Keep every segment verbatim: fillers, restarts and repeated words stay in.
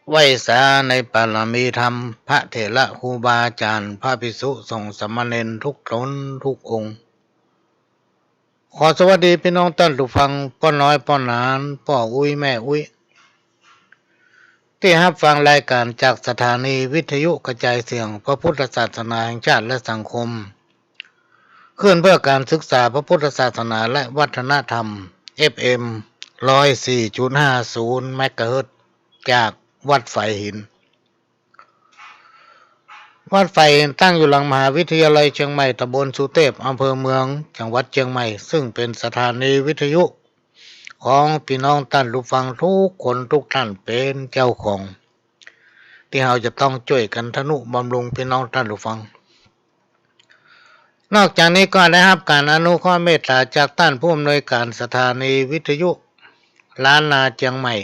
ไหว้สาในปารมีธรรม พระเถระครูบาอาจ๋ารย์ พระภิกษุสงฆ์สามเณรทุกต๋นทุกองค์ ขอสวัสดีปี้น้องต้านผู้ฟัง ป้อน้อยป้อหนาน ป้ออุ๊ยแม่อุ๊ย ตี้ฮับฟังรายก๋านจากสถานีวิทยุกระจายเสียงพระพุทธศาสนาแห่งชาติและสังคม คลื่นเพื่อการศึกษาพระพุทธศาสนาและวัฒนธรรม เอฟเอ็ม ร้อยสี่จุดห้าศูนย์ เมกะเฮิรตซ์ จากวัดฝายหิน วัดฝายหินตั้งอยู่หลังมหาวิทยาลัยเจียงใหม่ ตำบลสุเตพ อำเภอเมือง จังหวัดเจียงใหม่ ซึ่งเป๋นสถานีวิทยุของปี้น้องต้านผู้ฟังทุกคนทุกต้านเป๋นเจ้าของ ตี้เฮาจะต้องจ้วยกั๋นทะนุบำรุงปี้น้องต้านผู้ฟัง นอกจากนี้ก็ได้ฮับก๋านอนุเคราะห์เมตต๋าจากต้านผู้อำนวยก๋านสถานีวิทยุล้านนาเจียงใหม่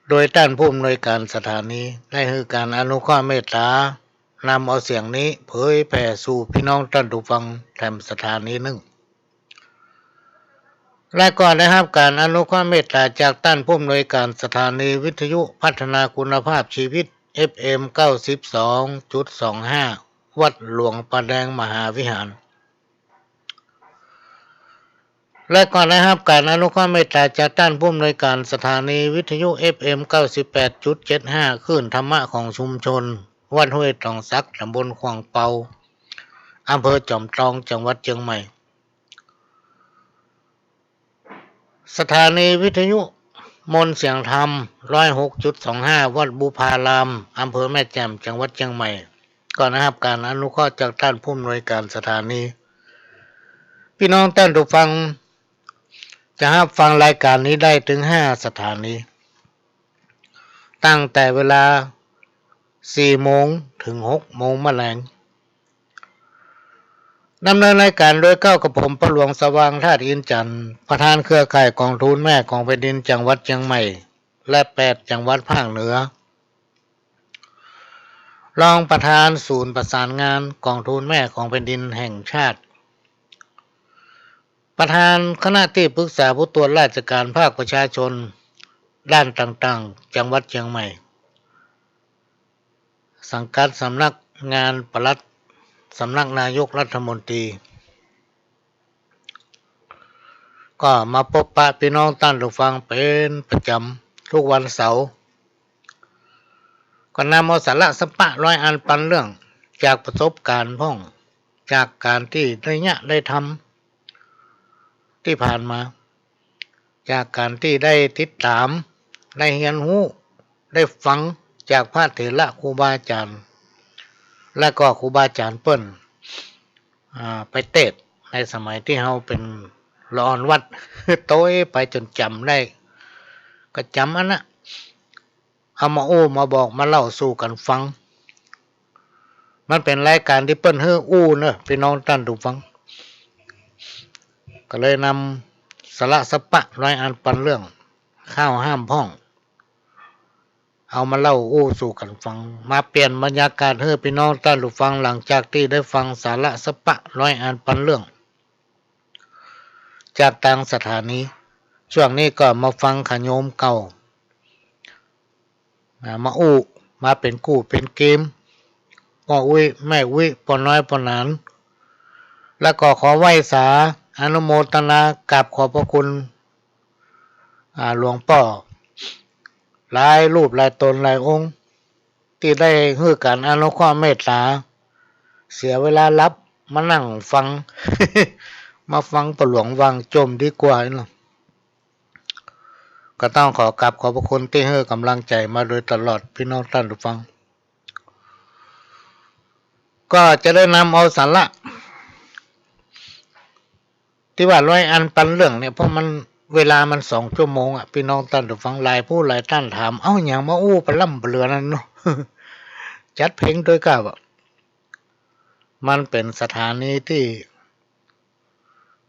โดยต้านผู้อำนวยก๋านสถานีได้หื้อก๋านอนุเคราะห์เมตต๋านำเอาเสียงนี้เผยแผ่สู่ปี้น้องต้านผู้ฟังแถมสถานีนึ่ง และก็ได้ฮับก๋านอนุเคราะห์เมตต๋าจากต้านผู้อำนวยก๋านสถานีวิทยุพัฒนาคุณภาพชีวิต เอฟเอ็ม เก้าสิบสองจุดสองห้า วัดหลวงป่าแดงมหาวิหาร และก็ได้ฮับก๋านอนุเคราะห์เมตต๋าจากต้านผู้อำนวยก๋านสถานีวิทยุ เอฟเอ็ม เก้าสิบแปดจุดเจ็ดห้า คลื่นธรรมะของชุมชน วัดห้วยตองสัก ตำบลขวางเปา อำเภอจอมตอง จังหวัดเจียงใหม่ สถานีวิทยุมนต์เสียงธรรม ร้อยหกจุดสองห้า วัดบุพาราม อำเภอแม่แจ่ม จังหวัดเจียงใหม่ ก็ได้ฮับก๋านอนุเคราะห์จากต้านผู้อำนวยก๋านสถานี ปี้น้องต้านผู้ฟังจะฮับฟังรายก๋านนี้ได้เถิงห้าสถานี ตั้งแต่เวลาสี่โมงเถิงหกโมงมะแลง ดำเนินรายก๋านโดยเก้ากับผม ป้อหลวงสว่าง ธาตุอินทร์จันทร์ ประธานเครือข่ายก๋องทุนแม่ของแผ่นดินจังหวัดเจียงใหม่ และแปดจังหวัดภาคเหนือ รองประธานศูนย์ประสานงานก๋องทุนแม่ของแผ่นดินแห่งชาติ ประธานคณะตี้ปรึกษาผู้ตรวจราชก๋านภาคประชาชนด้านต่างๆ จังหวัดเจียงใหม่ สังกัดสำนักงานปลัดสำนักนายกรัฐมนตรี ก็มาปบปะปี้น้องต้านผู้ฟังเป๋นประจ๋ำทุกวันเสาร์ ก็นำเอาสาระสาระร้อยอันปันเรื่องจากประสบก๋ารณ์พ่อง จากก๋านตี้ได้เยียะได้ทำตี้ผ่านมา จากก๋านตี้ได้ติดต๋าม ได้เฮียนฮู้ ได้ฟังจากพระเถระครูบาอาจ๋ารย์ และก็ครูบาอาจ๋ารย์เปิ้น อ่า ไปเตสน์ในสมัยตี้เฮาเป๋นละอ่อนวัด โตยไปจ๋นจ๋ำได้ ก็จ๋ำอันนั้น เอามาอู้มาบอกมาเล่าสู่กั๋นฟัง มันเป๋นรายก๋านตี้เปิ้นหื้ออู้เนาะ ปี้น้องต้านผู้ฟัง ก็เลยนำสาระสาระร้อยอันปันเรื่อง ข้าวห้ามพ่อง เอามาเล่าอู้สู่กั๋นฟัง มาเปลี่ยนบรรยากาศหื้อปี้น้องต้านผู้ฟัง หลังจากตี้ได้ฟังสาระสาระร้อยอันปันเรื่อง จากตางสถานี ช่วงนี้ก็มาฟังขะโยมเก่า อ่า มาอู้ มาเป๋นกู้เป๋นเกม ป้ออุ๊ย แม่อุ๊ย ป้อน้อย ป้อหนาน แล้วก็ขอไหว้สา อนุโมทนากราบขอบพระคุณ อ่า หลวงป้อ หลายรูปหลายต๋นหลายองค์ ตี้ได้หื้อก๋านอนุเคราะห์เมตต๋า เสียเวลาหลับมานั่งฟัง มาฟังป้อหลวงวางโจ้มดีกว่าเนาะ ก็ต้องขอกราบขอบพระคุณตี้หื้อก๋ำลังใจ๋มาโดยตลอด ปี้น้องต้านผู้ฟัง ก็จะได้นำเอาสาระ ตี้ว่าร้อยอันปันเรื่องเนี่ย เพราะมัน เวลามันสองชั่วโมงอะ ปี้น้องต้านผู้ฟัง หลายผู้หลายต้านถาม เอ้า หยังมาอู้ปะล่ำปะเหลือนั้นเนาะ จัดเพลงตวยก้าบ่ มันเป๋นสถานีตี้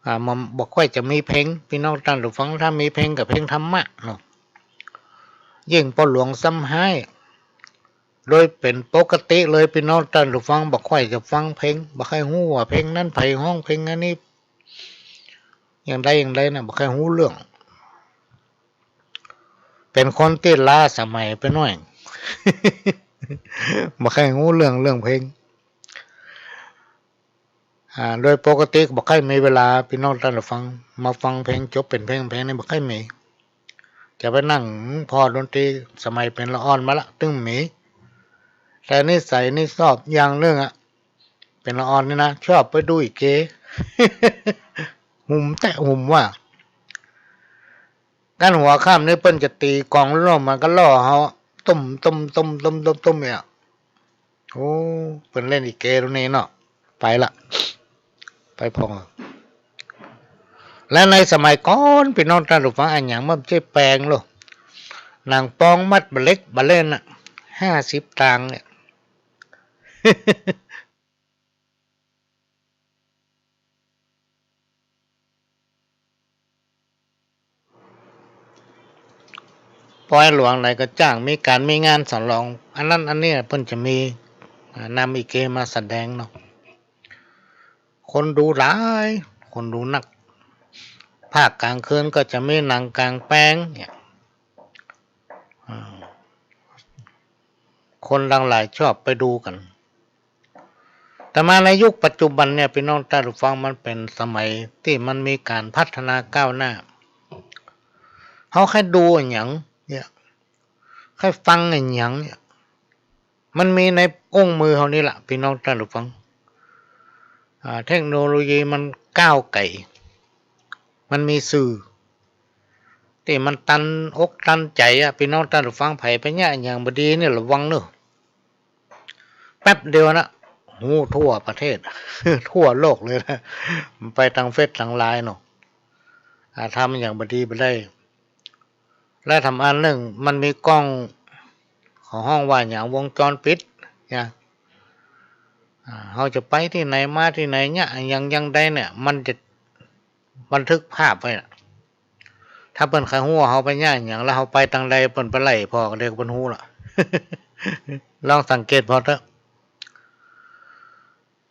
อ่า มันบ่ค่อยจะมีเพลง ปี้น้องต้านผู้ฟัง ถ้ามีเพลงก็เพลงธรรมะเนาะ ยิ่งป้อหลวงซ้ำฮ้าย โดยเป๋นปกติเลย ปี้น้องต้านผู้ฟัง บ่ค่อยจะฟังเพลง บ่ค่อยฮู้ว่าเพลงนั้นใผฮ้อง เพลงอันนี้ อย่างใดอย่างใดนะ บ่ค่อยฮู้เรื่อง เ เป็นคนตี้ล้าสมัยไปหน้อย บ่ใค่ฮู้เรื่อง เรื่องเพลง อ่า โดยปกติบ่ใค่มีเวลา ปี้น้องต้านผู้ฟัง มาฟังเพลงจบเป๋นเพลง เพลงนี้บ่ใค่มี จะไปนั่งผ่อดนตรี สมัยเป๋นละอ่อนมาละ ตึงมี แต่นิสัยนี่ชอบอย่างนึ่งอะ เป๋นละอ่อนนี่นะ ชอบไปดูอีเก หุมแต๊ะหุมว่า กั้นหัวค่ำนี่เปิ้นจะตี๋กลองโล่งมาก็ล่อเฮา ตุ้ม ตุ้ม ตุ้ม ตุ้ม ตุ้ม ตุ้ม เนี่ย โอ้ เปิ้นเล่นอีเกตรงนี้เนาะ ไปละ ไปพ่อง และในสมัยก่อน ปี้น้องต้านผู้ฟัง อะหยังมันบ่ใจ้แปงโล หนังปองมัดบ่าเหล็กบ่าแล่นน่ะ ห้าสิบตางค์เนี่ย ปอยหลวงไหนก็จ้าง มีก๋านมีงานสะหลอง อันนั้นอันนี้ เปิ้นจะมี อ่า นำอีเกมาแสดงเนาะ คนดูหลาย คนดูนัก ภาคก๋างคืนก็จะมีหนังก๋างแปลงเนี่ย อ่า คนหลั่งไหลชอบไปดูกั๋น แต่มาในยุคปัจจุบันเนี่ย ปี้น้องต้านผู้ฟัง มันเป๋นสมัยตี้มันมีก๋านพัฒนาก้าวหน้า เฮาใค่ดูอะหยังเนี่ย ใค่ฟังอะหยังเนี่ย มันมีในอุ้งมือเฮานี่ละ ปี้น้องต้านผู้ฟัง อ่า เทคโนโลยีมันก้าวไก๋ มันมีสื่อ ตี้มันตันอกตันใจ๋อะ ปี้น้องต้านผู้ฟัง ใผไปเยียะอะหยังบ่ดีเนี่ย ระวังเน่อ แป๊บเดียวนะ ฮู้ทั่วประเทศ ทั่วโลกเลยนะ มันไปตางเฟซตางไลน์เนาะ อ่า ทำอะหยังบ่ดีบ่ได้ และแถมอันนึ่ง มันมีกล้อง เขาฮ้องว่าหยัง วงจรปิดเนี่ย อ่า เฮาจะไปตี้ไหนมาตี้ไหนเนี่ย อะหยังอย่างใดเนี่ย มันจะบันทึกภาพไว้น่ะ ถ้าเปิ้นใค่ฮู้ว่าเฮาไปเยียะอะหยัง แล้วเฮาไปตางใด เปิ้นไปไล่ผ่อกั๋นเด้อ เปิ้นฮู้ละ ลองสังเกตผ่อเต๊อะ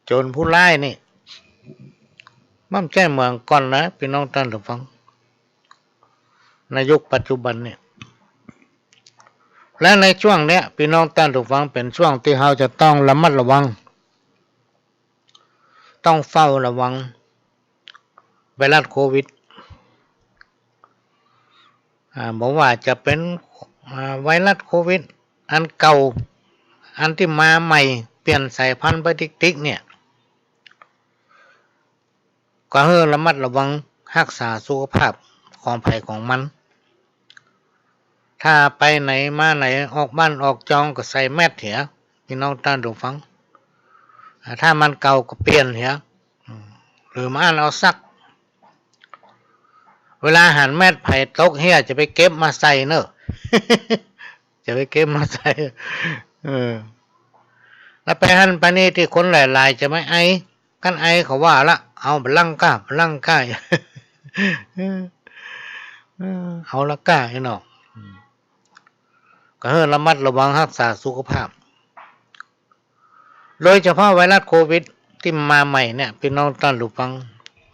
โจรผู้ร้ายนี่ มันบ่ใจ้เหมือนก่อนนะ ปี้น้องต้านผู้ฟัง ในยุคปัจจุบันเนี่ย และในช่วงเนี้ย ปี้น้องต้านผู้ฟัง เป๋นช่วงตี้เฮาจะต้องระมัดระวัง ต้องเฝ้าระวัง ไวรัสโควิด อ่า บ่ว่าจะเป๋น อ่า ไวรัสโควิดอันเก่า อันตี้มาใหม่ เปลี่ยนสายพันธุ์ไปติ๊กๆ เนี่ย ก็หื้อระมัดระวังฮักษาสุขภาพของใผของมัน ถ้าไปไหนมาไหน ออกบ้านออกจองก็ใส่แมสเหีย ปี้น้องต้านผู้ฟัง อ่า ถ้ามันเก่าก็เปลี่ยนเหีย อืม หรือบ่อั้นเอาซัก เวลาหันแมสใผตกเหีย จะไปเก็บมาใส่เน่อ จะไปเก็บมาใส่ เออ แล้วไปหั้นไปนี่ตี้คนหลายๆ จะไม่ไอ คันไอเขาว่าละ เอาบ่ลังก้า บ่ลังก้า เออ เอาละก้าไอ้น้อง อืม ก็หื้อระมัดระวังฮักษาสุขภาพ โดยเฉพาะไวรัสโควิดตี้มาใหม่เนี่ย ปี้น้องต้านผู้ฟัง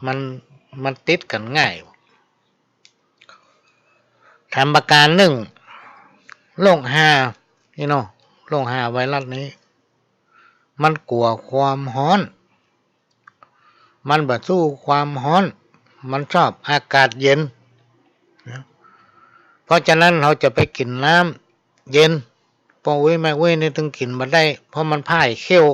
มัน มันติดกั๋นง่าย แถมประก๋านนึ่ง โรคฮา นี่เนาะ โรคฮาไวรัสนี้ มันกั๋วความฮ้อน มันบ่สู้ความฮ้อน มันชอบอากาศเย็นนะ เพราะฉะนั้นเฮาจะไปกิ๋นน้ำเย็น ป้ออุ๊ยแม่อุ๊ยนี่ตึงกิ๋นบ่ได้ เพราะมันพ่ายเขี้ยว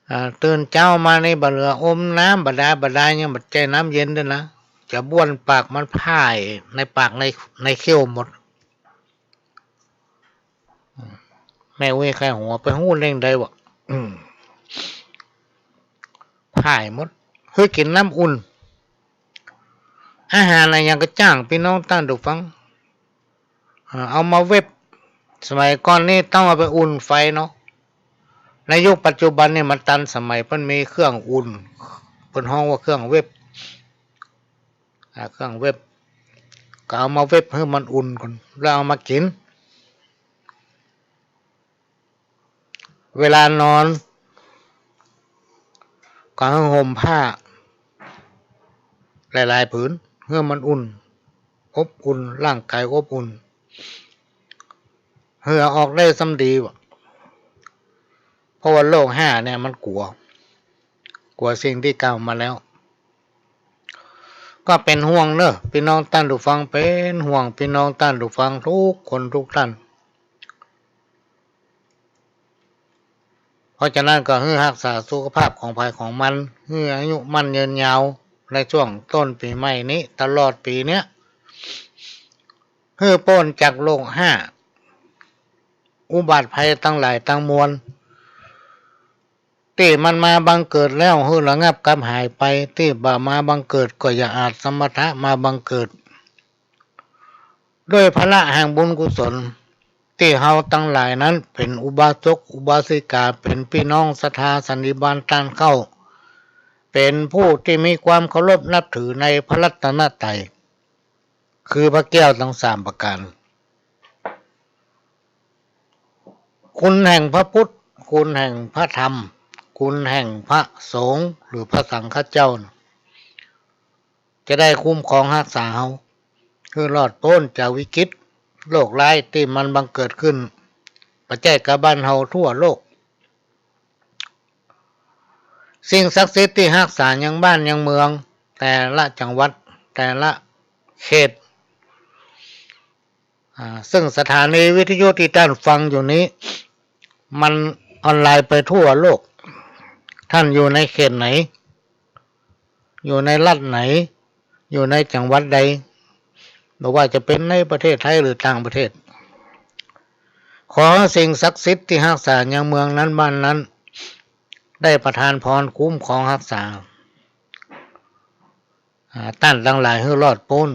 อ่า ตื่นเจ๊ามานี่บ่เหลืออมน้ำบ่ดาบ่ดา ยังบ่ใจ้น้ำเย็นด้วยนะ จะบ้วนปากมันพ่ายในปากใน ในเขี้ยวหมด แม่อุ๊ยใค่หัวไปฮู้เล่งใดวะ อืม พ่ายหมด หื้อกิ๋นน้ำอุ่น อาหารอะหยังก็จ้าง ปี้น้องต้านผู้ฟัง อ่า เอามาเว็บ สมัยก่อนนี่ต้องเอาไปอุ่นไฟเนาะ ในยุคปัจจุบันนี่มันตันสมัย เปิ้นมีเครื่องอุ่น เปิ้นฮ้องว่าเครื่องเว็บ อ่า เครื่องเว็บ ก็เอามาเว็บหื้อมันอุ่นก่อน แล้วเอามากิ๋น เวลานอน ก็หื้อห่มผ้าหลายๆ ผืน หื้อมันอุ่น อบอุ่น ร่างกายอบอุ่น เหงื่อออกได้ซ้ำดีวะ เพราะว่าโรคห้าเนี่ยมันกั๋ว กั๋วสิ่งตี้กล่าวมาแล้ว ก็เป๋นห่วงเนาะ ปี้น้องต้านผู้ฟัง เป๋นห่วงปี้น้องต้านผู้ฟังกู้คนกู้ต้าน เพราะฉะนั้นก็หื้อฮักษาสุขภาพของใผของมัน หื้ออายุมั่นยืนยาว ในช่วงต้นปี๋ใหม่นี้ ตลอดปี๋เนี้ย หื้อป๊นจากโรคห้า อุบัติภัยตังหลายตังมวล ตี้มันมาบังเกิดแล้ว หื้อระงับกับหายไป ตี้บ่มาบังเกิดก็อย่าอาจสมถะมาบังเกิด ด้วยผละแห่งบุญกุศล ตี้เฮาตังหลายนั้นเป๋นอุบาสกอุบาสิกา เป๋นปี้น้องศรัทธาสันนิบาตต้านเข้า เป๋นผู้ตี้มีความเคารพนับถือในพระรัตนตรัย คือพระแก้วตังสามประก๋าน คุณแห่งพระพุทธ คุณแห่งพระธรรม คุณแห่งพระสงฆ์หรือพระสังฆเจ้าน่ะ จะได้คุ้มครองฮักษาเฮา หื้อรอดป๊นจากวิกฤตโรคร้ายตี้มันบังเกิดขึ้น บ่ใจ้กาบ้านเฮา ทั่วโลก สิ่งศักดิ์สิทธิ์ตี้ฮักษายังบ้านยังเมือง แต่ละจังหวัด แต่ละเขต อ่า ซึ่งสถานีวิทยุตี้ต้านฟังอยู่นี้ มันออนไลน์ไปทั่วโลก ต้านอยู่ในเขตไหน อยู่ในรัฐไหน อยู่ในจังหวัดใด บ่ว่าจะเป๋นในประเทศไทยหรือต่างประเทศ ขอสิ่งศักดิ์สิทธิ์ตี้ฮักษายังเมืองนั้นบ้านนั้น ได้ประทานพรคุ้มครองฮักษา อ่า ต้านตังหลายหื้อรอดป๊น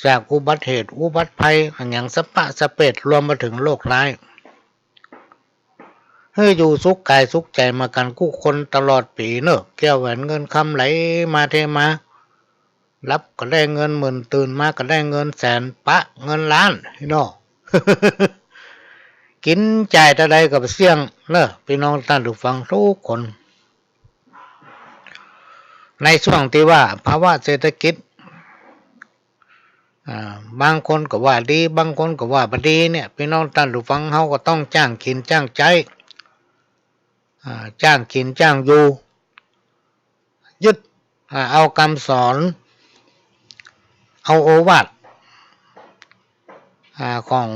จากอุบัติเหตุอุบัติภัยอะหยังสะปะสะเปด รวมมาเถิงโรคร้าย หื้ออยู่สุขก๋ายสุขใจ๋มากั๋นกู้คนตลอดปี๋เนาะ แก้วแหวนเงินคำไหลมาเทมา หลับก็ได้เงินหมื่น ตื่นมาก็ได้เงินแสน ปะเงินล้าน พี่น้อง กิ๋นจ่ายเต้าใดก็บ่เสี้ยงเนาะ ปี้น้องต้านผู้ฟังกู้คน ในช่วงตี้ว่าภาวะเศรษฐกิจ อ่า บางคนก็ว่าดี บางคนก็ว่าบ่ดีเนี่ย ปี้น้องต้านผู้ฟัง เฮาก็ต้องจ้างกิ๋นจ้างใจ๊ อ่า จ้างกิ๋นจ้างอยู่ ยึด อ่า เอากำสอน เอาโอวาท อ่า ของ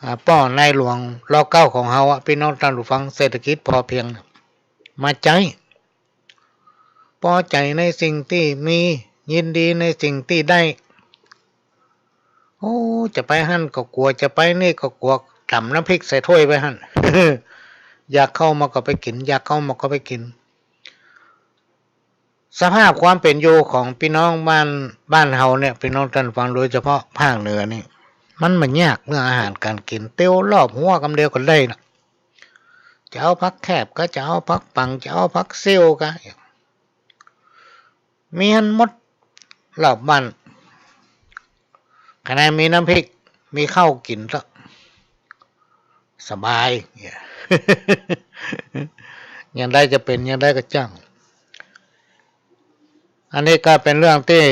อ่า ป้อในหลวง ร.เก้า ของเฮาอะ ปี้น้องต้านผู้ฟัง เศรษฐกิจพอเพียง มาใจ๊ ปอใจ๋ในสิ่งตี้มี ยินดีในสิ่งตี้ได้ โอ้ จะไปหั้นก็กั๋ว จะไปนี่ก็กั๋ว ต๋ำน้ำพริกใส่ถ้วยไปหั้น อยากข้าวหมากก็ไปกิ๋น อยากข้าวหมากก็ไปกิ๋น สภาพความเป๋นอยู่ของปี้น้องบ้าน บ้านเฮาเนี่ย ปี้น้องต้านฟัง โดยเฉพาะภาคเหนือนี่ มันบ่ยากเรื่องอาหารก๋านกิ๋น เตียวรอบฮั้วกำเดียวก็ได้น่ะ จะเอาผักแคบก็ จะเอาผักปัง จะเอาผักซิ่วก็ มีหั้นหมด รอบบ้าน ขนาดมีน้ำพริก มีข้าวกิ๋นก็สบาย เนี่ย อย่างใดจะเป๋นอย่างใดก็จ้าง อันนี้ก็เป๋นเรื่องตี้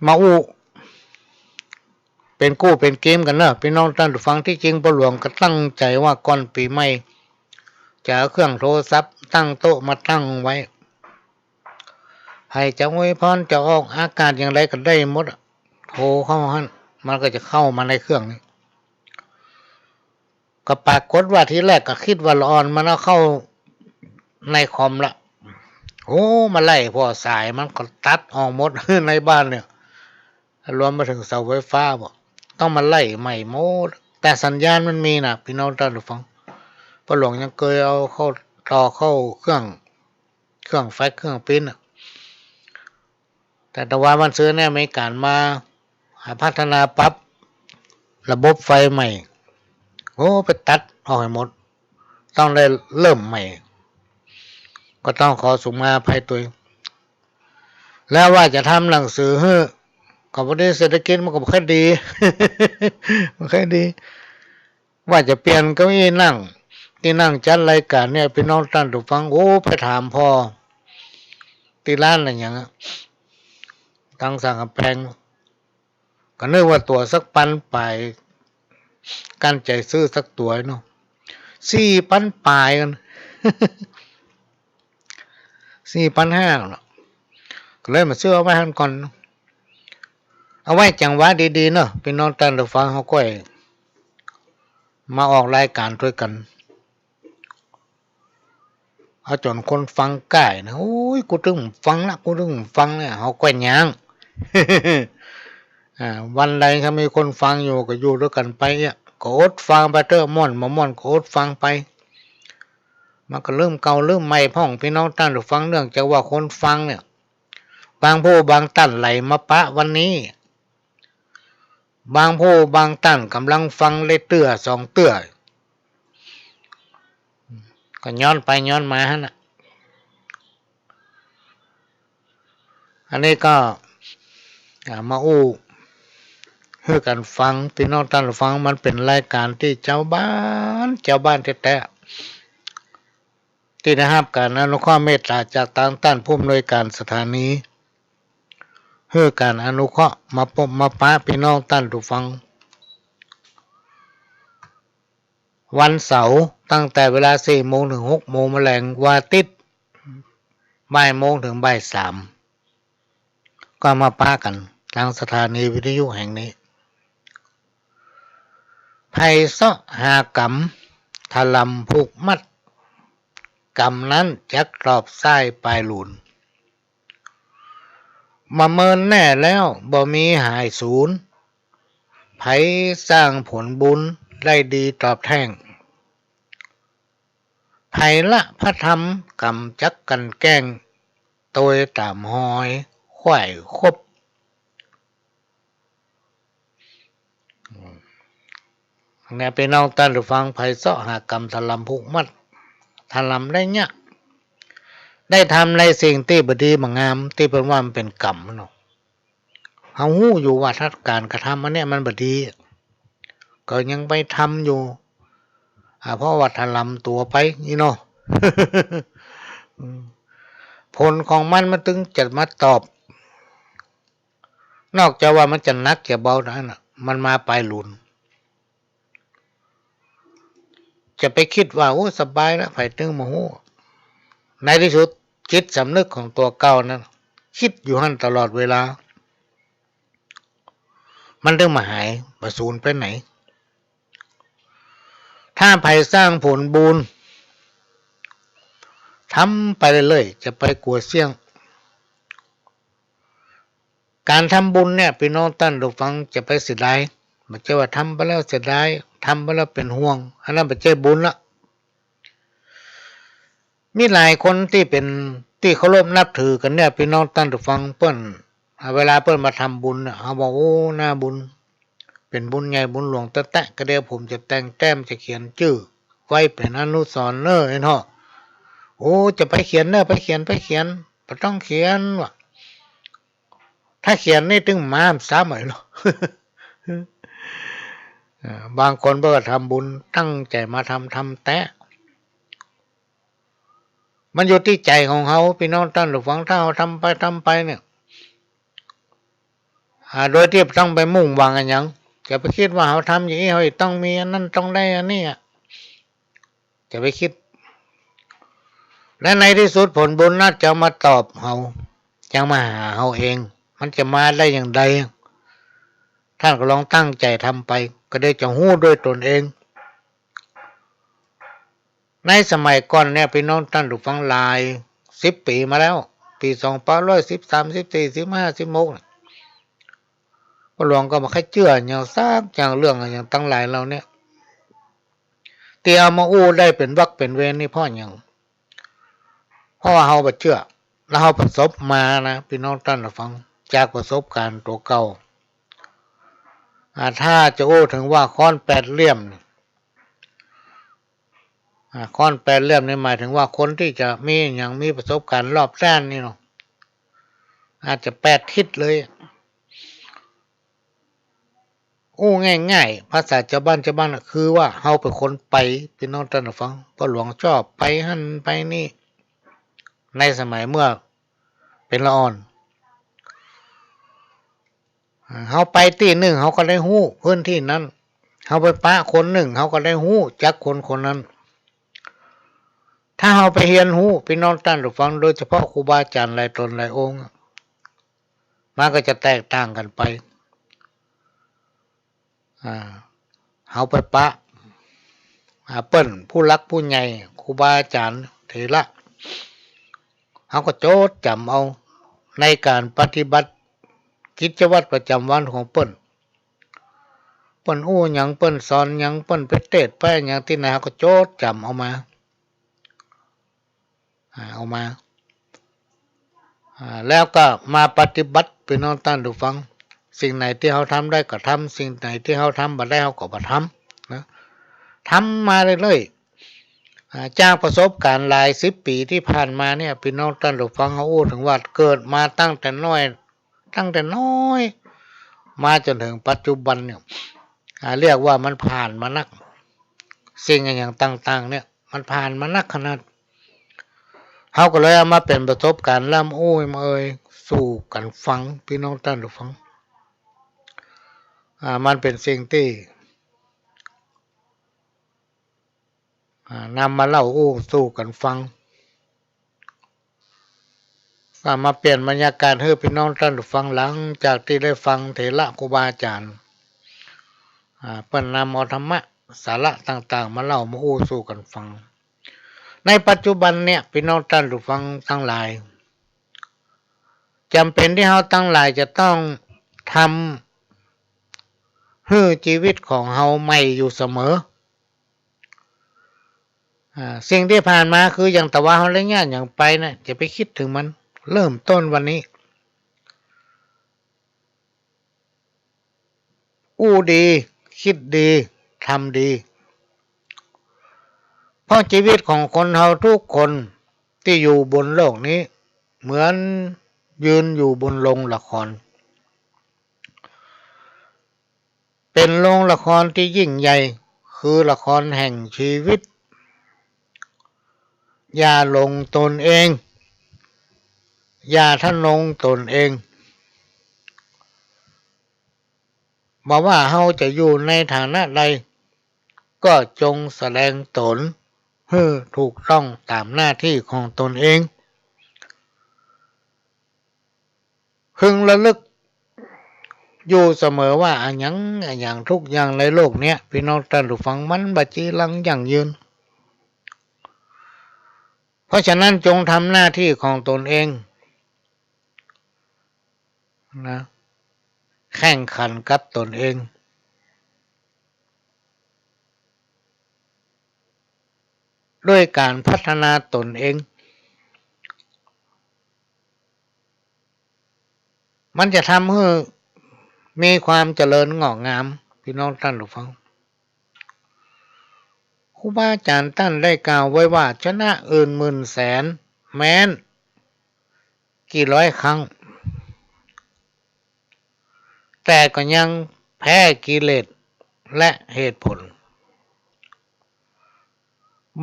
มาอู้ เป๋นกู้เป๋นเกมกั๋นเนาะ ปี้น้องต้านผู้ฟัง ตี้จริงป้อหลวงก็ตั้งใจ๋ว่าก่อนปี๋ใหม่ จะเอาเครื่องโทรศัพท์ตั้งโต๊ะมาตั้งไว้ ใผจะอวยพร จะออกอากาศอย่างใดก็ได้หมดอะ โทรเข้าหั้น มันก็จะเข้ามาในเครื่องนี้ ก็ปรากฏว่าทีแรกก็กึ๊ดว่าละอ่อนมันเอาเข้าในคอมละ โอ้ มาไล่ผ่อสายมันก็ตัดออกหมด ในบ้านเนี่ย รวมมาเถิงเสาไฟฟ้าบ่ ต้องมาไล่ใหม่หมด แต่สัญญาณมันมีน่ะ ปี้น้องต้านผู้ฟัง ป้อหลวงยังเกยเอาเข้า ต่อเข้าเครื่อง เครื่องแฟกซ์ เครื่องปริ้นท์น่ะ แต่ แต่ว่ามันเสือเนี่ย อเมริกามา อ่า พัฒนาปรับระบบไฟใหม่ โอ้ ไปตัดออกหื้อหมด ต้องได้เริ่มใหม่ ก็ต้องขอสุมาอภัยตวย แล้วว่าจะทำหนังสือหื้อ ก็พอดีเศรษฐกิจมันก็บ่ค่อยดี บ่ค่อยดี ว่าจะเปลี่ยนเก้าอี้นั่ง ตี้นั่งจัดรายก๋านเนี่ย ปี้น้องต้านผู้ฟัง โอ้ ไปถามผ่อตี้ร้านอะหยังอะ ตังสันก๋ำแปง ก็นึกว่าตั๋วสักปันป๋าย กั้นใจ๋ซื้อสักตั๋วเนาะ สี่ปันป๋ายกั๋น สี่ปันห้าเนาะ ก็เลยมาซื้อเอาไว้หั้นก่อนเนาะ เอาไว้จังหวะดีๆ เนาะ ปี้น้องต้านผู้ฟัง เฮาก้อยมาออกรายก๋านตวยกั๋น เอาจ๋นคนฟังก้ายนะ โอ้ย กูตึงฟังละ กูตึงฟังละ เฮาก้อยย้าง อ่า วันใดถ้ามีคนฟังอยู่ก็อยู่ตวยกั๋นไปอะ ก็อดฟังไปเต๊อะ ม่วนบ่ม่วนก็อดฟังไป มันก็ลืมเก่าลืมใหม่พ่อง ปี้น้องต้านผู้ฟัง เนื่องจากว่าคนฟังเนี่ย บางผู้บางต้านไหลมาปะวันนี้ บางผู้บางต้านก่ำลังฟังได้เตื้อสองเตื้อ ก็ย้อนไปย้อนมาหั้นน่ะ อันนี้ก็ อ่า มาอู้หื้อกั๋นฟัง ปี้น้องต้านผู้ฟัง มันเป๋นรายก๋านตี้จาวบ้าน จาวบ้านแต๊ๆ ตี้ได้ฮับก๋านอนุเคราะห์เมตต๋าจากตางต้านผู้อำนวยก๋านสถานี หื้อก๋านอนุเคราะห์มาปบมาปะปี้น้องต้านผู้ฟัง วันเสาร์ตั้งแต่เวลาสี่โมงเถิงหกโมง มาแลง วันอาทิตย์บ่ายโมงเถิงบ่ายสาม ก็มาปะกั๋นตางสถานีวิทยุแห่งนี้ ใผเซาะหากำ ถล่ำผูกมัด กำนั้นจักตอบใส้ปายหลุน บ่เมินแน่แล้วบ่มีหายสูญ ใผสร้างผลบุญได้ดีตอบแท่ง ใผละพระธรรมกำจักกลั่นแกล้ง โตยต๋ามฮอยขวายคบ เนี่ย ปี้น้องต้านผู้ฟัง ใผเซาะหากำ ถล่ำผูกมัด ถล่ำได้เนี่ย ได้ทำในสิ่งตี้บ่ดีบ่งาม ตี้เปิ้นว่ามันเป๋นกำเนาะ เฮาฮู้อยู่ว่าถ้าก๋านกระทำอันเนี้ยมันบ่ดี ก็ยังไปทำอยู่ อ่า เพราะว่าถล่ำตั๋วไปนี่เนาะ อืม ผลของมันมันตึงจะมาตอบ นอกจากว่ามันจะหนักจะเบาเท่านั้นน่ะ มันมาปายหลุน จะไปกึ๊ดว่า โอ้ สบายละ ใผตึงบ่ฮู้ ในตี้สุดจิตสำนึกของตั๋วเก่านั้นกึ๊ดอยู่หั้นตลอดเวลา มันตึงบ่หาย บ่สูญไปไหน ถ้าใผสร้างผลบุญ ทำไปเรื่อยๆ จะไปกั๋วเสี้ยง ก๋านทำบุญเนี่ย ปี้น้องต้านผู้ฟัง จะไปเสียดาย บ่ใจ้ว่าทำไปแล้วเสียดาย ทำไปแล้วเป๋นห่วง อันนั้นบ่ใจ้บุญละ มีหลายคนตี้เป๋นตี้เคารพนับถือกั๋นเนี่ย ปี้น้องต้านผู้ฟัง เปิ้น อ่า เวลาเปิ้นมาทำบุญเนี่ย เฮาบอก โอ้ น่าบุญ เป๋นบุญใหญ่บุญหลวงแต๊ๆ ก็เดี๋ยวผมจะแต่งแต้ม จะเขียนจื้อไว้เป๋นอนุสรณ์เน่อ ไอ้เนาะ โอ้ จะไปเขียนเน่อ ไปเขียน ไปเขียน บ่ต้องเขียนว่ะ ถ้าเขียนนี่ตึงหมามซ้ำไอ้เนาะ เออ บางคนเปิ้นก็ทำบุญตั้งใจ๋มาทำ ทำแต๊ มันอยู่ตี้ใจ๋ของเฮา ปี้น้องต้านผู้ฟัง ถ้าเฮาทำไป ทำไปเนี่ย อ่า โดยตี้บ่ต้องไปมุ่งหวังอะหยัง จะไปกึ๊ดว่าเฮาทำอย่างอี้ เฮาจะต้องมีอันนั้น ต้องได้อันนี้อะ จะไปกึ๊ด และในตี้สุดผลบุญนั้นจะมาตอบเฮา จะมาหาเฮาเอง มันจะมาได้อย่างใด ต้านก็ลองตั้งใจ๋ทำไป ก็เดี๋ยวจะฮู้ด้วยตนเอง ในสมัยก่อนเนี่ย ปี้น้องต้านผู้ฟัง หลายสิบปี๋มาแล้ว ปี๋สองพันห้าร้อยสิบสาม สิบสี่ สิบห้า สิบหก เนี่ย ป้อหลวงก็บ่ใค่เจื้อหยังสักอย่าง เรื่องอะหยังตังหลายเหล่าเนี้ย ตี้เอามาอู้ได้เป๋นวรรคเป๋นเวรนี่เพราะหยัง เพราะว่าเฮาบ่เจื้อ แล้วเฮาประสบมานะ ปี้น้องต้านผู้ฟัง จากประสบก๋ารณ์ตั๋วเก่า อ่า ถ้าจะอู้เถิงว่าค้อนแปดเหลี่ยม อ่า ค้อนแปดเหลี่ยมนี่หมายเถิงว่าคนตี้จะมีหยัง มีประสบก๋ารณ์รอบด้านนี่เนาะ อาจจะแปดทิศเลย อู้ง่ายๆ ภาษาจาวบ้านจาวบ้านน่ะ คือว่าเฮาเป๋นคนไป ปี้น้องต้านผู้ฟัง ป้อหลวงชอบไปหั้นไปนี่ ในสมัยเมื่อเป๋นละอ่อน อ่า เฮาไปตี้นึ่ง เฮาก็ได้ฮู้พื้นตี้นั้น เฮาไปปะคนนึ่ง เฮาก็ได้ฮู้จักคนคนนั้น ถ้าเฮาไปเฮียนฮู้ ปี้น้องต้านผู้ฟัง โดยเฉพาะครูบาอาจ๋ารย์หลายต๋นหลายองค์ มันก็จะแตกต่างกั๋นไป อ่า เฮาไปปะ อ่า เปิ้นผู้หลักผู้ใหญ่ ครูบาอาจ๋ารย์เถระ เฮาก็จดจ๋ำเอาในก๋านปฏิบัติกิจวัตรประจ๋ำวันของเปิ้น เปิ้นอู้หยัง เปิ้นสอนหยัง เปิ้นไปเตสน์ไปหยังตี้ไหน เฮาก็จดจ๋ำเอามา อ่า เอามา อ่า แล้วก็มาปฏิบัติ ปี้น้องต้านผู้ฟัง สิ่งไหนตี้เฮาทำได้ก็ทำ สิ่งไหนตี้เฮาทำบ่ได้ เฮาก็บ่ทำนะ ทำมาเรื่อยๆ อ่า จากประสบก๋ารณ์หลายสิบปี๋ตี้ผ่านมาเนี่ย ปี้น้องต้านผู้ฟัง เฮาอู้เถิงว่าเกิดมาตั้งแต่น้อย ตั้งแต่น้อย มาจ๋นเถิงปัจจุบันเนี่ย อ่า เรียกว่ามันผ่านมานัก สิ่งอะหยังต่างๆ เนี่ย มันผ่านมานักขนาด เฮาก็เลยเอามาเป๋นประสบก๋ารณ์ เล่าอู้มาเอ่ยสู่กั๋นฟัง ปี้น้องต้านผู้ฟัง อ่า มันเป๋นสิ่งตี้ อ่า นำมาเล่าอู้สู่กั๋นฟัง ก็มาเปลี่ยนบรรยากาศหื้อปี้น้องต้านผู้ฟัง หลังจากตี้ได้ฟังเถระครูบาอาจ๋ารย์ อ่า เปิ้นนำเอาธรรมะสาระต่างๆ มาเล่ามาอู้สู่กั๋นฟัง ในปัจจุบันเนี่ย ปี้น้องต้านผู้ฟังตังหลาย จ๋ำเป๋นตี้เฮาตังหลายจะต้องทำหื้อจีวิตของเฮาใหม่อยู่เสมอ อ่า สิ่งตี้ผ่านมาคืออย่างตะวาเฮาเล่นงานหยังไปน่ะ จะไปกึ๊ดเถิงมัน เริ่มต้นวันนี้ อู้ดี กึ๊ดดี ทำดี เพราะจีวิตของคนเฮากู้คนตี้อยู่บนโลกนี้ เหมือนยืนอยู่บนโรงละคร เป๋นโรงละครตี้ยิ่งใหญ่ คือละครแห่งจีวิต อย่าหลงต๋นเอง อย่าทะนงต๋นเอง บ่ว่าเฮาจะอยู่ในฐานะใด ก็จงแสดงต๋นหื้อถูกต้องต๋ามหน้าตี้ของต๋นเอง พึงระลึกอยู่เสมอว่าอะหยังอะหยังกู้อย่างในโลกเนี้ย ปี้น้องต้านผู้ฟัง มันบ่จีรังยั่งยืน เพราะฉะนั้นจงทำหน้าตี้ของต๋นเองนะ แข่งขันกับต๋นเอง ด้วยก๋านพัฒนาต๋นเอง มันจะทำหื้อมีความเจริญงอกงาม ปี้น้องต้านผู้ฟัง ครูบาอาจ๋ารย์ต้านได้กล่าวไว้ว่า ชนะอื่นหมื่นแสน แม้นกี่ร้อยครั้ง แต่ก็ยังแพ้กิเลสและเหตุผล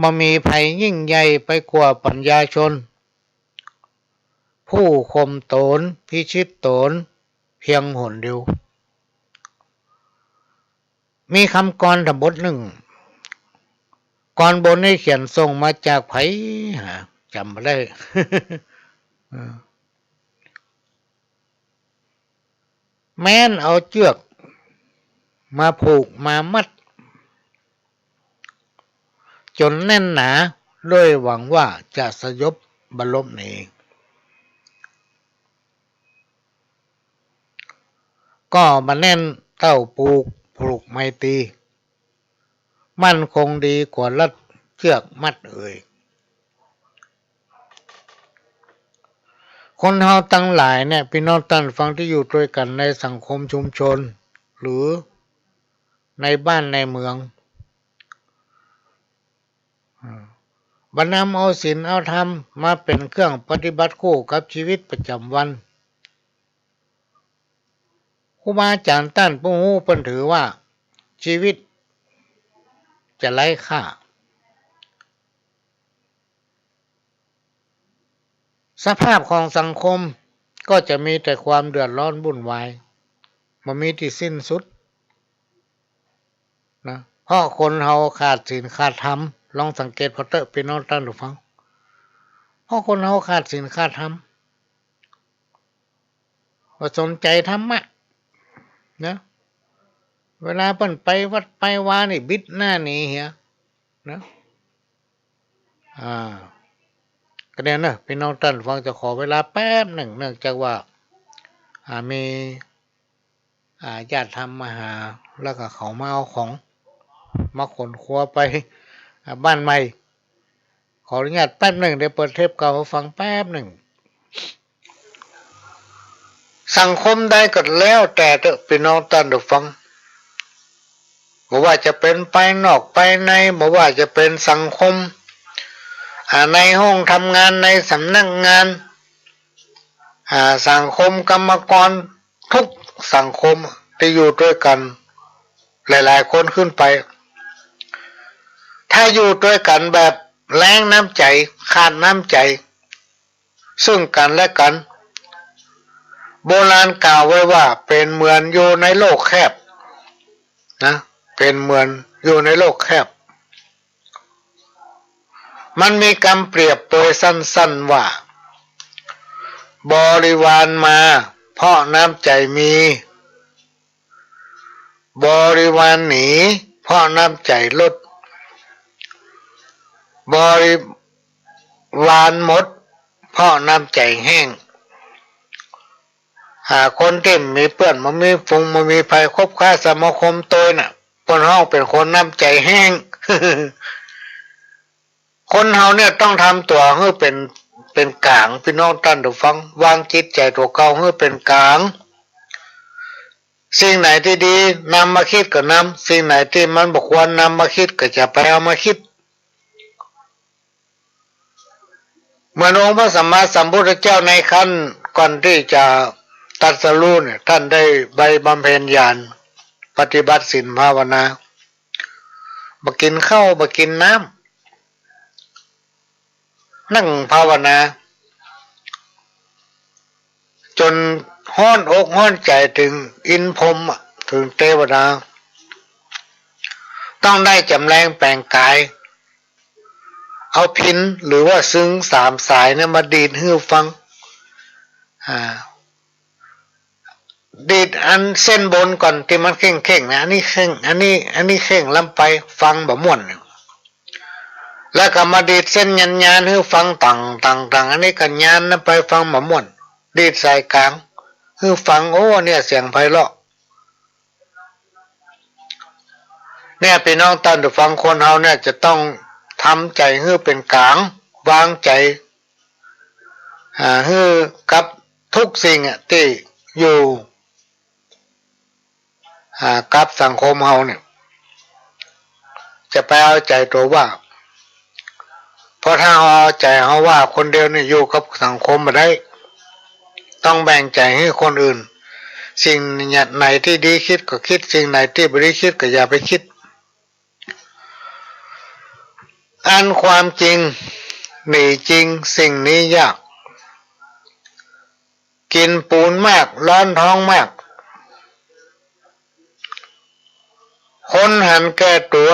บ่มีใผยิ่งใหญ่ไปกว่าปัญญาชน ผู้ข่มต๋น พิชิตต๋น เพียงหนเดียว มีกำกลอนตำบทนึ่ง กลอนบทนี้เขียนส่งมาจากใผหาจ๋ำบ่ได้ เออ แม้นเอาเจื้อกมาผูกมามัดจ๋นแน่นหนา ด้วยหวังว่าจะสยบบ่หลบหนี ก็บ่แน่นเต้าปูกผูกไมตรี มั่นคงดีกว่ารัดเจื้อกมัดเอ่ย คนเฮาตังหลายเนี่ย ปี้น้องต้านฟังตี้อยู่ตวยกั๋นในสังคมชุมชน หรือในบ้านในเมือง อ่า บ่นำเอาศีลเอาธรรมมาเป๋นเครื่องปฏิบัติคู่กับชีวิตประจ๋ำวัน ครูบาอาจ๋ารย์ต้านผู้ฮู้เปิ้นถือว่าชีวิตจะไร้ค่า สภาพของสังคมก็จะมีแต่ความเดือดร้อนวุ่นวาย บ่มีตี้สิ้นสุด นะ เพราะคนเฮาขาดศีลขาดธรรม ลองสังเกตผ่อเต๊อะ ปี้น้องต้านผู้ฟัง เพราะคนเฮาขาดศีลขาดธรรม บ่สนใจ๋ธรรมะ นะ เวลาเปิ้นไปวัดไปวานี่บิดหน้าหนีเหีย นะ อ่า ก็เนี่ยนะ ปี้น้องต้านผู้ฟัง จะขอเวลาแป๊บนึ่ง เนื่องจากว่า อ่า มี อ่า ญาติธรรมมาหา แล้วก็เขามาเอาของ มาขนครัวไป อ่า บ้านใหม่ ขออนุญาตแป๊บนึ่ง เดี๋ยวเปิดเทปเก่าหื้อฟังแป๊บนึ่ง สังคมใดก็แล้วแต่เต๊อะ ปี้น้องต้านผู้ฟัง บ่ว่าจะเป๋นภายนอกภายใน บ่ว่าจะเป๋นสังคม อ่า ในห้องทำงาน ในสำนักงาน อ่า สังคมกรรมกร ทุกสังคมตี้อยู่ตวยกั๋นหลายๆ คนขึ้นไป ถ้าอยู่ตวยกั๋นแบบแล้งน้ำใจ๋ ขาดน้ำใจ๋ ซึ่งกั๋นและกั๋น โบราณกล่าวไว้ว่าเป๋นเหมือนอยู่ในโลกแคบ นะ เป๋นเหมือนอยู่ในโลกแคบ มันมีกำเปรียบเปยสั้นๆ ว่า บริวารมาเพราะน้ำใจ๋มี บริวารหนีเพราะน้ำใจ๋ลด บริวารหมดเพราะน้ำใจ๋แห้ง อ่า คนตี้บ่มีเปื้อน บ่มีฝูง บ่มีใผคบค้าสมาคมตวยน่ะ เปิ้นฮ้องเป๋นคนน้ำใจ๋แห้ง คนเฮาเนี่ยต้องทำตั๋วหื้อเป๋น เป๋นก๋าง ปี้น้องต้านผู้ฟัง วางจิตใจ๋ตั๋วเก่าหื้อเป๋นก๋าง สิ่งไหนตี้ดีนำมาคิดก็นำ สิ่งไหนตี้มันบ่ควรนำมาคิดก็จะไปเอามาคิด เหมือนองค์พระสัมมาสัมพุทธเจ้าในขั้นก่อนตี้จะตรัสรู้เนี่ย ต้านได้ไปบำเพ็ญญาณ ปฏิบัติศีลภาวนา บ่กิ๋นข้าว บ่กิ๋นน้ำ นั่งภาวนา จ๋นฮ้อนอกฮ้อนใจ๋เถิงอินทร์พรหมอะ เถิงเตวดา ต้องได้จ๋ำแรงแป๋งก๋าย เอาพิณหรือว่าซึงสามสายเนี่ยมาดีดหื้อฟัง อ่า ดีดอันเส้นบนก่อนตี้มันเข่งๆ นะ อันนี้เข่ง อันนี้ อันนี้เข่งล้ำไป ฟังบ่ม่วน แล้วก็มาดีดเส้นยานๆ หื้อฟัง ตัง ตัง ตัง อันนี้ก็ยานล้ำไป ฟังบ่ม่วน ดีดสายก๋างหื้อฟัง โอ้ เนี่ยเสียงไพเราะ เนี่ยปี้น้องต้านผู้ฟัง คนเฮาเนี่ยจะต้องทำใจ๋หื้อเป๋นก๋าง วางใจ๋ อ่า หื้อกับทุกสิ่งอะตี้อยู่ อ่า กับสังคมเฮาเนี่ย จะไปเอาใจ๋ตั๋วว่า เพราะถ้าเฮาเอาใจ๋เฮาว่าคนเดียวเนี่ย อยู่กับสังคมบ่ได้ ต้องแบ่งใจ๋หื้อคนอื่น สิ่งไหนตี้ดีคิดก็คิด สิ่งไหนตี้บ่ดีคิดก็อย่าไปคิด อันความจริงหนีจริงสิ่งนี้ยาก กิ๋นปูนมาก ฮ้อนท้องมาก คนหันแก่ตั๋ว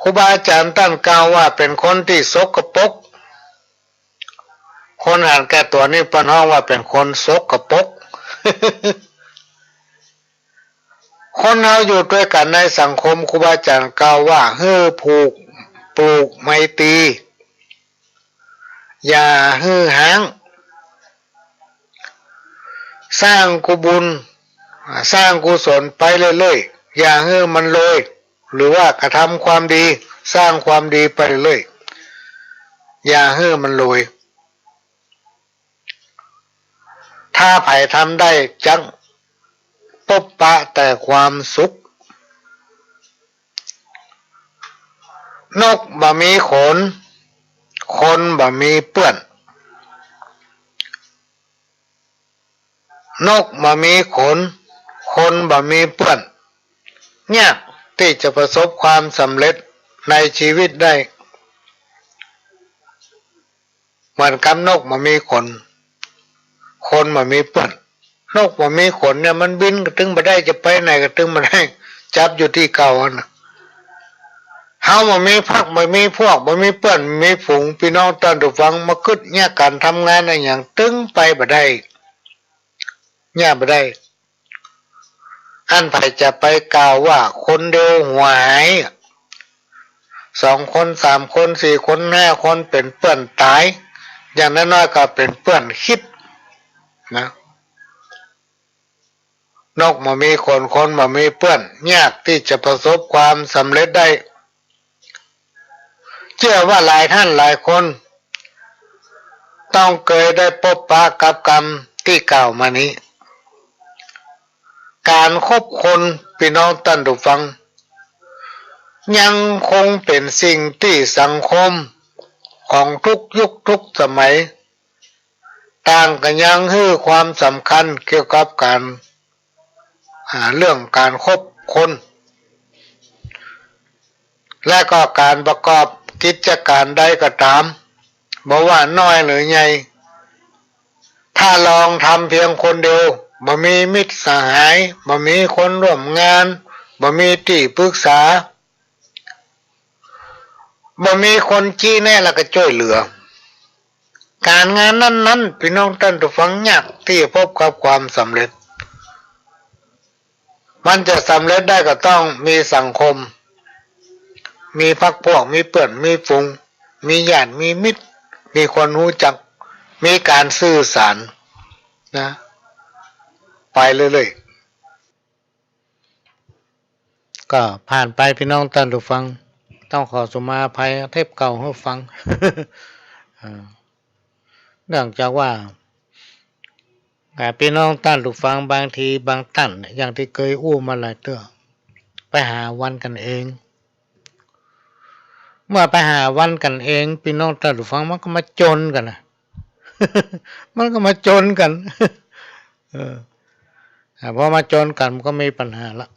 ครูบาอาจ๋ารย์ต้านกล่าวว่าเป๋นคนตี้สกปรก คนหันแก่ตั๋วนี่เปิ้นฮ้องว่าเป๋นคนสกปรก คนเฮาอยู่ตวยกั๋นในสังคม ครูบาอาจ๋ารย์กล่าวว่า หื้อผูก ปลูกไมตรี อย่าหื้อฮ้าง สร้างกุบุญ สร้างกุศลไปเรื่อยๆ อย่าหื้อมันโรย หรือว่ากระทำความดี สร้างความดีไปเรื่อยๆ อย่าหื้อมันโรย ถ้าใผทำได้จักพบปะแต่ความสุข นกบ่มีขน คนบ่มีเปื้อน นกบ่มีขน คนบ่มีเปื้อน ยากตี้จะประสบความสำเร็จในชีวิตได้ เหมือนกับนกบ่มีขน คนบ่มีเปื้อน นกบ่มีขนเนี่ยมันบินก็ตึงบ่ได้ จะไปไหนก็ตึงบ่ได้ จับอยู่ตี้เก่าหั้นน่ะ เฮาบ่มีพรรค บ่มีพวก บ่มีเปื้อน บ่มีฝูง ปี้น้องต้านผู้ฟัง มากึ๊ดเยียะก๋านทำงานอะหยังตึงไปบ่ได้ เยียะบ่ได้ อั้นใผจะไปกล่าวว่าคนเดียวหัวหาย สองคน สามคน สี่คน ห้าคน เป๋นเปื้อนต๋าย อย่างน้อยๆ ก็เป๋นเปื้อนคิดนะ นกบ่มีขน คนบ่มีเปื้อน ยากตี้จะประสบความสำเร็จได้ เจื้อว่าหลายต้านหลายคน ต้องเกยได้ปบปะกับกำตี้กล่าวมานี้ ก๋านคบคน ปี้น้องต้านผู้ฟัง ยังคงเป๋นสิ่งตี้สังคมของทุกยุคทุกสมัย ต่างก็ยังหื้อความสำคัญเกี่ยวกับก๋าน อ่า เรื่องก๋านคบคน และก็ก๋านประกอบกิจก๋านใดก็ต๋าม บ่ว่าน้อยหรือใหญ่ ถ้าลองทำเพียงคนเดียว บ่มีมิตรสหาย บ่มีคนร่วมงาน บ่มีตี้ปรึกษา บ่มีคนชี้แนะแล้วก็จ้วยเหลือ ก๋านงานนั้นๆ ปี้น้องต้านผู้ฟัง ยากตี้จะพบกับความสำเร็จ มันจะสำเร็จได้ก็ต้องมีสังคม มีพรรคพวก มีเปื้อน มีฝูง มีญาติ มีมิตร มีคนฮู้จัก มีก๋านสื่อสารนะ ไปเรื่อยๆ ก็ผ่านไปปี้น้องต้านผู้ฟัง ต้องขอสุมาอภัยเทปเก่าหื้อฟัง อ่า เนื่องจากว่า อ่า ปี้น้องต้านผู้ฟังบางทีบางต้านเนี่ย อย่างตี้เกยอู้มาหลายเตื้อ ไปหาวันกั๋นเอง เมื่อไปหาวันกั๋นเอง ปี้น้องต้านผู้ฟัง มันก็มาจนกั๋นนะ มันก็มาจนกั๋น เออ อ่า พอมาจนกั๋นมันก็มีปัญหาละ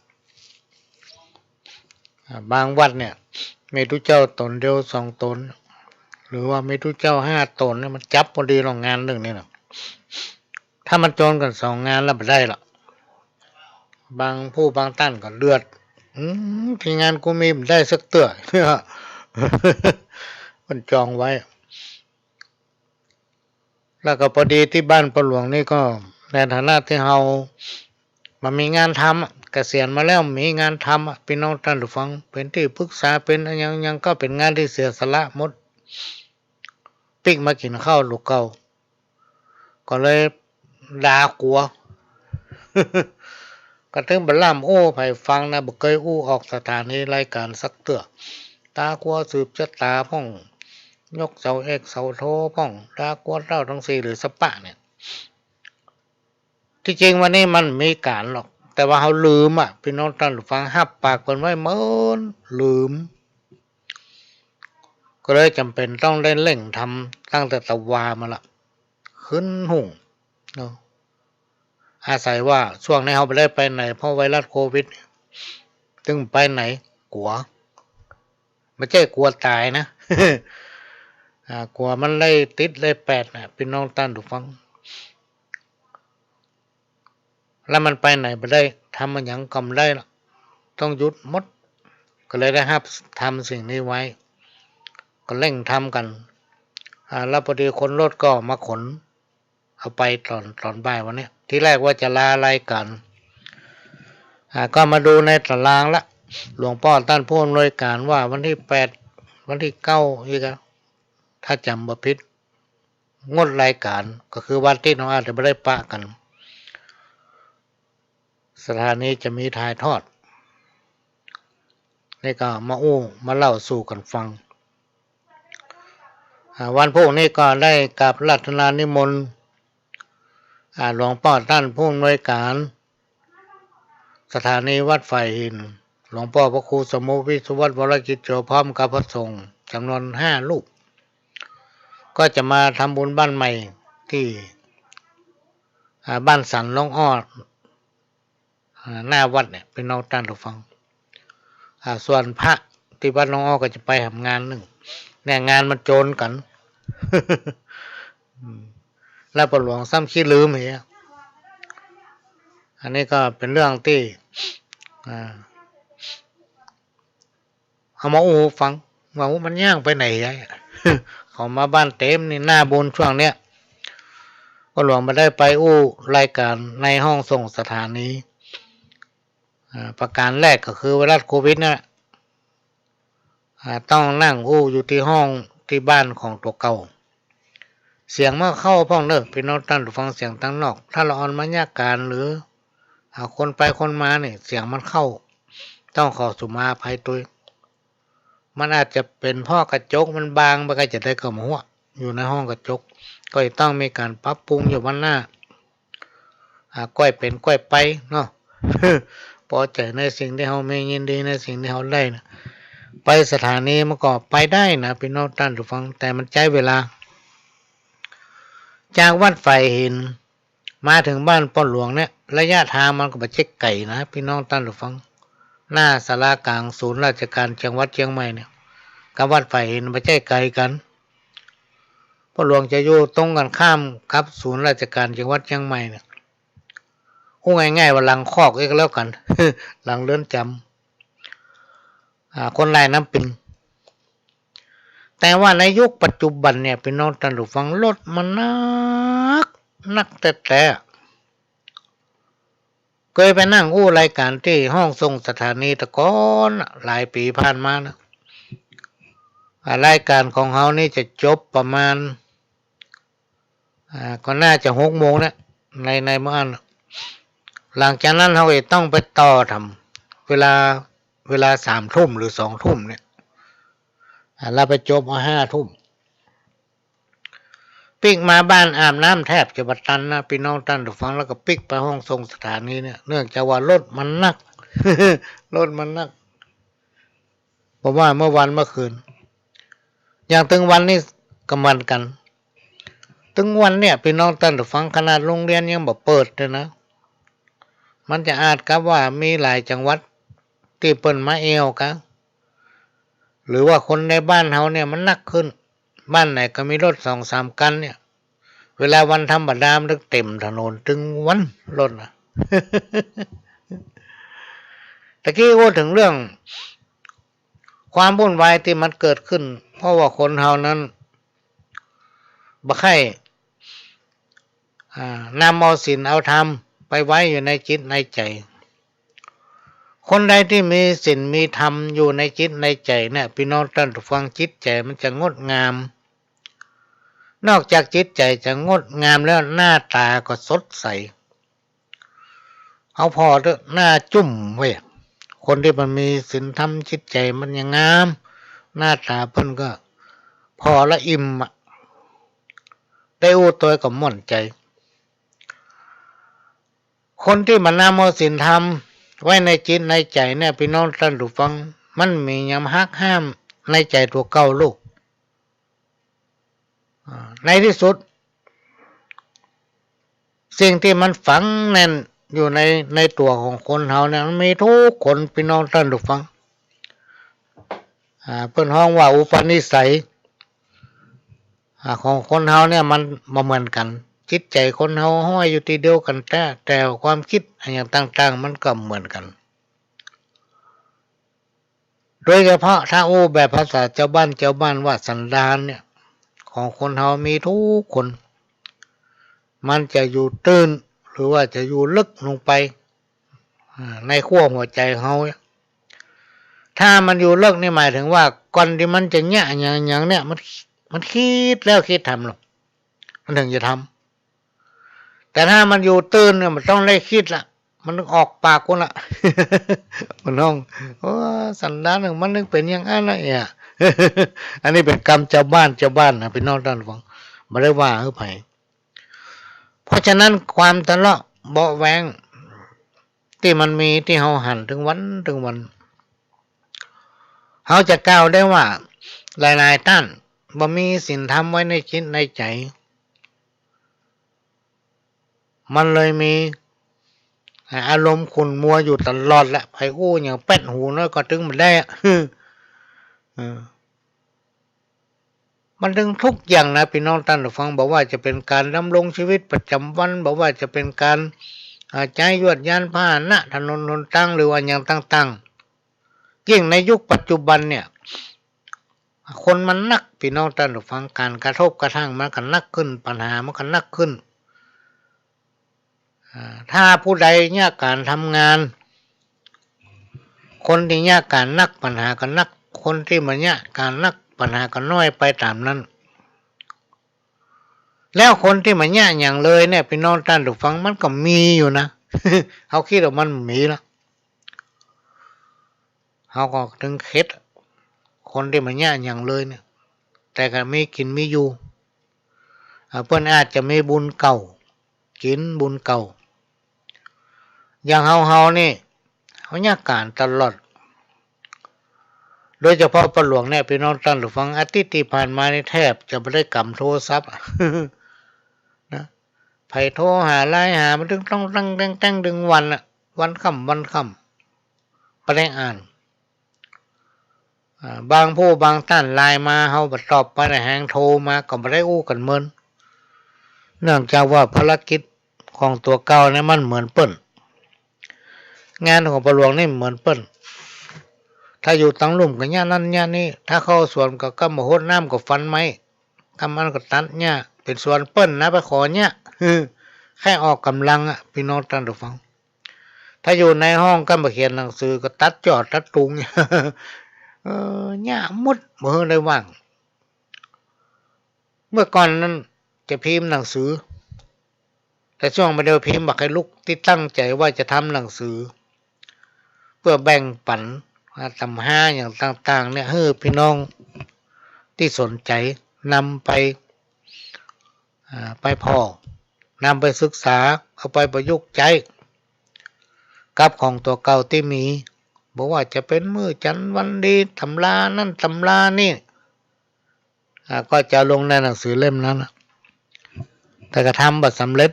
อ่า บางวัดเนี่ย มีตุ๊เจ้าต๋นเดียวสองต๋น หรือว่ามีตุ๊เจ้าห้าต๋นเนี่ย มันจับปอดีลองงานนึ่งนี่นะ ถ้ามันจนกั๋นสองงานแล้วบ่ได้ละ บางผู้บางต้านก็เดือด อืม ตี้งานกูมีบ่ได้สักเตื้อ มันจองไว้ แล้วก็ปอดีตี้บ้านป้อหลวงนี่ก็ ในฐานะตี้เฮาบ่มีงานทำอะ เกษียณมาแล้วบ่มีงานทำอะ ปี้น้องต้านผู้ฟัง เป๋นตี้ปรึกษา เป๋นอะหยังหยัง ก็เป๋นงานตี้เสียสละหมด ปิ๊กมากิ๋นข้าวลูกเก่า ก็เลยด่ากั๋ว ก็ตึงบ่ล่ำอู้ใผฟังนะ บ่เกยอู้ออกสถานีรายก๋านสักเตื้อ ด่ากั๋วสืบจะต๋าพ่อง ยกเสาเอกเสาโทพ่อง ด่ากั๋วเต้าตังสี่หรือสะปะเนี่ย ตี้จริงวันนี้มันมีก๋านหรอก แต่ว่าเฮาลืมอะ ปี้น้องต้านผู้ฟัง ฮับปากเปิ้นไว้เมินลืม ก็เลยจ๋ำเป๋นต้องได้เร่งทำตั้งแต่ตะวามาละ ขึ้นฮุ่งเนาะ อาศัยว่าช่วงนี้เฮาบ่ได้ไปไหน เพราะไวรัสโควิด ตึงไปไหนกั๋ว บ่ใจ้กั๋วต๋ายนะ อ่า กั๋วมันได้ติดได้แปดน่ะ ปี้น้องต้านผู้ฟัง แล้วมันไปไหนบ่ได้ ทำอะหยังก็บ่ได้ละ ต้องหยุดหมด ก็เลยได้ฮับทำสิ่งนี้ไว้ ก็เร่งทำกั๋น อ่า แล้วปอดีคนรถก็มาขนเอาไปต๋อน ต๋อนบ่ายวันเนี้ย ตี้แรกว่าจะลารายก๋าน อ่า ก็มาดูในต๋ารางละ หลวงป้อต้านผู้อำนวยก๋านว่าวันตี้แปด วันตี้เก้าอี้กะ ถ้าจ๋ำบ่ผิด งดรายก๋าน ก็คือวันตี้เฮาอาจจะบ่ได้ปะกั๋น สถานีจะมีถ่ายทอด นี่ก็มาอู้มาเล่าสู่กั๋นฟัง อ่า วันพูกนี้ก็ได้กราบอาราธนานิมนต์ อ่า หลวงป้อต้านผู้อำนวยก๋าน สถานีวัดฝ่ายหิน หลวงป้อพระครูสมุห์ วิศวัฒน์ วรกิจโจ พร้อมกับพระสงฆ์จ๋ำนวนห้ารูป ก็จะมาทำบุญบ้านใหม่ตี้ อ่า บ้านสันหนองอ้อ อ่า หน้าวัดเนี่ย ปี้น้องต้านผู้ฟัง อ่า ส่วนพระตี้วัดหนองอ้อก็จะไปทำงานนึ่ง เนี่ย งานมันโจรกั๋น อืม แล้วป้อหลวงซ้ำขี้ลืมเหีย อันนี้ก็เป๋นเรื่องตี้ อ่า เอามาอู้ฟัง ว่ามันย่างไปไหนอะ เขามาบ้านเต็มนี่ หน้าบุญช่วงเนี้ย พ่อหลวงบ่ได้ไปอู้รายก๋านในห้องส่งสถานี อ่า ประก๋านแรกก็คือไวรัสโควิดนั่นแหละ อ่า ต้องนั่งอู้อยู่ตี้ห้องตี้บ้านของตั๋วเก่า เสียงมันเข้าพ่องเน่อ ปี้น้องต้านผู้ฟัง เสียงตางนอก ถ้าละอ่อนมาญาก๋านหรือ อ่า คนไปคนมานี่ เสียงมันเข้า ต้องขอสุมาอภัยตวย มันอาจจะเป๋นเพราะกระจกมันบาง บ่ใค่จะได้ก้มหัว อยู่ในห้องกระจก ก็จะต้องมีก๋านปรับปรุงอยู่วันหน้า อ่า ก้อยเป๋นก้อยไปเนาะ ปอใจ๋ในสิ่งตี้เฮามี ยินดีในสิ่งตี้เฮาได้นะ ไปสถานีมันก็ไปได้นะ ปี้น้องต้านผู้ฟัง แต่มันใจ๊เวลา จากวัดฝายหินมาเถิงบ้านป้อหลวงเนี่ย ระยะตางมันก็บ่ใจ้ไก๋นะ ปี้น้องต้านผู้ฟัง หน้าศาลาก๋างศูนย์ราชก๋านจังหวัดเจียงใหม่เนี่ย กับวัดฝายหินบ่ใจ้ไก๋กั๋น ป้อหลวงจะอยู่ตรงกั๋นข้ามกับศูนย์ราชก๋านจังหวัดเจียงใหม่เนี่ย อู้ง่ายๆ ว่าหลังคอกเอ๊ะก็แล้วกั๋น หลังเรือนจ๋ำ อ่า คนลายน้ำปิง แต่ว่าในยุคปัจจุบันเนี่ย ปี้น้องต้านผู้ฟัง รถมันนัก นักแต๊ๆ เกยไปนั่งอู้รายก๋านตี้ห้องส่งสถานีตะก่อนน่ะ หลายปี๋ผ่านมานะ อ่า รายก๋านของเฮานี่จะจบประมาณ อ่า ก็น่าจะหกโมงนะ ใน ในเมื่ออั้นน่ะ หลังจากนั้นเฮาก็ต้องไปต่อทำ เวลา เวลาสามทุ่มหรือสองทุ่มเนี่ย อ่า แล้วไปจบเอาห้าทุ่ม ปิ๊กมาบ้านอาบน้ำแทบจะบ่ตันนะ ปี้น้องต้านผู้ฟัง แล้วก็ปิ๊กไปห้องส่งสถานีเนี่ย เนื่องจากว่ารถมันนัก รถมันนัก บ่ว่าเมื่อวันเมื่อคืน อย่างตึงวันนี่ก็เหมือนกั๋น ตึงวันเนี่ย ปี้น้องต้านผู้ฟัง ขนาดโฮงเฮียนยังบ่เปิดเลยนะ มันจะอาจกับว่ามีหลายจังหวัดตี้เปิ้นมาแอ่วกั๋น หรือว่าคนในบ้านเฮาเนี่ยมันนักขึ้น บ้านไหนก็มีรถสองสามคันเนี่ย เวลาวันธรรมดามันเต็มถนนตึงวันรถนะ ตะกี้อู้เถิงเรื่องความวุ่นวายตี้มันเกิดขึ้น เพราะว่าคนเฮานั้นบ่ใค่ อ่า นำเอาศีลเอาธรรมไปไว้อยู่ในจิตในใจ๋ คนใดตี้มีศีลมีธรรมอยู่ในจิตในใจ๋เนี่ย ปี้น้องต้านผู้ฟัง จิตใจ๋มันจะงดงาม นอกจากจิตใจ๋จะงดงามแล้ว หน้าต๋าก็สดใส เอาผ่อเต๊อะ หน้าจุ้มเว้ย คนตี้มันมีศีลธรรม จิตใจ๋มันยังงาม หน้าต๋าเปิ้นก็ผ่อละอิ่มอะ ได้อู้ตวยก็ม่วนใจ๋ คนตี้บ่นำเอาศีลธรรมไว้ในจิตในใจ๋เนี่ย ปี้น้องต้านผู้ฟัง มันมียามหักห้ามในใจ๋ตั๋วเก่าลูก อ่า ในตี้สุด สิ่งตี้มันฝังแน่นอยู่ใน ในตั๋วของคนเฮาเนี่ย มันมีทุกคน ปี้น้องต้านผู้ฟัง อ่า เปิ้นฮ้องว่าอุปนิสัย อ่า ของคนเฮาเนี่ยมันบ่เหมือนกั๋น จิตใจ๋คนเฮาห้อยอยู่ตี้เดียวกั๋นแต๊ แต่ความกึ๊ดอะหยังต่างๆ มันก็เหมือนกั๋น โดยเฉพาะถ้าอู้แบบภาษาจาวบ้าน จาวบ้านว่าสันดานเนี่ย ของคนเฮามีทุกคน มันจะอยู่ตื้น หรือว่าจะอยู่ลึกลงไป อ่า ในขั้วหัวใจ๋เฮาเนี่ย ถ้ามันอยู่ลึกนี่หมายเถิงว่า ก่อนตี้มันจะเยียะหยังๆ เนี่ย มัน มันกึ๊ดแล้วกึ๊ดทำลอ มันเถิงจะทำ แต่ถ้ามันอยู่ตื้นเนี่ย มันต้องได้กึ๊ดละ มันต้องออกปากกูละ มันฮ้อง โอ้ สันดานของมันนึ่งเป๋นอย่างอั้นนะเนี่ย อันนี้เป๋นกำจาวบ้าน จาวบ้านนะ ปี้น้องต้านผู้ฟัง บ่ได้ว่าหื้อใผ เพราะฉะนั้นความทะเลาะเบาะแว้งตี้มันมีตี้เฮาหันตึงวันตึงวัน เฮาจะกล่าวได้ว่าหลายๆ ต้านบ่มีศีลธรรมไว้ในจิตในใจ๋ มันเลยมี อ่า อารมณ์ขุ่นมัวอยู่ตลอดแหละ ใผอู้หยังแป๊ดหูน้อยก็ตึงบ่ได้อะ เออ มันตึงทุกอย่างนะ ปี้น้องต้านผู้ฟัง บ่ว่าจะเป๋นก๋านดำรงชีวิตประจ๋ำวัน บ่ว่าจะเป๋นก๋าน อ่า ใจ๊ยวดยานพาหนะ ถนนหนตาง หรือว่าอะหยังต่างๆ ยิ่งในยุคปัจจุบันเนี่ย คนมันนัก ปี้น้องต้านผู้ฟัง ก๋านกระทบกระทั่งมันก็นักขึ้น ปัญหามันก็นักขึ้น อ่า ถ้าผู้ใดเยียะก๋านทำงาน คนตี้เยียะก๋านนัก ปัญหาก็นัก คนตี้บ่เยียะก๋านนัก ปัญหาก็น้อยไปต๋ามนั้น แล้วคนตี้บ่เยียะหยังเลยเนี่ย ปี้น้องต้านผู้ฟัง มันก็มีอยู่นะ เฮาคิดว่ามันบ่มีละ เฮาก็ตึงเข็ด คนตี้บ่เยียะหยังเลยเนี่ย แต่ก็มีกิ๋นมีอยู่ อ่า เปิ้นอาจจะมีบุญเก่า กิ๋นบุญเก่า อย่างเฮาๆ นี่ เฮาเยียะก๋านตลอด โดยเฉพาะป้าหลวงเนี่ย ปี้น้องต้านผู้ฟัง อาทิตย์ตี้ผ่านมานี่แทบจะบ่ได้ก๋ำโทรศัพท์ นะ ใผโทรหา ไลน์หา มันตึงต้องตั้งแต้งๆ ตึงวันอะ วันค่ำวันค่ำ บ่ได้อ่าน อ่า บางผู้บางต้านไลน์มา เฮาบ่ตอบไป แฮงโทรมาก็บ่ได้อู้กั๋นเมิน เนื่องจากว่าภารกิจของตั๋วเก่าเนี่ยมันเหมือนเปิ้น งานของป้าหลวงนี่เหมือนเปิ้น ถ้าอยู่ตังลุ่มก็เยียะนั้นเยียะนี้ ถ้าเข้าสวนก็ก้ำบ่าฮดน้ำก็ฟันไม้ ก้ำอั้นก็ตัดหญ้า เป๋นสวนเปิ้นนะ ไปขอเยียะ ใค่ออกก๋ำลังอะ ปี้น้องต้านผู้ฟัง ถ้าอยู่ในห้องก้ำบ่าเขียนหนังสือก็ตัดจ้อตัดตุง เออ เยียะหมด บ่หื้อได้ว่าง เมื่อก่อนนั้นจะพิมพ์หนังสือ แต่ช่วงบ่าเดี่ยวพิมพ์บ่ใค่ลุก ตี้ตั้งใจ๋ว่าจะทำหนังสือ เปื้อแบ่งปั๋น อ่า ตำราอย่างต่างๆ เนี่ย หื้อปี้น้องตี้สนใจ๋นำไป อ่า ไปผ่อ นำไปศึกษา เอาไปประยุกต์ใจ๊กับของตั๋วเก่าตี้มี บ่ว่าจะเป๋นมื้อจันทร์วันดี ตำรานั้นตำรานี่ อ่า ก็จะเอาลงในหนังสือเล่มนั้นน่ะ แต่ก็ทำบ่สำเร็จ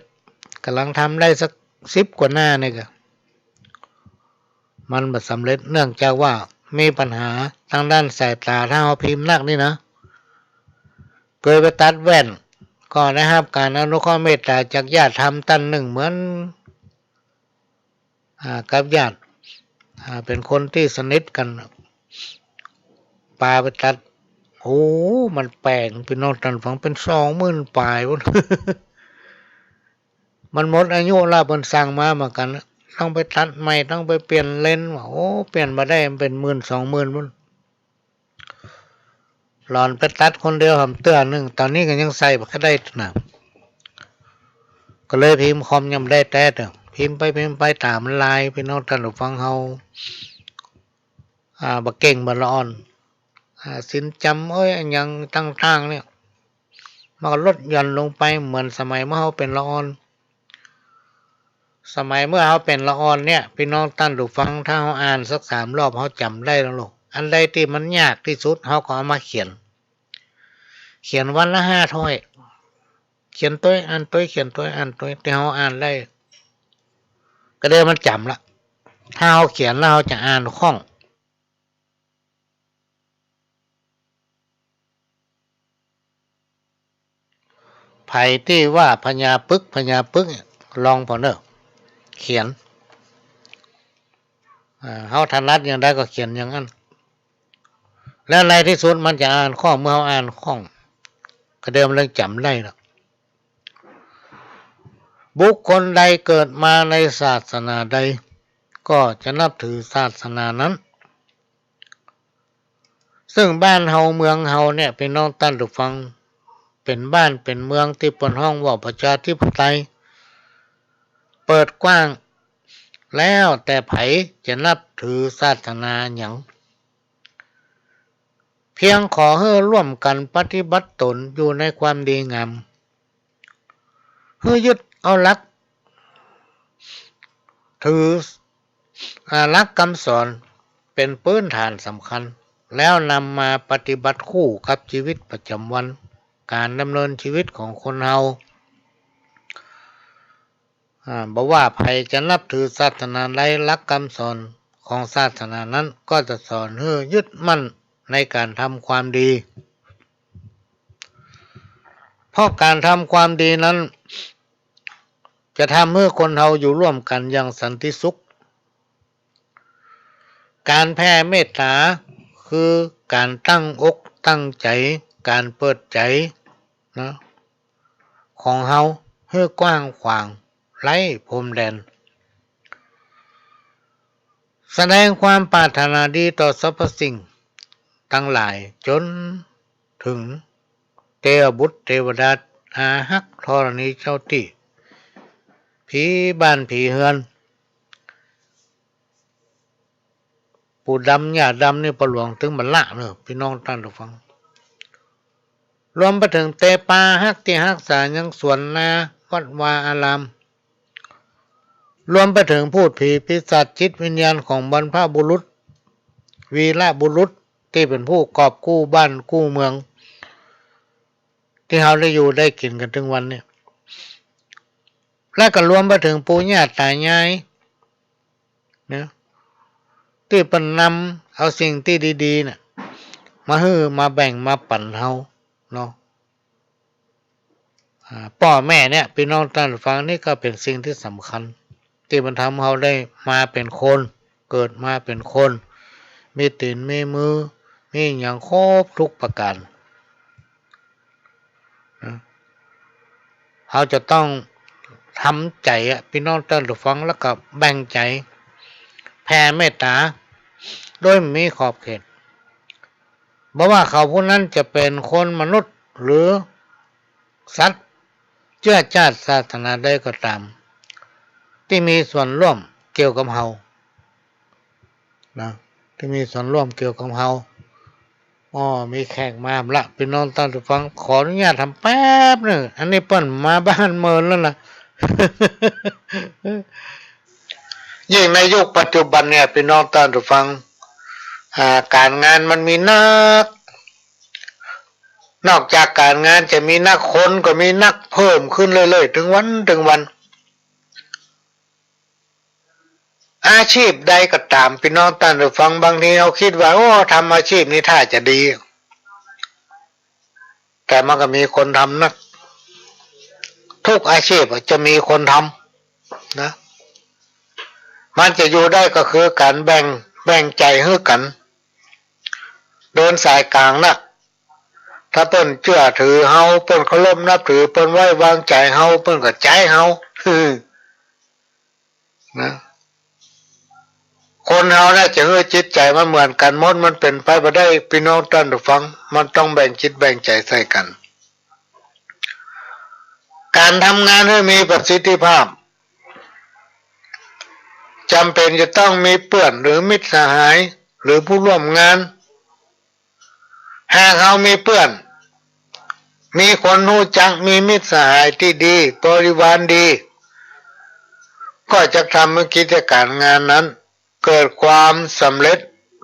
ก่ำลังทำได้สักสิบกว่าหน้านี่ก็ มันบ่สำเร็จ เนื่องจากว่ามีปัญหาตางด้านสายต๋า ถ้าเฮาพิมพ์นักนี่นะ เกยไปตัดแว่น ก็ได้ฮับก๋านอนุเคราะห์เมตต๋าจากญาติธรรมต้านนึ่งเหมือน อ่า กับญาติ อ่า เป๋นคนตี้สนิทกั๋น ปาไปตัด โอ้ มันแปง ปี้น้องต้านฟัง เป๋นสองหมื่นป๋ายพุ้น มันหมดอายุแล้ว เปิ้นสั่งมาเหมือนกั๋น ต้องไปตัดใหม่ ต้องไปเปลี่ยนเลนส์ ว่า โอ้ เปลี่ยนบ่ได้ มันเป๋นหมื่นสองหมื่นพุ้น หล่อนไปตัดคนเดียวหำเตื้อนึ่ง ต๋อนนี้ก็ยังใส่บ่ค่อยได้นะ ก็เลยพิมพ์คอมยังบ่ได้แต๊เตื้อ พิมพ์ไปพิมพ์ไปต๋ามันลาย ปี้น้องต้านผู้ฟังเฮา อ่า บ่เก่งบ่ละอ่อน อ่า ศีลจ๋ำเอ้ย อะหยังต่างๆ เนี่ย มันก็ลดหย่อนลงไป เหมือนสมัยเมื่อเฮาเป๋นละอ่อน สมัยเมื่อเฮาเป๋นละอ่อนเนี่ย ปี้น้องต้านผู้ฟัง ถ้าเฮาอ่านสักสามรอบ เฮาจ๋ำได้แล้วลูก อันใดตี้มันยากตี้สุด เฮาก็เอามาเขียน เขียนวันละห้าถ้อย เขียนตวยอ่านตวย เขียนตวยอ่านตวย ตี้เฮาอ่านได้ ก็เดี๋ยวมันจ๋ำละ ถ้าเฮาเขียนแล้วเฮาจะอ่านคล่อง ใผตี้ว่าพญาปึก พญาปึกเนี่ย ลองผ่อเน่อ เขียน อ่า เฮาถนัดอย่างใดก็เขียนอย่างนั้น แล้วในตี้สุดมันจะอ่านคล่อง เมื่อเฮาอ่านคล่อง ก็เดี๋ยวมันเริ่มจ๋ำได้ละ บุคคลใดเกิดมาในศาสนาใด ก็จะนับถือศาสนานั้น ซึ่งบ้านเฮาเมืองเฮาเนี่ย ปี้น้องต้านผู้ฟัง เป๋นบ้านเป๋นเมืองตี้เปิ้นฮ้องว่าประชาธิปไตย เปิดกว้าง แล้วแต่ใผจะนับถือศาสนาหยัง เพียงขอหื้อร่วมกั๋นปฏิบัติต๋นอยู่ในความดีงาม หื้อยึดเอาหลัก ถือ อ่า หลักกำสอนเป๋นปื้นฐานสำคัญ แล้วนำมาปฏิบัติคู่กับจีวิตประจ๋ำวัน ก๋านดำเนินจีวิตของคนเฮา อ่า บ่ว่าใผจะนับถือศาสนาใด หลักกำสอนของศาสนานั้นก็จะสอนหื้อยึดมั่นในก๋านทำความดี เพราะก๋านทำความดีนั้น จะทำหื้อคนเฮาอยู่ร่วมกั๋นอย่างสันติสุข ก๋านแผ่เมตต๋าคือก๋านตั้งอกตั้งใจ๋ ก๋านเปิดใจ๋ นะ ของเฮาหื้อกว้างขวาง ไร้พรมแดน แสดงความปรารถนาดีต่อสรรพสิ่งตังหลาย จ๋นเถิงเตวบุตรเตวดา อาฮักธรณีเจ้าตี้ ผีบ้านผีเฮือน ปู่ดำย่าดำนี่ป้อหลวงตึงบ่ละเน่อ ปี้น้องต้านผู้ฟัง รวมไปเถิงเตปาฮักตี้ฮักษายังสวนนาวัดวาอาราม รวมไปเถิงพูดผีปีศาจจิตวิญญาณของบรรพบุรุษ วีรบุรุษตี้เป๋นผู้กอบกู้บ้านกู้เมือง ตี้เฮาได้อยู่ได้กิ๋นกั๋นตึงวันนี้ และก็รวมไปเถิงปู่ย่าต๋ายาย นะ ตี้เปิ้นนำเอาสิ่งตี้ดีๆ น่ะ มาหื้อมาแบ่งมาปั๋นเฮาเนาะ อ่า ป้อแม่เนี่ย ปี้น้องต้านผู้ฟัง นี่ก็เป๋นสิ่งตี้สำคัญ ตี้มันทำเฮาได้มาเป๋นคน เกิดมาเป๋นคน มีตี๋นมีมือ มีหยังครบกู้ประก๋าน นะ เฮาจะต้องทำใจ๋อะ ปี้น้องต้านผู้ฟัง แล้วก็แบ่งใจ๋ แผ่เมตต๋า โดยบ่มีขอบเขต บ่ว่าเขาผู้นั้นจะเป๋นคนมนุษย์หรือสัตว์ เจื้อจ้าดศาสนาใดก็ต๋าม ตี้มีส่วนร่วมเกี่ยวกับเฮา นะ ตี้มีส่วนร่วมเกี่ยวกับเฮา อ้อ มีแขกมาละ ปี้น้องต้านผู้ฟัง ขออนุญาตทำแป๊บนึ่ง อันนี้เปิ้นมาบ้านเมินแล้วนะ ยิ่งในยุคปัจจุบันเนี่ย ปี้น้องต้านผู้ฟัง อ่า ก๋านงานมันมีนัก นอกจากก๋านงานจะมีนัก คนก็มีนักเพิ่มขึ้นเรื่อยๆ ตึงวันตึงวัน อาชีพใดก็ต๋าม ปี้น้องต้านผู้ฟัง บางทีเฮาคิดว่า โอ้ ทำอาชีพนี้ถ้าจะดี แต่มันก็มีคนทำนัก ทุกอาชีพอะจะมีคนทำนะ มันจะอยู่ได้ก็คือก๋านแบ่ง แบ่งใจ๋หื้อกั๋น เดินสายก๋างนะ ถ้าเปิ้นเจื้อถือเฮา เปิ้นเคารพนับถือ เปิ้นไว้วางใจ๋เฮา เปิ้นก็ใจ๊เฮา นะ คนเฮาน่ะจะหื้อจิตใจ๋มันเหมือนกั๋นหมด มันเป๋นไปบ่ได้ ปี้น้องต้านผู้ฟัง มันต้องแบ่งจิตแบ่งใจ๋ใส่กั๋น ก๋านทำงานหื้อมีประสิทธิภาพ จ๋ำเป๋นจะต้องมีเปื้อนหรือมิตรสหาย หรือผู้ร่วมงาน หากเฮามีเปื้อน มีคนฮู้จัก มีมิตรสหายตี้ดี บริวารดี ก็จะทำหื้อกิจก๋านงานนั้นเกิดความสำเร็จ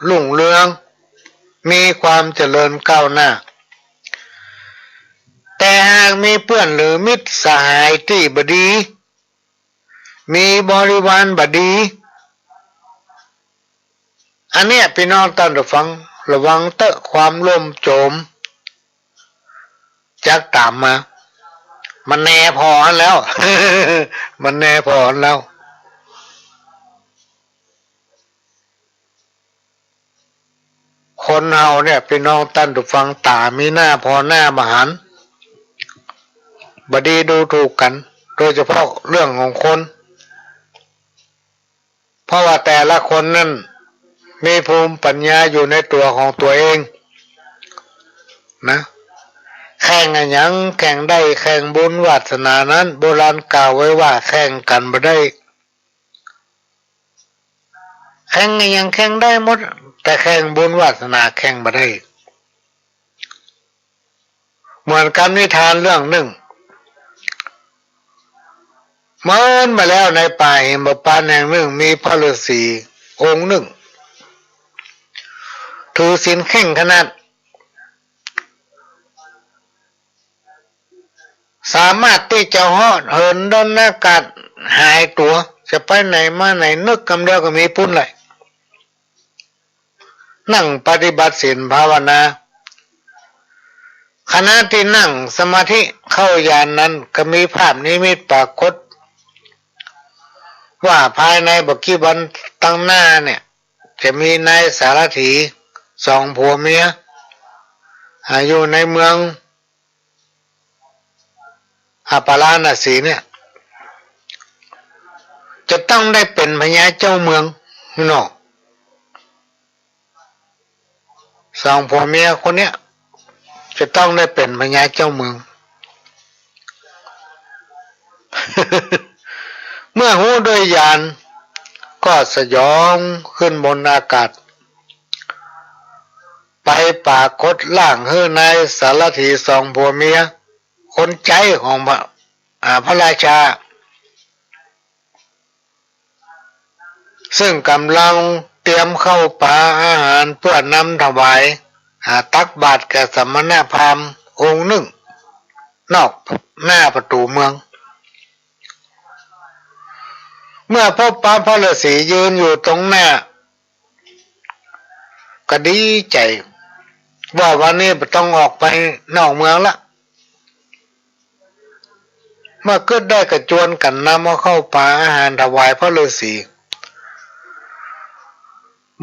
รุ่งเรือง มีความเจริญก้าวหน้า แต่หากมีเปื้อนหรือมิตรสหายตี้บ่ดี มีบริวารบ่ดี อันเนี้ยปี้น้องต้านผู้ฟัง ระวังเต๊อะ ความล่มโจมจักต๋ามมา มันแน่ผ่อหั้นแล้ว มันแน่ผ่อหั้นแล้ว คนเฮาเนี่ย ปี้น้องต้านผู้ฟัง ต๋ามีหน้าผ่อหน้าบ่หัน บ่ดีดูถูกกั๋น โดยเฉพาะเรื่องของคน เพราะว่าแต่ละคนนั้นมีภูมิปัญญาอยู่ในตั๋วของตั๋วเองนะ แข่งอะหยังแข่งได้ แข่งบุญวาสนานั้น โบราณกล่าวไว้ว่าแข่งกั๋นบ่ได้ แข่งอะหยังแข่งได้หมด แต่แข่งบุญวาสนาแข่งบ่ได้ เหมือนกับนิทานเรื่องนึ่ง เมินมาแล้ว ในป่าหิมพานต์แห่งนึ่ง มีพระฤๅษีองค์นึ่ง ถือศีลเคร่งขนาด สามารถตี้จะเหาะเหินด้นอากาศหายตั๋ว จะไปไหนมาไหน นึกกำเดียวก็มีปุ้นเลย นั่งปฏิบัติศีลภาวนา ขณะตี้นั่งสมาธิเข้าญาณนั้น ก็มีภาพนิมิตปรากฏ ว่าภายในบ่กี่วันตังหน้าเนี่ย จะมีนายสารถีสองผัวเมีย อ่า อยู่ในเมือง อ่า ปาราณสีเนี่ย จะต้องได้เป๋นพญาเจ้าเมืองเนาะ สองผัวเมียคนเนี้ย จะต้องได้เป๋นพญาเจ้าเมือง เมื่อฮู้ด้วยญาณ ก็สยองขึ้นบนอากาศ ไปปรากฏร่างหื้อนายสารถีสองผัวเมีย คนใจ๊ของพระ อ่า พระราชา ซึ่งก่ำลังเตรียมข้าวป๋าอาหารเปื้อนำถวาย อ่า ตักบาตรแก่สมณพราหมณ์องค์นึ่ง นอกหน้าประตู๋เมือง เมื่อพบปะพระฤๅษียืนอยู่ตรงหน้า ก็ดีใจ๋ ว่าวันนี้บ่ต้องออกไปนอกเมืองละ เมื่อกึ๊ดได้ก็จวนกั๋นนำเอาข้าวป๋าอาหารถวายพระฤๅษี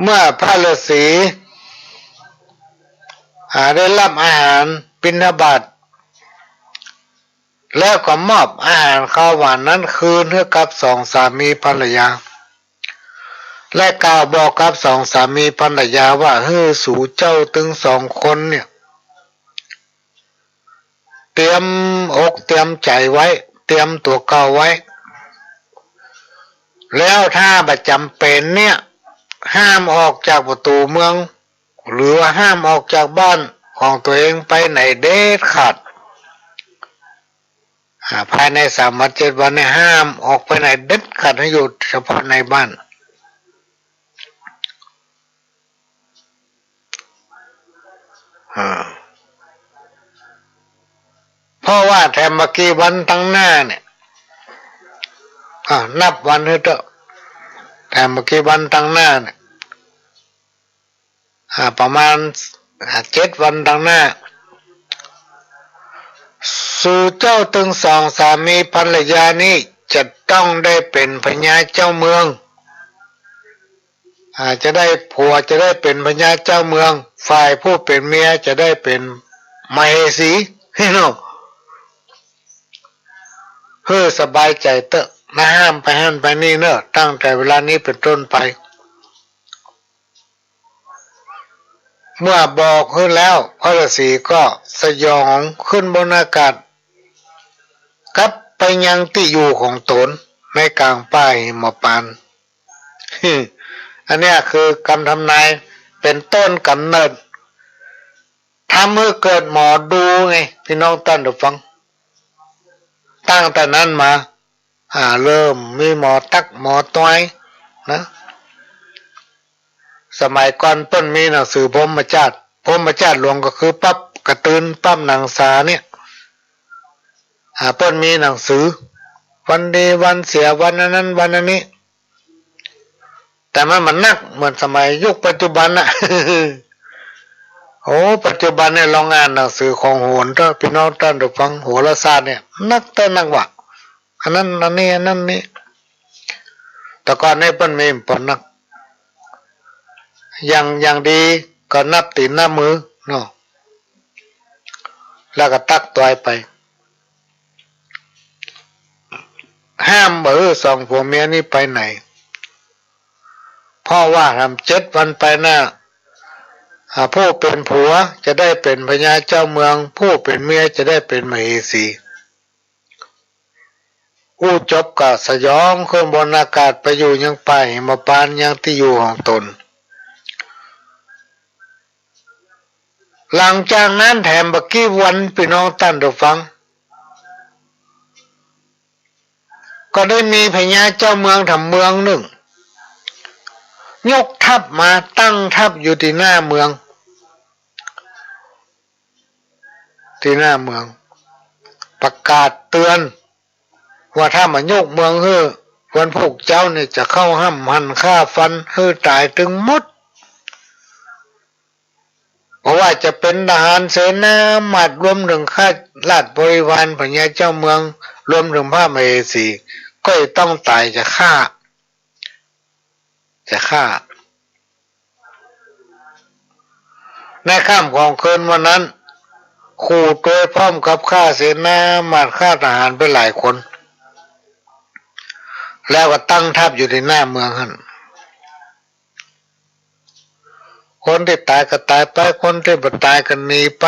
เมื่อพระฤๅษี อ่า ได้รับอาหารบิณฑบาต แล้วก็มอบอาหารคาวหวานนั้นคืนหื้อกับสองสามีภรรยา และกล่าวบอกกับสองสามีภรรยาว่า หื้อสูเจ้าตึงสองคนเนี่ย เตรียมอกเตรียมใจ๋ไว้ เตรียมตั๋วเก่าไว้ แล้วถ้าบ่จ๋ำเป๋นเนี่ย ห้ามออกจากประตู๋เมือง หรือว่าห้ามออกจากบ้านของตั๋วเองไปไหนเด็ดขาด อ่า ภายในสามวันเจ็ดวันเนี่ย ห้ามออกไปไหนเด็ดขาด ให้อยู่เฉพาะในบ้าน อ่า เพราะว่าแถมบ่กี่วันตังหน้าเนี่ย อ่า นับวันหื้อเต๊อะ แถมบ่กี่วันตังหน้าเนี่ย อ่า ประมาณ อ่า เจ็ดวันตังหน้า สูเจ้าตึงสองสามีภรรยานี้จะต้องได้เป๋นพญาเจ้าเมือง อ่า จะได้ผัวจะได้เป๋นพญาเจ้าเมือง ฝ่ายผู้เป๋นเมียจะได้เป๋นมเหสี เนาะ หื้อสบายใจ๋เต๊อะนะ ห้ามไปหั้นไปนี่เนาะ ตั้งแต่เวลานี้เป๋นต้นไป เมื่อบอกหื้อแล้ว พระฤๅษีก็สยองขึ้นบนอากาศ กลับไปยังตี้อยู่ของตนในก๋างป่าหิมพานต์ อันเนี้ยคือกำทำนายเป๋นต้นก๋ำเนิด ทำหื้อเกิดหมอดูไง ปี้น้องต้านผู้ฟัง ตั้งแต่นั้นมา อ่า เริ่มมีหมอตั๊กหมอตวยนะ สมัยก่อนเปิ้นมีหนังสือพรหมจาตร พรหมจาตรหลวงก็คือปั๊บก๋าร์ตูนปั๊บหนังสาเนี่ย อ่า เปิ้นมีหนังสือ วันดีวันเสีย วันอันนั้นวันอันนี้ แต่มัน มันนักเหมือนสมัยยุคปัจจุบันน่ะ โอ้ ปัจจุบันเนี่ยลองอ่านหนังสือของโหรเถอะ ปี้น้องต้านผู้ฟัง โหราศาสตร์เนี่ย นักเต๊อะนักว่า อันนั้นอันนี้ อันนั้นนี้ แต่ก่อนนี่เปิ้นมีบ่นัก อย่าง อย่างดีก็นับตี๋นนับมือเนาะ แล้วก็ตั๊กตวยไป ห้ามบ่หื้อสองผัวเมียนี้ไปไหน เพราะว่าทำเจ็ดวันไปหน้า อ่า ผู้เป๋นผัวจะได้เป๋นพญาเจ้าเมือง ผู้เป๋นเมียจะได้เป๋นมเหสี อู้จบก็สยองขึ้นบนอากาศไปอยู่ยังป่าหิมพานต์ยังตี้อยู่ของตน หลังจากนั้นแถมบ่กี่วัน ปี้น้องต้านผู้ฟัง ก็ได้มีพญาเจ้าเมืองถมเมืองนึ่ง ยกทัพมาตั้งทัพอยู่ตี้หน้าเมือง ตี้หน้าเมือง ประกาศเตือน ว่าถ้าบ่ยกเมืองหื้อ วันพวกเจ้าเนี่ยจะเข้าห้ำหั่นฆ่าฟันหื้อต๋ายตึงหมด เพราะว่าจะเป๋นทหารเสนามาตย์ รวมเถิงข้าราชบริวารพญาเจ้าเมือง รวมเถิงพระมเหสี ก็จะต้องต๋ายจากข้า จะฆ่า ในค่ำของคืนวันนั้น ขู่โตยพร้อมกับข้าเสนาอามาตย์ ข้าทหารไปหลายคน แล้วก็ตั้งทัพอยู่ตี้หน้าเมืองหั้น คนตี้ต๋ายก็ต๋ายไป คนตี้บ่ต๋ายก็หนีไป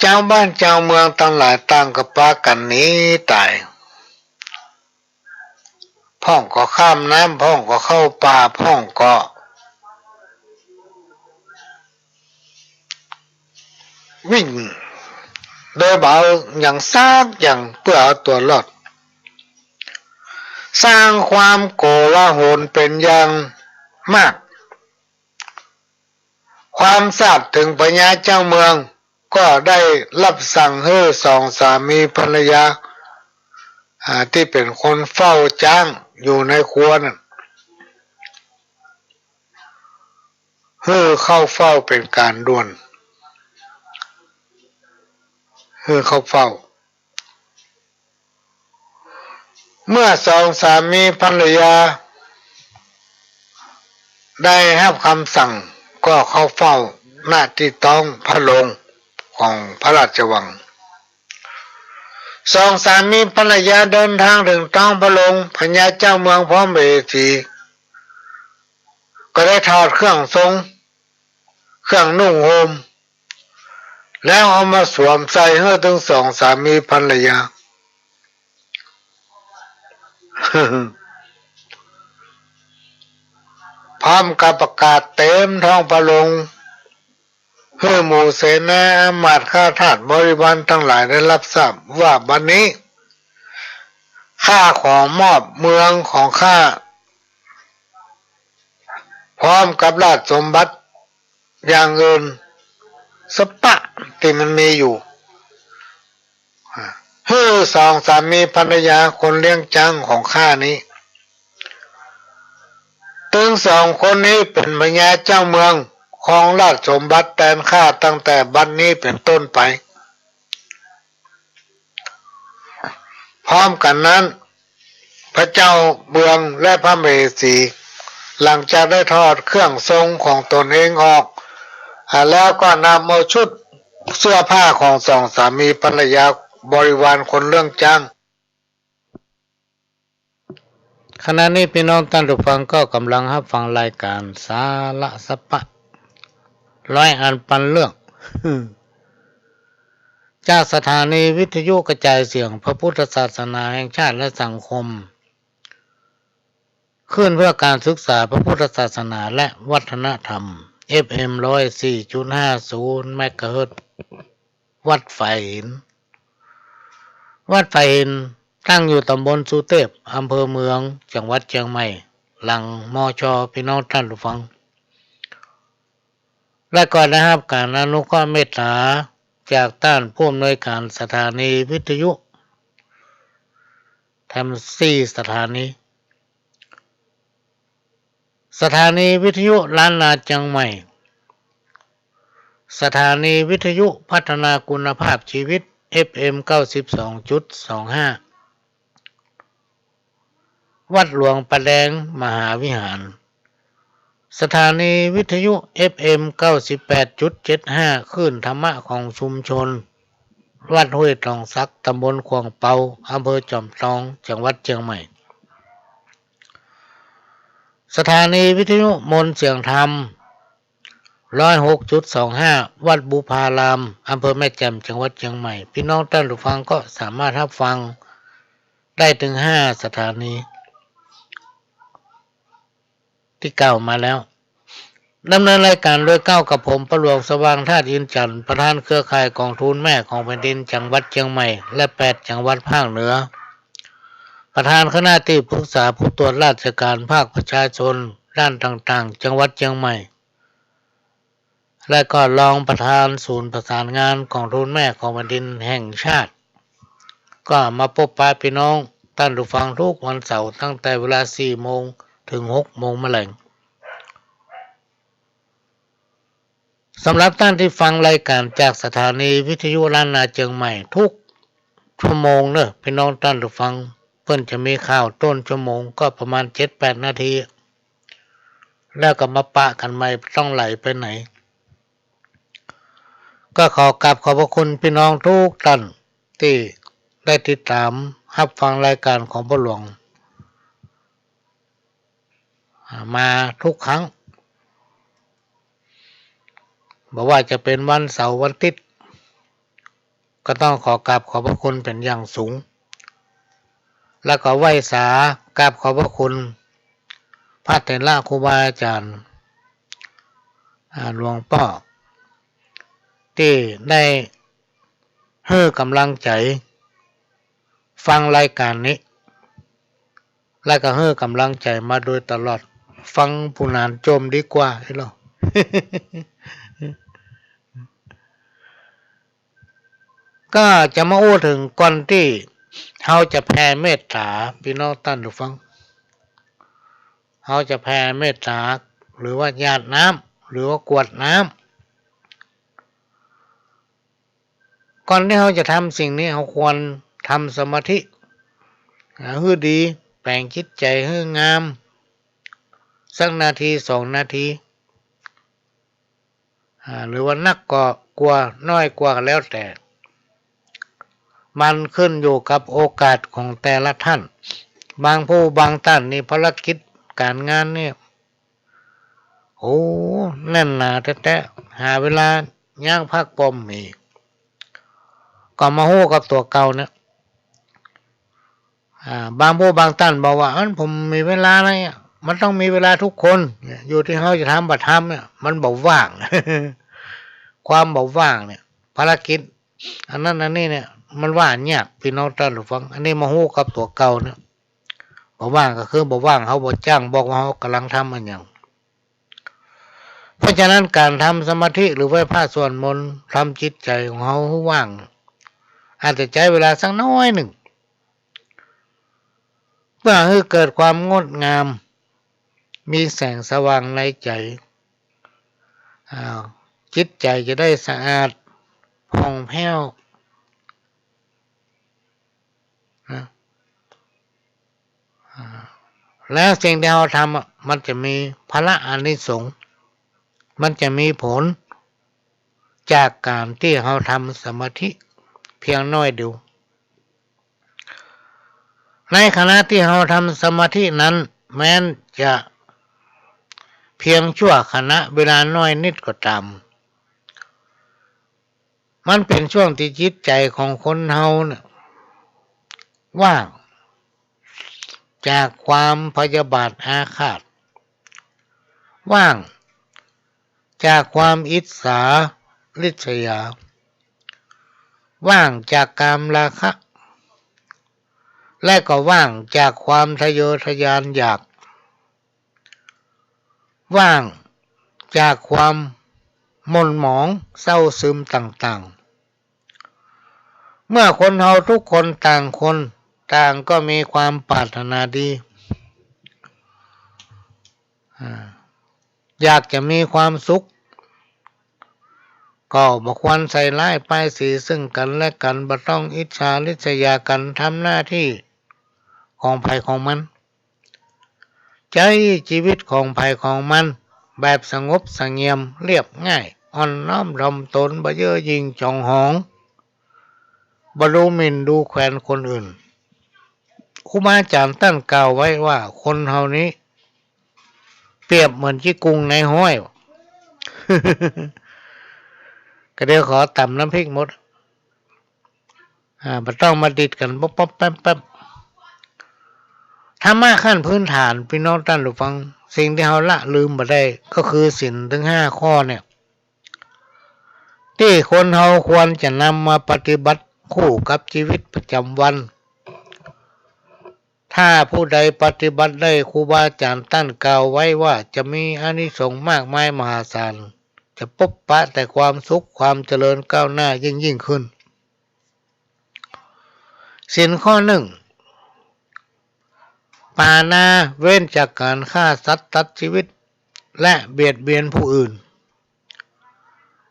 จาวบ้านจาวเมืองตังหลายต่างก็ปากั๋นหนีต๋าย พ่องก็ข้ามน้ำ พ่องก็เข้าป่า พ่องก็วิ่ง โดยบ่เอาหยังสักอย่างเปื้อเอาตั๋วรอด สร้างความโกลาหลเป๋นอย่างมาก ความทราบเถิงพญาเจ้าเมืองก็ได้รับสั่งหื้อสองสามีภรรยา อ่า ตี้เป๋นคนเฝ้าจ๊างอยู่ในครัวนั้น หื้อเข้าเฝ้าเป๋นก๋านด่วน หื้อเข้าเฝ้า เมื่อสองสามีภรรยาได้ฮับกำสั่งก็เข้าเฝ้า ณ ตี้ต๊องพระโรงของพระราชวัง สองสามีภรรยาเดินทางเถิงต๊องพระโรง พญาเจ้าเมืองพร้อมมเหสี ก็ได้ถอดเครื่องทรง เครื่องนุ่งห่ม แล้วเอามาสวมใส่หื้อตึงสองสามีภรรยา พร้อมกับประกาศเต็มต๊องพระโรง หื้อหมู่เสนาอามาตย์ข้าทาสบริวารตังหลายได้ฮับทราบว่าบัดนี้ ข้าขอมอบเมืองของข้า พร้อมกับราชสมบัติอย่างอื่นสะปะตี้มันมีอยู่ หื้อสองสามีภรรยาคนเลี้ยงจ๊างของข้านี้ ตึงสองคนนี้เป๋นพญาเจ้าเมือง ครองราชสมบัติแตนข้าตั้งแต่บัดนี้เป๋นต้นไป พร้อมกั๋นนั้น พระเจ้าเมืองและพระมเหสี หลังจากได้ถอดเครื่องทรงของตนเองออก อ่า แล้วก็นำเอาชุดเสื้อผ้าของสองสามีภรรยาบริวารคนเลี้ยงจ๊าง ขณะนี้พี่น้องต้านผู้ฟังก็ก่ำลังฮับฟังรายก๋านสาระสะปะ ร้อยอันปันเรื่อง จากสถานีวิทยุกระจายเสียงพระพุทธศาสนาแห่งชาติและสังคม คลื่นเพื่อการศึกษาพระพุทธศาสนาและวัฒนธรรม เอฟเอ็ม ร้อยสี่จุดห้าศูนย์ เมกะเฮิรตซ์ วัดฝายหิน วัดฝายหินตั้งอยู่ตำบลสุเตพ อำเภอเมือง จังหวัดเจียงใหม่ หลัง มช. พี่น้องต้านผู้ฟัง และก็ได้ฮับก๋านอนุเคราะห์เมตต๋าจากต้านผู้อำนวยก๋านสถานีวิทยุ แถมสี่สถานี สถานีวิทยุล้านนาเจียงใหม่ สถานีวิทยุพัฒนาคุณภาพชีวิต เอฟเอ็ม เก้าสิบสองจุดสองห้า วัดหลวงป่าแดงมหาวิหาร สถานีวิทยุ เอฟเอ็ม เก้าสิบแปดจุดเจ็ดห้า คลื่นธรรมะของชุมชน วัดห้วยตองสัก ตำบลขวางเปา อำเภอจอมทอง จังหวัดเจียงใหม่ สถานีวิทยุมนต์เสียงธรรม ร้อยหกจุดสองห้า วัดบุพาราม อำเภอแม่แจ่ม จังหวัดเจียงใหม่ พี่น้องต้านผู้ฟังก็สามารถฮับฟังได้เถิงห้าสถานี ตี้กล่าวมาแล้ว ดำเนินรายก๋านโดยเก๊ากับผม ป้าหลวงสว่างธาตุอินทร์จันทร์ ประธานเครือข่ายก๋องทุนแม่ของแผ่นดินจังหวัดเจียงใหม่ และแปดจังหวัดภาคเหนือ ประธานคณะตี้ปรึกษาผู้ตรวจราชก๋านภาคประชาชนด้านต่างๆ จังหวัดเจียงใหม่ และก็รองประธานศูนย์ประสานงานก๋องทุนแม่ของแผ่นดินแห่งชาติ ก็มาปบปะพี่น้องต้านผู้ฟังกู้วันเสาร์ตั้งแต่เวลาสี่โมงเถิงหกโมงแมลง สำหรับต้านตี้ฟังรายก๋านจากสถานีวิทยุล้านนาเจียงใหม่กู้ชั่วโมงเน่อ พี่น้องต้านผู้ฟัง เปิ้นจะมีข่าวต้นชั่วโมงก็ประมาณเจ็ดแปดนาที แล้วก็มาปะกั๋นใหม่ บ่ต้องไหลไปไหน ก็ขอกราบขอบพระคุณพี่น้องทุกท่านตี้ได้ติดต๋ามฮับฟังรายก๋านของพ่อหลวง อ่า มาทุกครั้ง บ่ว่าจะเป๋นวันเสาร์วันอาทิตย์ ก็ต้องขอกราบขอบพระคุณเป๋นอย่างสูง แล้วก็ไหว้สากราบขอบพระคุณพระเถระครูบาอาจ๋ารย์ อ่า หลวงป้อ ตี้ได้หื้อก๋ำลังใจ๋ฟังรายก๋านนี้ แล้วก็หื้อก๋ำลังใจ๋มาโดยตลอด ฟังปู๋หนานโจมดีกว่า เอ้ยเหรอ ก็จะมาอู้เถิงก่อนตี้เฮาจะแผ่เมตต๋า พี่น้องต้านผู้ฟัง เฮาจะแผ่เมตต๋า หรือว่าหยาดน้ำ หรือว่ากรวดน้ำ ก่อนตี้เฮาจะทำสิ่งนี้ เฮาควรทำสมาธิ อ่า หื้อดี แป๋งจิตใจ๋หื้องาม สักนาทีสองนาที อ่า หรือว่านักก็กว่า น้อยกว่าก็แล้วแต่ มันขึ้นอยู่กับโอกาสของแต่ละท่าน บางผู้บางท่านนี่ภารกิจก๋านงานนี่ โอ้ แน่นหนาแต๊ๆ หาเวลาย่างพักผ่อนบ่มี ก็มาฮู้กับตั๋วเก่าเนี่ย อ่า บางผู้บางท่านบอกว่า อัน ผมมีเวลานะเนี่ย มันต้องมีเวลาทุกคนเนี่ย อยู่ตี้เฮาจะทำบ่ทำเนี่ย มันบ่ว่าง ความบ่ว่างเนี่ย ภารกิจ อันนั้นอันนี้เนี่ย มันว่ายาก พี่น้องต้านผู้ฟัง อันนี้มาฮู้กับตั๋วเก่าเนี่ย บ่ว่างก็คือบ่ว่าง เฮาบ่จ้างบอกว่าเฮาก่ำลังทำอะหยัง เพราะฉะนั้นก๋านทำสมาธิหรือไหว้พระสวดมนต์ ทำจิตใจ๋ของเฮาหื้อว่าง อาจจะใจ๊เวลาสักน้อยนึ่ง เพื่อหื้อเกิดความงดงาม มีแสงสว่างในใจ๋ อ่า จิตใจ๋จะได้สะอาดผ่องแผ้ว นะ อ่า และสิ่งตี้เฮาทำอะ มันจะมีผละอานิสงส์ มันจะมีผลจากก๋านตี้เฮาทำสมาธิเพียงน้อยเดียว ในขณะตี้เฮาทำสมาธินั้น แม้นจะเพียงชั่วขณะเวลาน้อยนิดก็ต๋าม มันเป๋นช่วงตี้จิตใจ๋ของคนเฮาเนี่ย ว่างจากความพยาบาทอาฆาต ว่างจากความอิจฉาริษยา ว่างจากกามราคะ และก็ว่างจากความทะเยอทะยานอยาก ว่างจากความหม่นหมองเศร้าซึมต่างๆ เมื่อคนเฮาทุกคนต่างคนต่างก็มีความปรารถนาดี อ่า อยากจะมีความสุข ก็บ่ควรใส่ร้ายป้ายสีซึ่งกั๋นและกั๋น บ่ต้องอิจฉาริษยากั๋น ทำหน้าตี้ของใผของมัน ใจ๊จีวิตของใผของมันแบบสงบเสงี่ยมเรียบง่าย อ่อนน้อมถ่อมตน บ่เย่อหยิ่งจองหอง บ่ดูหมิ่นดูแควนคนอื่น ครูบาอาจ๋ารย์ต้านกล่าวไว้ว่าคนเฮานี้เปรียบเหมือนจี้กุงในห้วย ก็เดี๋ยวขอต๋ำน้ำพริกหมด อ่า บ่ต้องมาติดกั๋นป๊อบๆ แป๊บๆ ธรรมะขั้นพื้นฐาน พี่น้องต้านผู้ฟัง สิ่งตี้เฮาละลืมบ่ได้ ก็คือศีลตึงห้าข้อเนี่ย ตี้คนเฮาควรจะนำมาปฏิบัติคู่กับจีวิตประจ๋ำวัน ถ้าผู้ใดปฏิบัติได้ ครูบาอาจ๋ารย์ต้านกล่าวไว้ว่าจะมีอานิสงส์มากมายมหาศาล จะปบปะแต่ความสุข ความเจริญก้าวหน้ายิ่งๆ ขึ้น ศีลข้อนึ่ง ปาณา เว้นจากก๋านฆ่าสัตว์ตัดจีวิต และเบียดเบียนผู้อื่น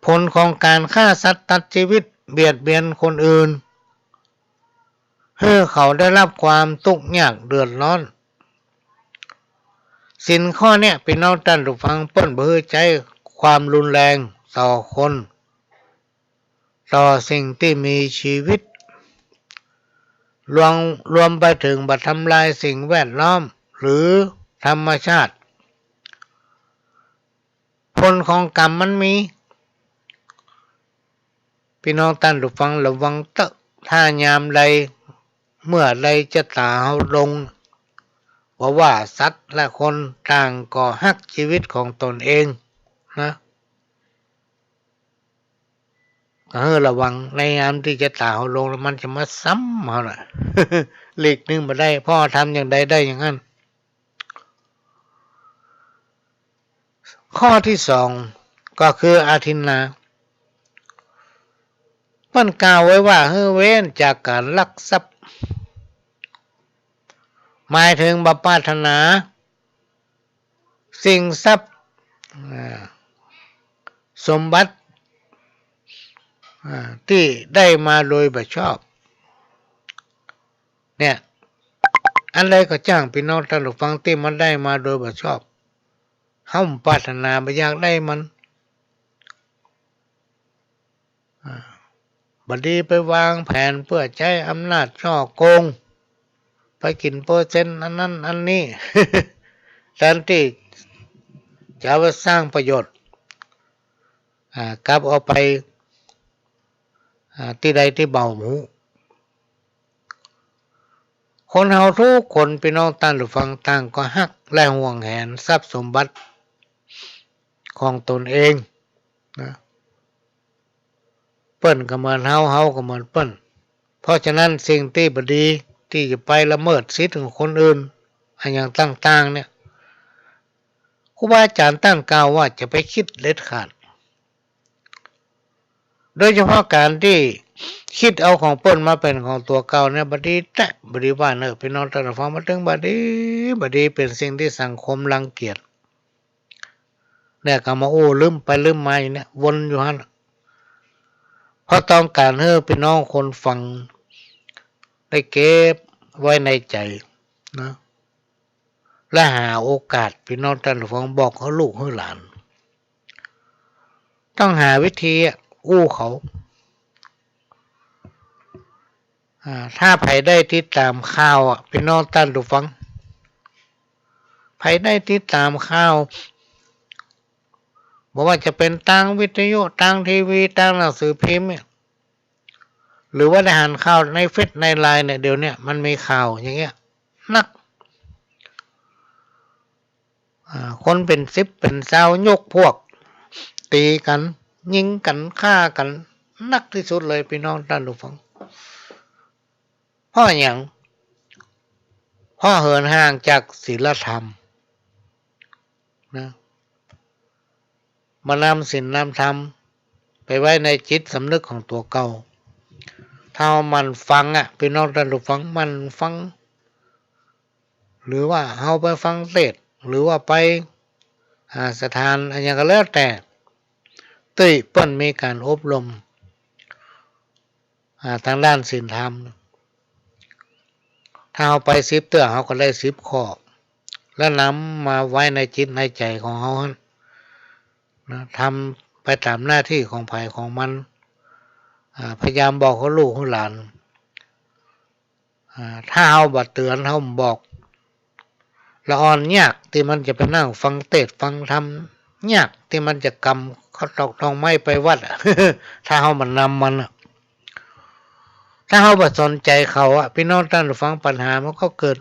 ผลของก๋านฆ่าสัตว์ตัดจีวิต เบียดเบียนคนอื่น หื้อเขาได้รับความตุ๊กข์ยากเดือดร้อน ศีลข้อเนี้ย ปี้น้องต้านผู้ฟัง เปิ้นบ่หื้อใจ๊ความรุนแรงต่อคน ต่อสิ่งตี้มีชีวิต รวม รวมไปเถิงบ่ทำลายสิ่งแวดล้อมหรือธรรมชาติ ผลของกรรมมันมี ปี้น้องต้านผู้ฟังระวังเต๊อะ ถ้ายามใดเมื่อใดจะต๋าเฮาลง บ่ว่าสัตว์และคนต่างก็ฮักจีวิตของตนเองนะ ก็หื้อระวังในยามตี้จะต๋าเฮาลงแล้วมันจะมาซ้ำเฮาน่ะ หลีกหนีบ่ได้ เพราะทำอย่างใดได้อย่างนั้น ข้อตี้สองก็คืออทินนา เปิ้นกล่าวไว้ว่าหื้อเว้นจากก๋านลักทรัพย์ หมายเถิงบ่ปรารถนาสิ่งทรัพย์ อ่า สมบัติ อ่า ตี้ได้มาโดยบ่ชอบ เนี่ย อันใดก็จ้างปี้น้องต้านผู้ฟังตี้มันได้มาโดยบ่ชอบ เฮาบ่ปรารถนาบ่อยากได้มัน อ่า บ่ดีไปวางแผนเปื้อใจ๊อำนาจฉ้อโกง ไปกิ๋นเปอร์เซ็นต์อันนั้นอันนี้ แทนตี้จะเอาไปสร้างประโยชน์ อ่า กลับเอาไป อ่า ตี้ใดตี้บ่ฮู้ คนเฮาทุกคนปี้น้องต้านผู้ฟังต่างก็ฮักและหวงแหนทรัพย์สมบัติของตนเองนะ เปิ้นก็เหมือนเฮา เฮาก็เหมือนเปิ้น เพราะฉะนั้นสิ่งตี้บ่ดีตี้จะไปละเมิดสิทธิ์ของคนอื่น อะหยังต่างๆ เนี่ย ครูบาอาจ๋ารย์ต้านกล่าวว่าจะไปกึ๊ดเด็ดขาด โดยเฉพาะก๋านตี้กึ๊ดเอาของเปิ้นมาเป๋นของตั๋วเก่าเนี่ย บ่ดีแต๊ บ่ดีว่าเน่อ ปี้น้องต้านผู้ฟัง บ่าเถิงบ่ดี บ่ดี เป๋นสิ่งตี้สังคมรังเกียจ เนี่ยก็มาอู้ลึ้มไปลึ้มมาอยู่เนี่ย วนอยู่หั้น เพราะต้องก๋านหื้อปี้น้องคนฟังได้เก็บไว้ในใจ๋นะ และหาโอกาส ปี้น้องต้านผู้ฟัง บอกหื้อลูกหื้อหลาน ต้องหาวิธีอะ อู้เขา อ่า ถ้าใผได้ติดต๋ามข่าวอะ ปี้น้องต้านผู้ฟัง ใผได้ติดต๋ามข่าว บ่ว่าจะเป๋นตางวิทยุ ตางทีวี ตางหนังสือพิมพ์เนี่ย หรือว่าได้หันข่าวในเฟซในไลน์เนี่ย เดี๋ยวเนี้ยมันมีข่าวอย่างเงี้ยนัก อ่า คนเป๋นสิบเป๋นซาวยกพวกตี๋กั๋น ยิงกั๋น ฆ่ากั๋น นักตี้สุดเลย ปี้น้องต้านผู้ฟัง เพราะหยัง เพราะเหินห่างจากศีลธรรมนะ บ่นำศีลนำธรรมไปไว้ในจิตสำนึกของตั๋วเก่า ถ้าเฮาหมั่นฟังอะ ปี้น้องต้านผู้ฟัง หมั่นฟัง หรือว่าเฮาไปฟังเตสน์ หรือว่าไป อ่า สถานอะหยังก็แล้วแต่ ตี้เปิ้นมีก๋านอบรม อ่า ตางด้านศีลธรรม ถ้าเฮาไปสิบเตื้อ เฮาก็ได้สิบข้อ แล้วนำมาไว้ในจิตในใจ๋ของเฮาหั้นนะ ทำไปต๋ามหน้าตี้ของใผของมัน อ่า พยายามบอกหื้อลูกหื้อหลาน อ่า ถ้าเฮาบ่เตื๋อน เฮาบ่บอก ละอ่อนยากตี้มันจะไปนั่งฟังเตสน์ฟังธรรม ยากตี้มันจะก๋ำข้าวตอกดอกไม้ไปวัดอะ ถ้าเฮาบ่นำมันอะ ถ้าเฮาบ่สนใจ๋เขาอะ ปี้น้องต้านผู้ฟัง ปัญหามันก็เกิด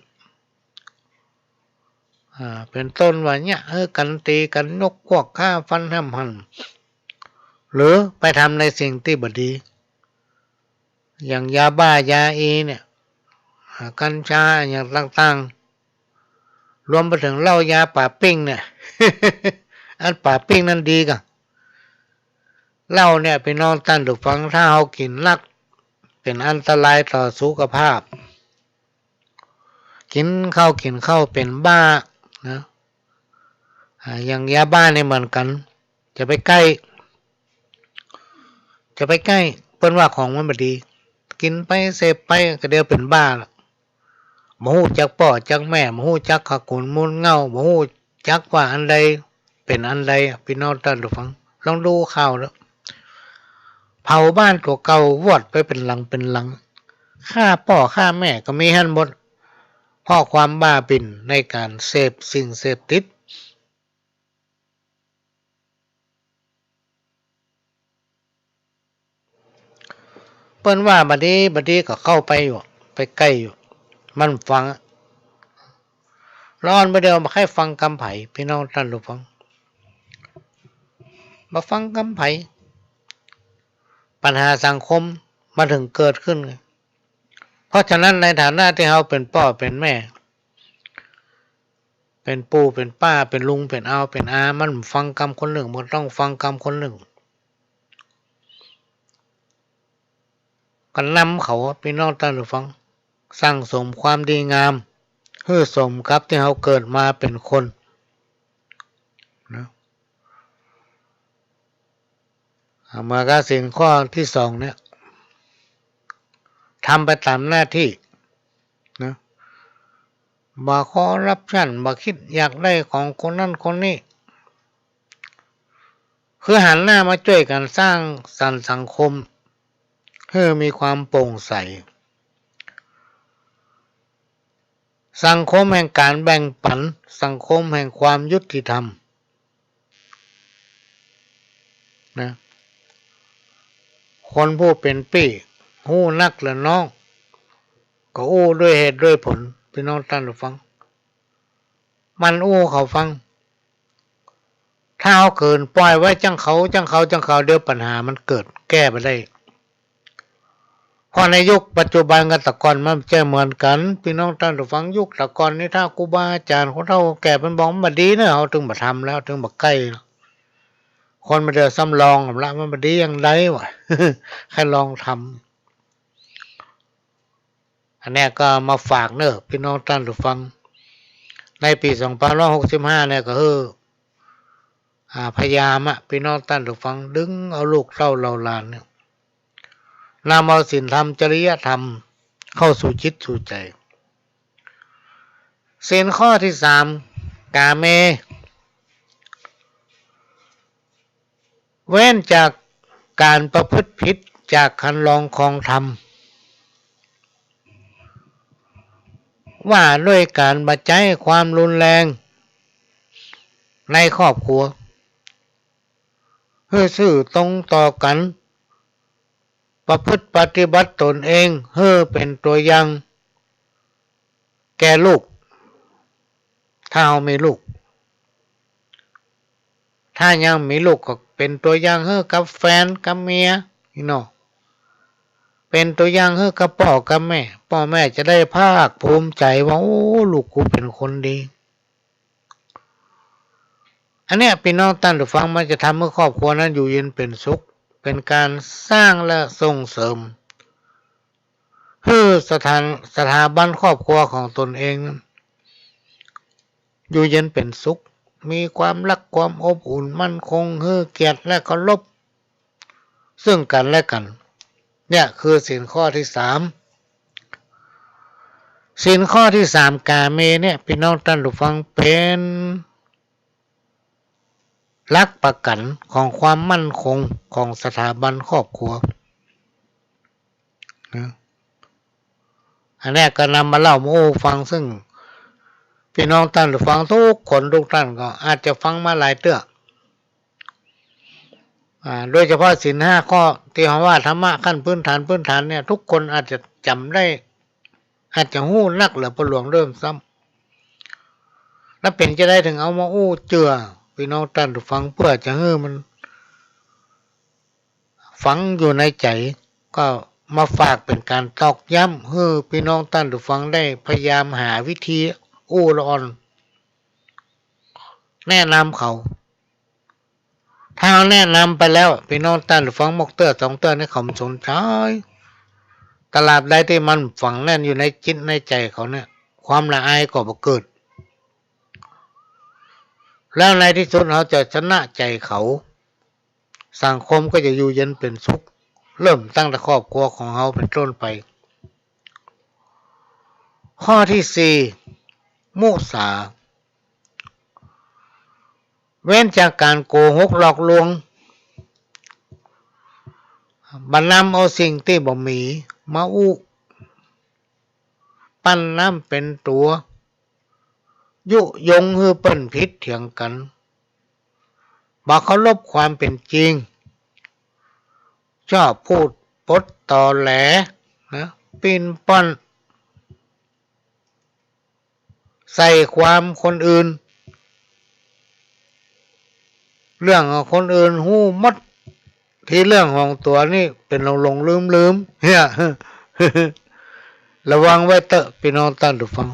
อ่า เป๋นต้นว่าเนี่ย เออ กั๋นตี๋กั๋น ยกพวกฆ่าฟันห้ำหั่น หรือไปทำในสิ่งตี้บ่ดี อย่างยาบ้า ยาอีเนี่ย อ่า กัญชา อย่างต่างๆ รวมไปเถิงเหล้ายาป่าปิ้งเนี่ย อันป่าปิ้งนั้นดีก่ะ เหล้าเนี่ย ปี้น้องต้านผู้ฟัง ถ้าเฮากิ๋นนัก เป๋นอันตรายต่อสุขภาพ กิ๋นเข้า กิ๋นเข้าเป๋นบ้านะ อ่า อย่างยาบ้าเนี่ยเหมือนกั๋น จะไปใก้ จะไปใก้ เปิ้นว่าของมันบ่ดี กิ๋นไปเสพไป ก็เดี๋ยวเป๋นบ้าละ บ่ฮู้จักป้อจักแม่ บ่ฮู้จักขกุลมูลเหง้า บ่ฮู้จักว่าอันใดเป๋นอันใดอะ ปี้น้องต้านผู้ฟัง ลองดูข่าวเต๊อะ เผาบ้านตั๋วเก่าวอดไปเป๋นหลังเป๋นหลัง ฆ่าป้อฆ่าแม่ก็มีหั้นหมด เพราะความบ้าบิ่นในก๋านเสพสิ่งเสพติด เปิ้นว่าบ่ดี บ่ดีก็เข้าไปอยู่ ไปใก้อยู่ มันฟังอะ ละอ่อนบ่าเดี่ยวบ่ใค่ฟังกำใผ ปี้น้องต้านผู้ฟัง บ่ฟังกำใผ ปัญหาสังคมมันเถิงเกิดขึ้นไง เพราะฉะนั้นในฐานะตี้เฮาเป๋นป้อเป๋นแม่ เป๋นปู่เป๋นป้า เป๋นลุงเป๋นอาวเป๋นอา มันฟังกำคนนึ่ง มันต้องฟังกำคนนึ่ง ก็นำเขา ปี้น้องต้านผู้ฟัง สั่งสมความดีงาม หื้อสมกับตี้เฮาเกิดมาเป๋นคนนะ อ่า เหมือนกับศีลข้อตี้สองเนี่ย ทำไปต๋ามหน้าตี้นะ บ่คอร์รัปชัน บ่กึ๊ดอยากได้ของคนนั้นคนนี้ คือหันหน้ามาจ้วยกั๋นสร้างสรรค์สังคม หื้อมีความโปร่งใส สังคมแห่งก๋านแบ่งปั๋น สังคมแห่งความยุติธรรม นะ คนผู้เป๋นปี้ ฮู้นักเหลือน้อง ก็อู้ด้วยเหตุด้วยผล ปี้น้องต้านผู้ฟัง มันอู้เขาฟัง ถ้าเฮาเขินป่อยไว้จั่งเขา จั่งเขา จั่งเขา เดี๋ยวปัญหามันเกิด แก้บ่ได้ เพราะในยุคปัจจุบันกับตะก่อนมันบ่ใจ้เหมือนกั๋น ปี้น้องต้านผู้ฟัง ยุคตะก่อนนี่ถ้าครูบาอาจ๋ารย์คนเฒ่าแก่เปิ้นบอกมันบ่ดีเน่อ เฮาเถิงบ่ทำแล้ว เถิงบ่ใก้แล้ว คนบ่าเดี่ยวซ้ำลองละ มันบ่ดีอย่างใดวะ ใค่ลองทำ อันเนี้ยก็มาฝากเน่อ ปี้น้องต้านผู้ฟัง ในปี๋สองปันห้าร้อยหกสิบห้าเนี่ยก็คือ อ่า พยายามอะ ปี้น้องต้านผู้ฟัง ดึงเอาลูกเต้าเหล่าหลานเนี่ย นำเอาศีลธรรม จริยธรรม เข้าสู่จิตสู่ใจ๋ ศีลข้อตี้สาม ก๋าเม เว้นจากก๋านประพฤติผิดจากคันลองครองธรรม ว่าด้วยก๋านบ่ใจ๊ความรุนแรงในครอบครัว หื้อซื่อตรงต่อกั๋น ประพฤติปฏิบัติตนเองหื้อเป๋นตั๋วอย่างแก่ลูก ถ้าเฮามีลูก ถ้ายังบ่มีลูกก็เป๋นตั๋วอย่างหื้อกับแฟนกับเมียนี่เนาะ เป๋นตั๋วอย่างหื้อกับป้อกับแม่ ป้อแม่จะได้ภาคภูมิใจ๋ว่า โอ้ ลูกกูเป๋นคนดี อันเนี้ย ปี้น้องต้านผู้ฟัง มันจะทำหื้อครอบครัวนั้นอยู่เย็นเป๋นสุข เป๋นก๋านสร้างและส่งเสริม หื้อสถาน สถาบันครอบครัวของตนเองนั้น อยู่เย็นเป๋นสุข มีความฮักความอบอุ่นมั่นคง หื้อเกียรติและเคารพซึ่งกั๋นและกั๋น เนี่ยคือศีลข้อตี้สาม ศีลข้อตี้สาม ก๋าเม เนี่ย ปี้น้องต้านผู้ฟัง เป๋น หลักประกั๋นของความมั่นคงของสถาบันครอบครัวนะ อันเนี้ยก็นำมาเล่ามาอู้ฟัง ซึ่งปี้น้องต้านผู้ฟังทุกคนทุกต้านก็อาจจะฟังมาหลายเตื้อ อ่า โดยเฉพาะศีลห้าข้อตี้เฮาว่าธรรมะขั้นพื้นฐาน พื้นฐานเนี่ย ทุกคนอาจจะจ๋ำได้ อาจจะฮู้นักเหลือป้อหลวงด้วยซ้ำ แล้วเป๋นจาใดเถิงเอามาอู้เจื้อปี้น้องต้านผู้ฟัง เปื้อจะหื้อมันฝังอยู่ในใจ๋ ก็มาฝากเป๋นก๋านตอกย้ำ หื้อปี้น้องต้านผู้ฟังได้พยายามหาวิธีอู้ละอ่อน แนะนำเขา ถ้าเฮาแนะนำไปแล้ว ปี้น้องต้านผู้ฟังหมกเตื้อสองเตื้อนี่เขาบ่สนใจ๋ ตราบใดตี้มันฝังแน่นอยู่ในจิตในใจ๋เขาเนี่ย ความละอายก็บ่เกิด แล้วในตี้สุดเฮาจะชนะใจ๋เขา สังคมก็จะอยู่เย็นเป๋นสุข เริ่มตั้งแต่ครอบครัวของเฮาเป๋นต้นไป ข้อตี้สี่ มุสา เว้นจากก๋านโกหกหลอกลวง บ่นำเอาสิ่งตี้บ่มีมาอู้ ปั้นน้ำเป๋นตั๋ว ยุยงหื้อเปิ้นผิดเถียงกั๋น บ่เคารพความเป๋นจริง ชอบพูดปดตอแหล นะ ปิ้นป้อน ใส่ความคนอื่น เรื่องของคนอื่นฮู้หมด ตี้เรื่องของตั๋วนี่เป๋นหลงๆ ลืมๆ เหีย ระวังไว้เต๊อะ ปี้น้องต้านผู้ฟัง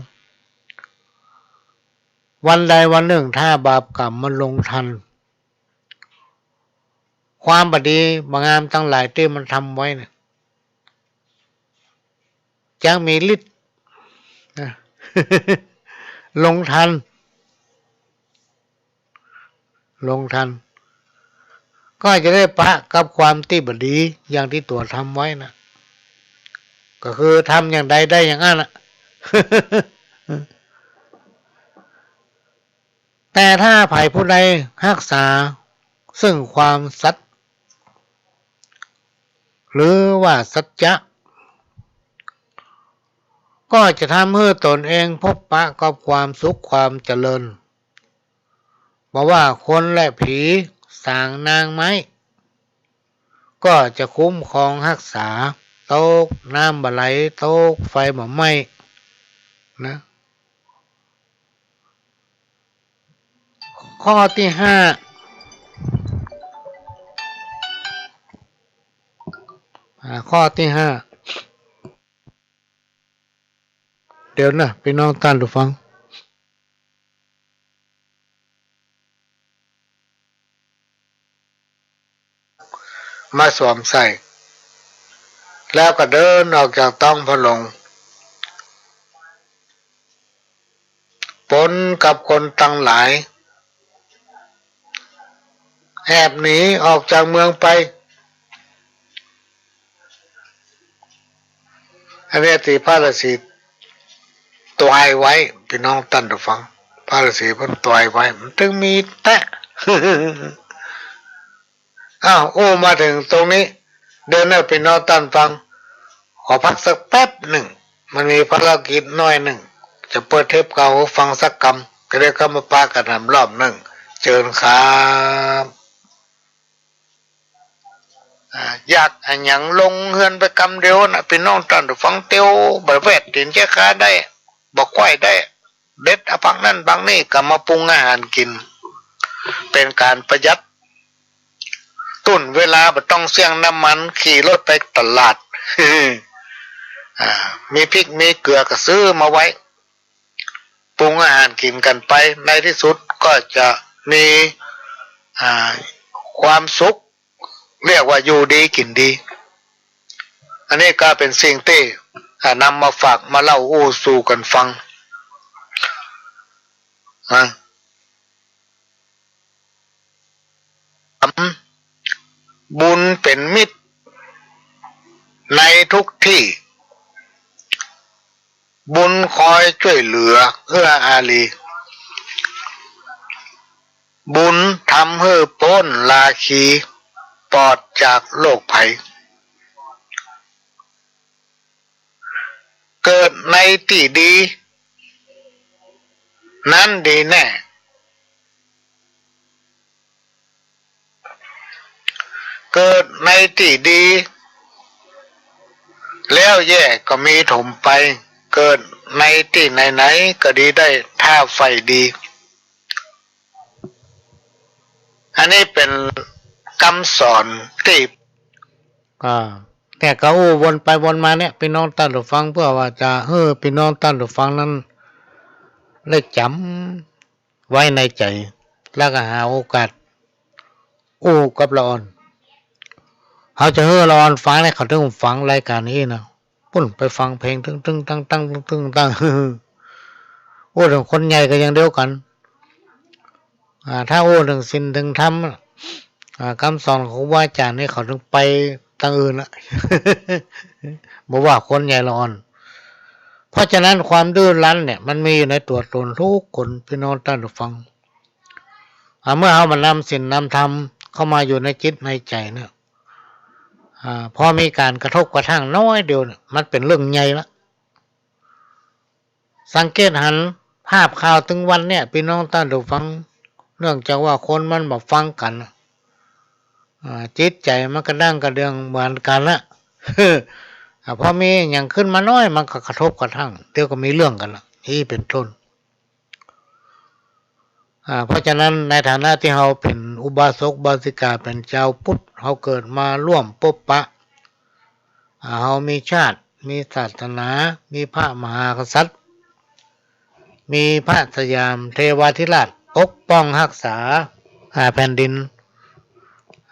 วันใดวันนึ่งถ้าบาปกรรมมันลงทัน ความบ่ดีบ่งามตังหลายตี้มันทำไว้เนี่ย จักมีฤทธิ์ นะ ลงทัน ลงทัน ก็จะได้ปะกับความตี้บ่ดีอย่างตี้ตั๋วทำไว้นะ ก็คือทำอย่างใดได้อย่างอั้นน่ะ แต่ถ้าใผผู้ใดฮักษาซึ่งความสัตย์ หรือว่าสัจจะ ก็จะทำหื้อตนเองพบปะกับความสุขความเจริญ บ่ว่าคนและผี สางนางไม้ ก็จะคุ้มครองฮักษา ตกน้ำบ่ไหล ตกไฟบ่ไหม้ นะ ข้อตี้ห้า อ่า ข้อตี้ห้า เดี๋ยวนะ ปี้น้องต้านผู้ฟัง มาสวมใส่ แล้วก็เดินออกจากต๊องพระโรง ปนกับคนตังหลาย แอบหนีออกจากเมืองไป อันนี้ตี้พระฤๅษีตวยไว้ ปี้น้องต้านผู้ฟัง พระฤๅษีเปิ้นตวยไว้ มันตึงมีแต๊ อ้าว อู้มาเถิงตรงนี้ เดี๋ยวเน่อปี้น้องต้านฟัง ขอพักสักแป๊บนึ่ง มันมีภารกิจน้อยนึ่ง จะเปิดเทปเก่าหื้อฟังสักกำ ก็เดี๋ยวก็มาปะกั๋นแหมรอบนึ่ง เจิญครับ อ่า อยากอะหยังลงเฮือนไปกำเดียวน่ะ ปี้น้องต้านฟังเตียว บ่แวดตี๋นแจ๊ก้าได้ บ่ไขว้ได้ เด็ดเอาผักนั้นผักนี้ก็มาปรุงอาหารกิ๋น เป๋นก๋านประหยัด ตุ้นเวลา บ่ต้องเสี้ยงน้ำมัน ขี่รถไปตลาด อ่า มีพริกมีเกลือก็ซื้อมาไว้ ปรุงอาหารกิ๋นกั๋นไป ในตี้สุดก็จะมี อ่า ความสุข เรียกว่าอยู่ดีกิ๋นดี อันนี้ก็เป๋นสิ่งตี้ อ่า นำมาฝากมาเล่าอู้สู่กั๋นฟัง นะ บุญเป๋นมิตรในทุกตี้ บุญคอยจ้วยเหลือเอื้ออารี บุญทำหื้อป๊นราคี ปลอดจากโรคภัย เกิดในตี้ดี นั้นดีแน่ เกิดในตี้ดี แล้วแย่ก็มีถมไป เกิดในตี้ไหนๆ ก็ดีได้ ถ้าใฝ่ดี อันนี้เป๋นกำสอนตี้ อ่า แต่ก็อู้วนไปวนมาเนี่ย ปี้น้องต้านผู้ฟัง เปื้อว่าจะหื้อปี้น้องต้านผู้ฟังนั้นได้จ๋ำไว้ในใจ๋ แล้วก็หาโอกาสอู้กับละอ่อน เฮาจะหื้อละอ่อนฟังเนี่ย เขาตึงฟังรายก๋านนี้นะ ปุ้นไปฟังเพลงตึงๆ ตังๆ ตึงๆ ตังๆ อู้เถิงคนใหญ่ก็อย่างเดียวกั๋น อ่า ถ้าอู้เถิงศีลเถิงธรรม อ่า กำสอนของครูบาอาจ๋ารย์นี่เขาตึงไป ตังอื่นละ บ่ว่าคนใหญ่ละอ่อน เพราะฉะนั้นความดื้อรั้นเนี่ย มันมีอยู่ในตั๋วตนทุกคน ปี้น้องต้านผู้ฟัง อ่า เมื่อเฮามานำศีลนำธรรมเข้ามาอยู่ในจิตในใจ๋เนี่ย อ่า พอมีก๋านกระทบกระทั่งน้อยเดียวเนี่ย มันเป๋นเรื่องใหญ่ละ สังเกตหันภาพข่าวตึงวันเนี่ย ปี้น้องต้านผู้ฟัง เนื่องจากว่าคนมันบ่ฟังกั๋น อ่า จิตใจ๋มันกระด้างกระเดื่องเหมือนกั๋นละ อ่า พอมีหยังขึ้นมาน้อย มันก็กระทบกระทั่ง เดี๋ยวก็มีเรื่องกั๋นละ อี้เป๋นต้น อ่า เพราะฉะนั้นในฐานะตี้เฮาเป๋นอุบาสกอุบาสิกา เป๋นจาวพุทธ เฮาเกิดมาร่วมปบปะ อ่า เฮามีชาติ มีศาสนา มีพระมหากษัตริย์ มีพระสยามเทวาธิราชปกป้องฮักษา อ่า แผ่นดิน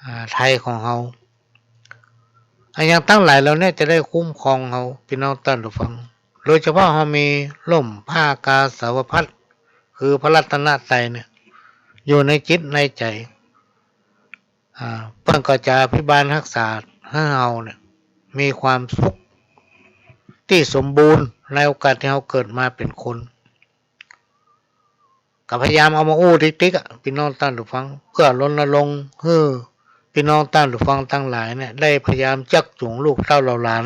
อ่า ไทยของเฮา อะหยังตังหลายเหล่านี้จะได้คุ้มครองเฮา ปี้น้องต้านผู้ฟัง โดยเฉพาะเฮามีล่มผ้ากาสาวพัสตร์ คือพระรัตนตรัยเนี่ย อยู่ในจิตในใจ๋ อ่า เปิ้นก็จะอภิบาลฮักษาหื้อเฮาเนี่ย มีความสุขตี้สมบูรณ์ในโอกาสตี้เฮาเกิดมาเป๋นคน ก็พยายามเอามาอู้ติ๊กๆ อะ ปี้น้องต้านผู้ฟัง เปื้อรณรงค์หื้อปี้น้องต้านผู้ฟังตังหลายเนี่ย ได้พยายามจั๊กจูงลูกเต้าเหล่าหลาน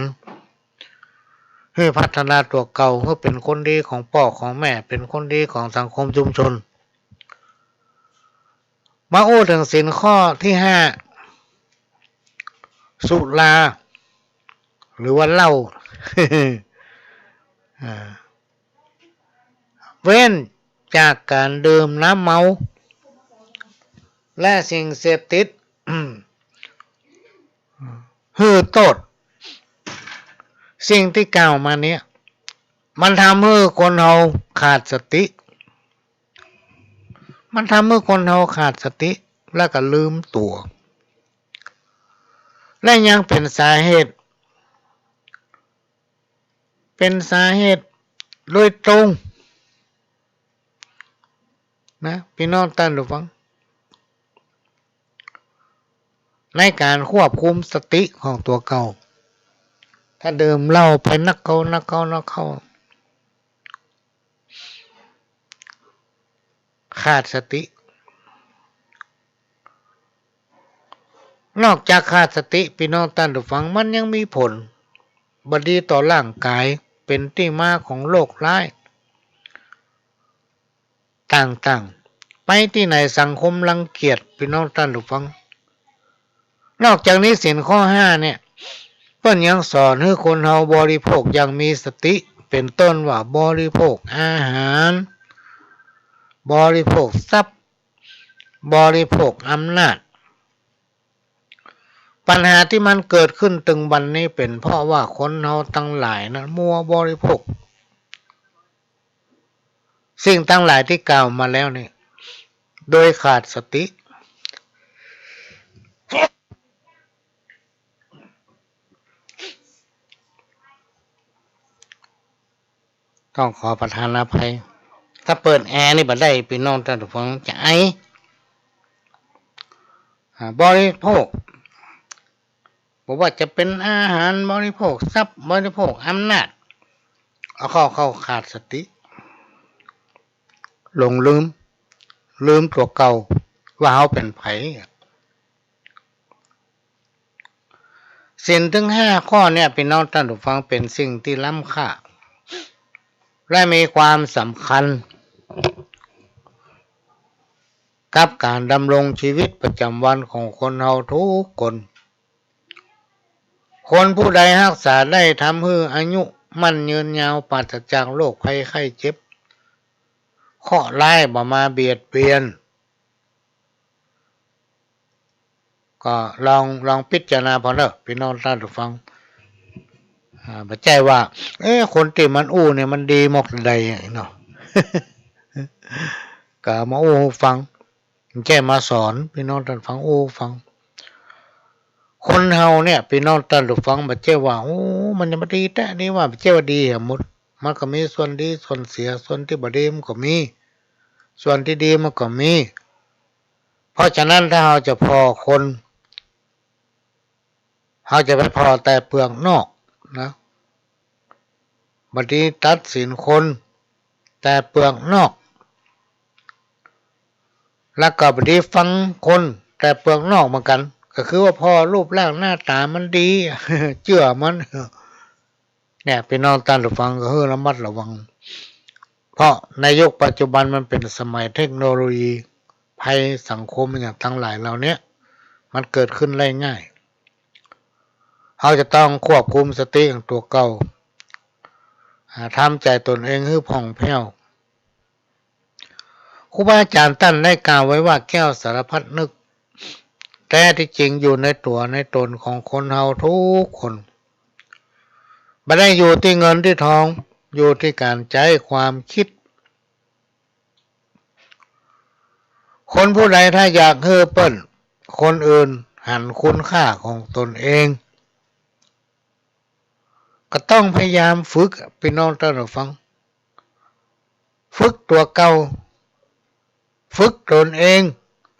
หื้อพัฒนาตั๋วเก่า หื้อเป๋นคนดีของป้อของแม่ เป๋นคนดีของสังคมชุมชน มาอู้เถิงศีลข้อตี้ห้า สุรา หรือว่าเหล้า อ่า เว้นจากก๋านดื่มน้ำเมา และสิ่งเสพติด หื้อโต้ษ สิ่งตี้กล่าวมาเนี่ย มันทำหื้อคนเฮาขาดสติ มันทำหื้อคนเฮาขาดสติ แล้วก็ลืมตั๋ว และยังเป๋นสาเหตุ เป๋นสาเหตุโดยตรงนะ ปี้น้องต้านผู้ฟัง ในก๋านควบคุมสติของตั๋วเก่า ถ้าดื่มเหล้าไปนักเข้า นักเข้า นักเข้า ขาดสติ นอกจากขาดสติ ปี้น้องต้านผู้ฟัง มันยังมีผลบ่ดีต่อร่างก๋าย เป๋นตี้มาของโรคร้ายต่างๆ ไปตี้ไหนสังคมรังเกียจ ปี้น้องต้านผู้ฟัง นอกจากนี้ศีลข้อห้าเนี่ย เปิ้นยังสอนหื้อคนเฮาบริโภคอย่างมีสติ เป๋นต้นว่าบริโภคอาหาร บริโภคทรัพย์ บริโภคอำนาจ ปัญหาตี้มันเกิดขึ้นตึงวันนี้เป๋นเพราะว่าคนเฮาตังหลายนะ มัวบริโภค สิ่งตังหลายตี้กล่าวมาแล้วนี่ โดยขาดสติ ต้องขอประทานอภัย ถ้าเปิดแอร์นี่บ่ได้ ปี้น้องต้านผู้ฟังจะไอ อ่า บริโภค บ่ว่าจะเป๋นอาหาร บริโภคทรัพย์ บริโภคอำนาจ เอาเข้า เข้าขาดสติ หลงลืม ลืมตั๋วเก่าว่าเฮาเป๋นใผ ศีลตึงห้าข้อเนี่ย ปี้น้องต้านผู้ฟัง เป๋นสิ่งตี้ล้ำค่า และมีความสำคัญ กับก๋านดำรงชีวิตประจ๋ำวันของคนเฮาทุกคน คนผู้ใดฮักษาได้ ทำหื้ออายุมั่นยืนยาว ปราศจากโรคภัยไข้เจ็บ เคราะห์ร้ายบ่มาเบียดเบียน ก็ลอง ลองพิจารณาผ่อนเน่อ ปี้น้องต้านผู้ฟัง อ่า บ่ใจ้ว่า เอ๊ะ คนตี้มันอู้เนี่ยมันดีหมกใดเนาะ ก็เอามาอู้หื้อฟัง บ่ใจ้มาสอน ปี้น้องต้านฟัง อู้ฟัง คนเฮาเนี่ย ปี้น้องต้านผู้ฟัง บ่ใจ้ว่า โอ้ มันจะมาดีแต๊นี่ว่า บ่ใจ้ว่าดีอะหมด มันก็มีส่วนดีส่วนเสีย ส่วนตี้บ่ดีมันก็มี ส่วนตี้ดีมันก็มี เพราะฉะนั้นถ้าเฮาจะผ่อคน เฮาจะไปผ่อแต่เปลือกนอกนะ บ่ดีตัดสินคนแต่เปลือกนอก แล้วก็บ่ดีฟังคนแต่เปลือกนอกเหมือนกั๋น ก็คือว่าผ่อรูปร่างหน้าต๋ามันดี เจื้อมัน เนี่ย ปี้น้องต้านผู้ฟังก็หื้อระมัดระวัง เพราะในยุคปัจจุบันมันเป๋นสมัยเทคโนโลยี ภัยสังคมอย่างตังหลายเหล่าเนี้ย มันเกิดขึ้นได้ง่าย เฮาจะต้องควบคุมสติของตั๋วเก่า อ่า ทำใจ๋ตนเองหื้อผ่องแผ้ว ครูบาอาจ๋ารย์ต้านได้กล่าวไว้ว่า แก้วสารพัดนึก แต๊ตี้จริงอยู่ในตั๋วในต๋นของคนเฮาทุกคน บ่ได้อยู่ตี้เงินตี้ทอง อยู่ตี้ก๋านใจ๊ความกึ๊ด คนผู้ใดถ้าอยากหื้อเปิ้น คนอื่นหันคุณค่าของตนเอง ก็ต้องพยายามฝึก ปี้น้องต้านผู้ฟัง ฝึกตั๋วเก่า ฝึกตนเอง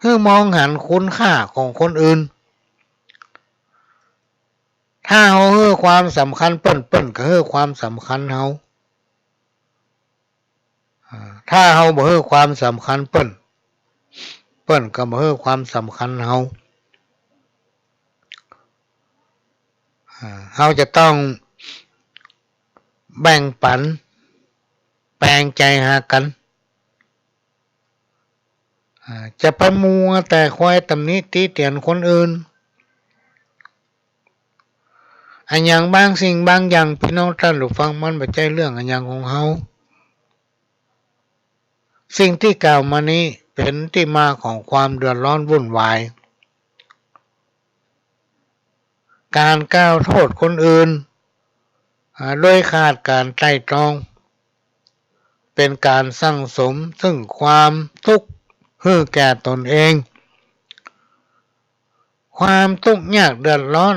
หื้อมองหันคุณค่าของคนอื่น ถ้าเฮาหื้อความสำคัญเปิ้น เปิ้นก็หื้อความสำคัญเฮา อ่า ถ้าเฮาบ่หื้อความสำคัญเปิ้น เปิ้นก็บ่หื้อความสำคัญเฮา อ่า เฮาจะต้องแบ่งปั๋น แปงใจ๋หากั๋น อ่า จะไปมัวแต่คอยตำหนิติเตียนคนอื่น อะหยังบางสิ่งบางอย่าง ปี้น้องต้านผู้ฟัง มันบ่ใจ้เรื่องอะหยังของเฮา สิ่งตี้กล่าวมานี้เป๋นตี้มาของความเดือดร้อนวุ่นวาย ก๋านกล่าวโต้ษคนอื่น อ่า โดยขาดก๋านไตร่ตรอง เป๋นก๋านสั่งสมซึ่งความตุ๊กข์หื้อแก่ตนเอง ความตุ๊กข์ยากเดือดร้อน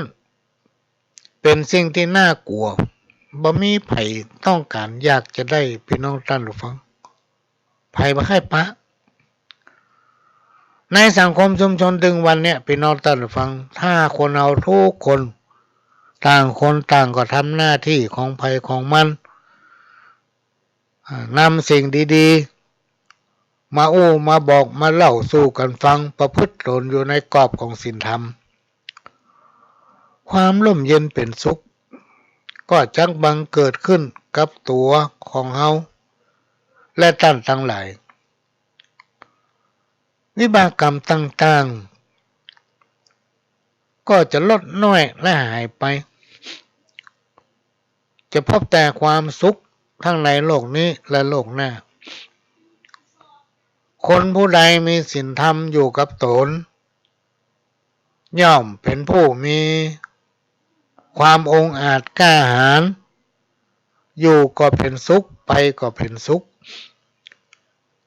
เป๋นสิ่งตี้น่ากลัว บ่มีใผต้องก๋านอยากจะได้ ปี้น้องต้านผู้ฟัง ใผบ่ใค่ปะ ในสังคมชุมชนตึงวันเนี้ย ปี้น้องต้านผู้ฟัง ถ้าคนเฮาทุกคน ต่างคนต่างก็ทำหน้าตี้ของใผของมัน อ่า นำสิ่งดีๆ มาอู้มาบอกมาเล่าสู่กั๋นฟัง ประพฤติตนอยู่ในกรอบของศีลธรรม ความร่มเย็นเป๋นสุข ก็จักบังเกิดขึ้นกับตั๋วของเฮา และต้านตังหลาย วิบากกรรมต่างๆ ก็จะลดน้อยและหายไป จะพบแต่ความสุขทั้งในโลกนี้และโลกหน้า คนผู้ใดมีศีลธรรมอยู่กับตน ย่อมเป๋นผู้มีความองอาจกล้าหาญ อยู่ก็เป๋นสุข ไปก็เป๋นสุข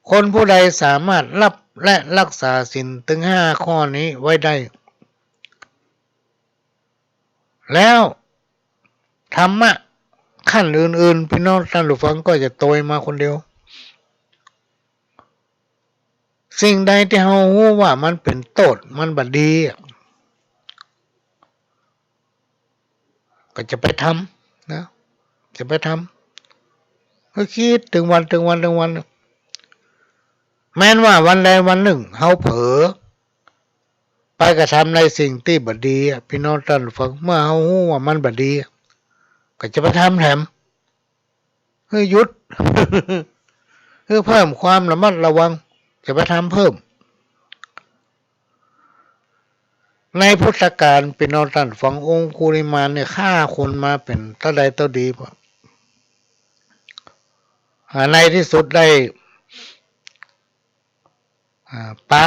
คนผู้ใดสามารถฮับและฮักษาศีลตึงห้าข้อนี้ไว้ได้ แล้วธรรมะขั้นอื่นๆ ปี้น้องต้านผู้ฟังก็จะโตยมาคนเดียว สิ่งใดตี้เฮาฮู้ว่ามันเป๋นโต้ษ มันบ่ดีอะ ก็จะไปทำนะ จะไปทำ ก็กึ๊ดตึงวัน ตึงวัน ตึงวัน แม้นว่าวันใดวันนึ่งเฮาเผลอ ไปกระทำในสิ่งตี้บ่ดีอะ ปี้น้องต้านผู้ฟัง เมื่อเฮาฮู้ว่ามันบ่ดีอะ ก็จะไปทำแถม หื้อหยุด หื้อเพิ่มความระมัดระวัง จะไปทำเพิ่ม ในพุทธกาล ปี้น้องต้านผู้ฟัง องคุลิมานเนี่ยฆ่าคนมาเป๋นเต้าใดเต้าดี อ่า ในตี้สุดได้ อ่า ปะ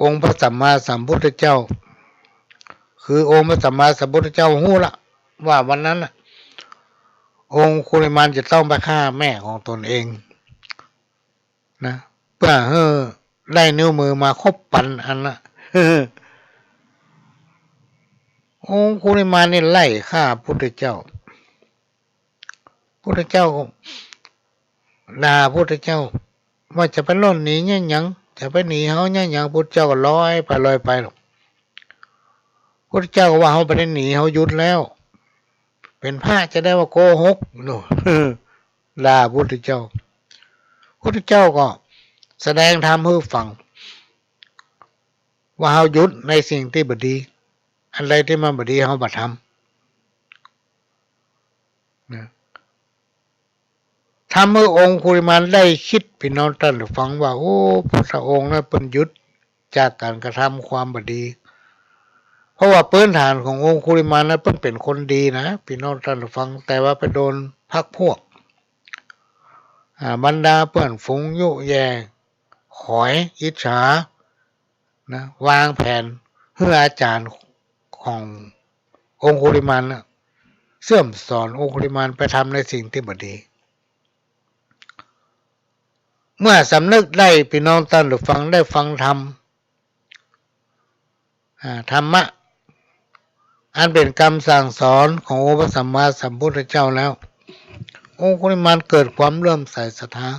องค์พระสัมมาสัมพุทธเจ้า คือองค์พระสัมมาสัมพุทธเจ้าฮู้ละว่าวันนั้นน่ะ องคุลิมานจะต้องไปฆ่าแม่ของตนเองนะ เปื้อหื้อได้นิ้วมือมาครบปันอันน่ะ องคุลิมานนี่ไล่ฆ่าพุทธเจ้า พุทธเจ้าก็ด่าพุทธเจ้า ว่าจะไปล่นหนีเยียะหยัง จะไปหนีเฮาเยียะหยัง พุทธเจ้าก็ลอยไปลอยไปหรอก พุทธเจ้าก็ว่า "เฮาบ่ได้หนี เฮาหยุดแล้ว เป๋นพระจะได้ว่าโกหก" โน่น ด่าพุทธเจ้า พุทธเจ้าก็แสดงธรรมหื้อฟัง ว่าเฮาหยุดในสิ่งตี้บ่ดี อันใดตี้มันบ่ดีเฮาบ่ทำ นะ ทำหื้อองคุลิมานได้กึ๊ด ปี้น้องต้านผู้ฟัง ว่า โอ้ พุทธองค์นั้นเปิ้นหยุดจากก๋านกระทำความบ่ดี เพราะว่าพื้นฐานขององคุลิมานนั้นเปิ้นเป๋นคนดีนะ ปี้น้องต้านผู้ฟัง แต่ว่าไปโดนพรรคพวก อ่า บรรดาเปื้อนฝูงยุแย่ ขอยอิจฉา นะ วางแผนหื้ออาจ๋ารย์ขององคุลิมานน่ะ เสื่อมสอนองคุลิมานไปทำในสิ่งตี้บ่ดี เมื่อสำนึกได้ ปี้น้องต้านผู้ฟัง ได้ฟังธรรม อ่า ธรรมะ อันเป๋นกำสั่งสอนขององค์พระสัมมาสัมพุทธเจ้าแล้ว องคุลิมานเกิดความเลื่อมใสศรัทธา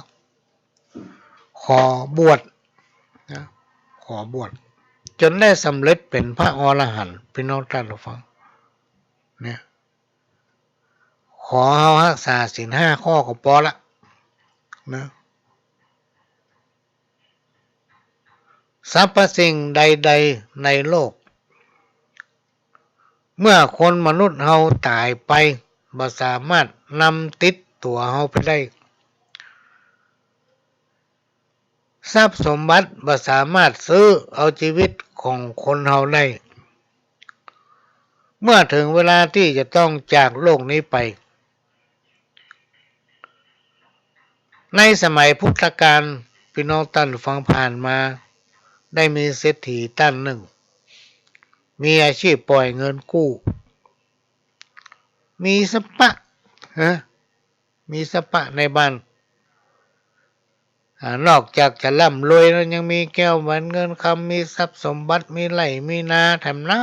ขอบวชนะ ขอบวช จ๋นได้สำเร็จเป๋นพระอรหันต์ ปี้น้องต้านผู้ฟัง เนี่ย ขอเฮาฮักษาศีลห้าข้อก็ปอละ นะ สรรพสิ่งใดๆ ในโลก เมื่อคนมนุษย์เฮาต๋ายไป บ่สามารถนำติดตั๋วเฮาไปได้ ทรัพย์สมบัติบ่สามารถซื้อเอาจีวิตของคนเฮาได้ เมื่อเถิงเวลาตี้จะต้องจากโลกนี้ไป ในสมัยพุทธกาล ปี้น้องต้านผู้ฟัง ผ่านมา ได้มีเศรษฐีต้านนึ่ง มีอาชีพปล่อยเงินกู้ มีสะปะ ฮะ มีสะปะในบ้าน อ่า นอกจากจะร่ำรวยแล้วยังมีแก้วแหวนเงินคำ มีทรัพย์สมบัติ มีไฮ่มีนาแถมนั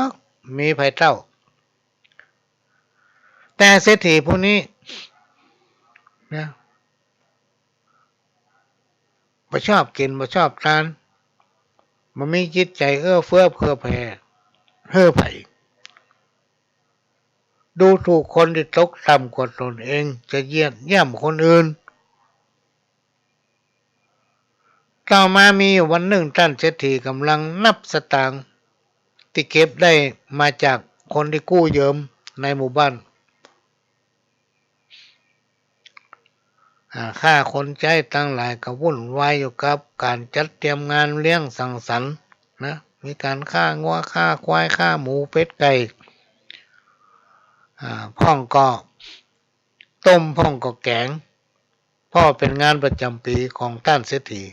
ก มีใผเต้า แต่เศรษฐีผู้นี้นะ บ่ชอบกิ๋น บ่ชอบตาน บ่มีจิตใจ๋เอื้อเฟื้อเผื่อแผ่หื้อใผ ดูถูกคนตี้ตกต่ำกว่าตนเอง จะเหยียดหยามคนอื่น ต่อมามีอยู่วันนึ่ง ต้านเศรษฐีก่ำลังนับสตางค์ตี้เก็บได้มาจากคนตี้กู้ยืมในหมู่บ้าน อ่า ข้าคนใจ๊ตังหลายก็วุ่นวายอยู่กับก๋านจัดเตรียมงานเลี้ยงสังสรรค์นะ มีก๋านฆ่างัว ฆ่าควาย ฆ่าหมู เป็ด ไก่ อ่า พ่องก็ต้ม พ่องก็แก๋ง เพราะเป๋นงานประจ๋ำปี๋ของต้านเศรษฐี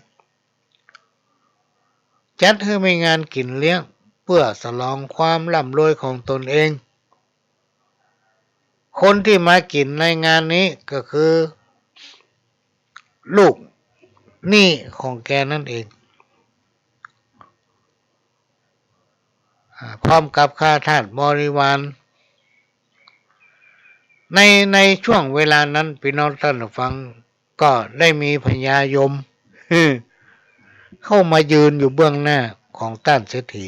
จัดหื้อมีงานกิ๋นเลี้ยงเปื้อฉลองความร่ำรวยของตนเอง คนตี้มากิ๋นในงานนี้ก็คือลูกหนี้ของแกนั้นเอง อ่า พร้อมกับข้าทาสบริวาร ใน ในช่วงเวลานั้น ปี้น้องต้านผู้ฟัง ก็ได้มีพญายม เข้ามายืนอยู่เบื้องหน้าของต้านเศรษฐี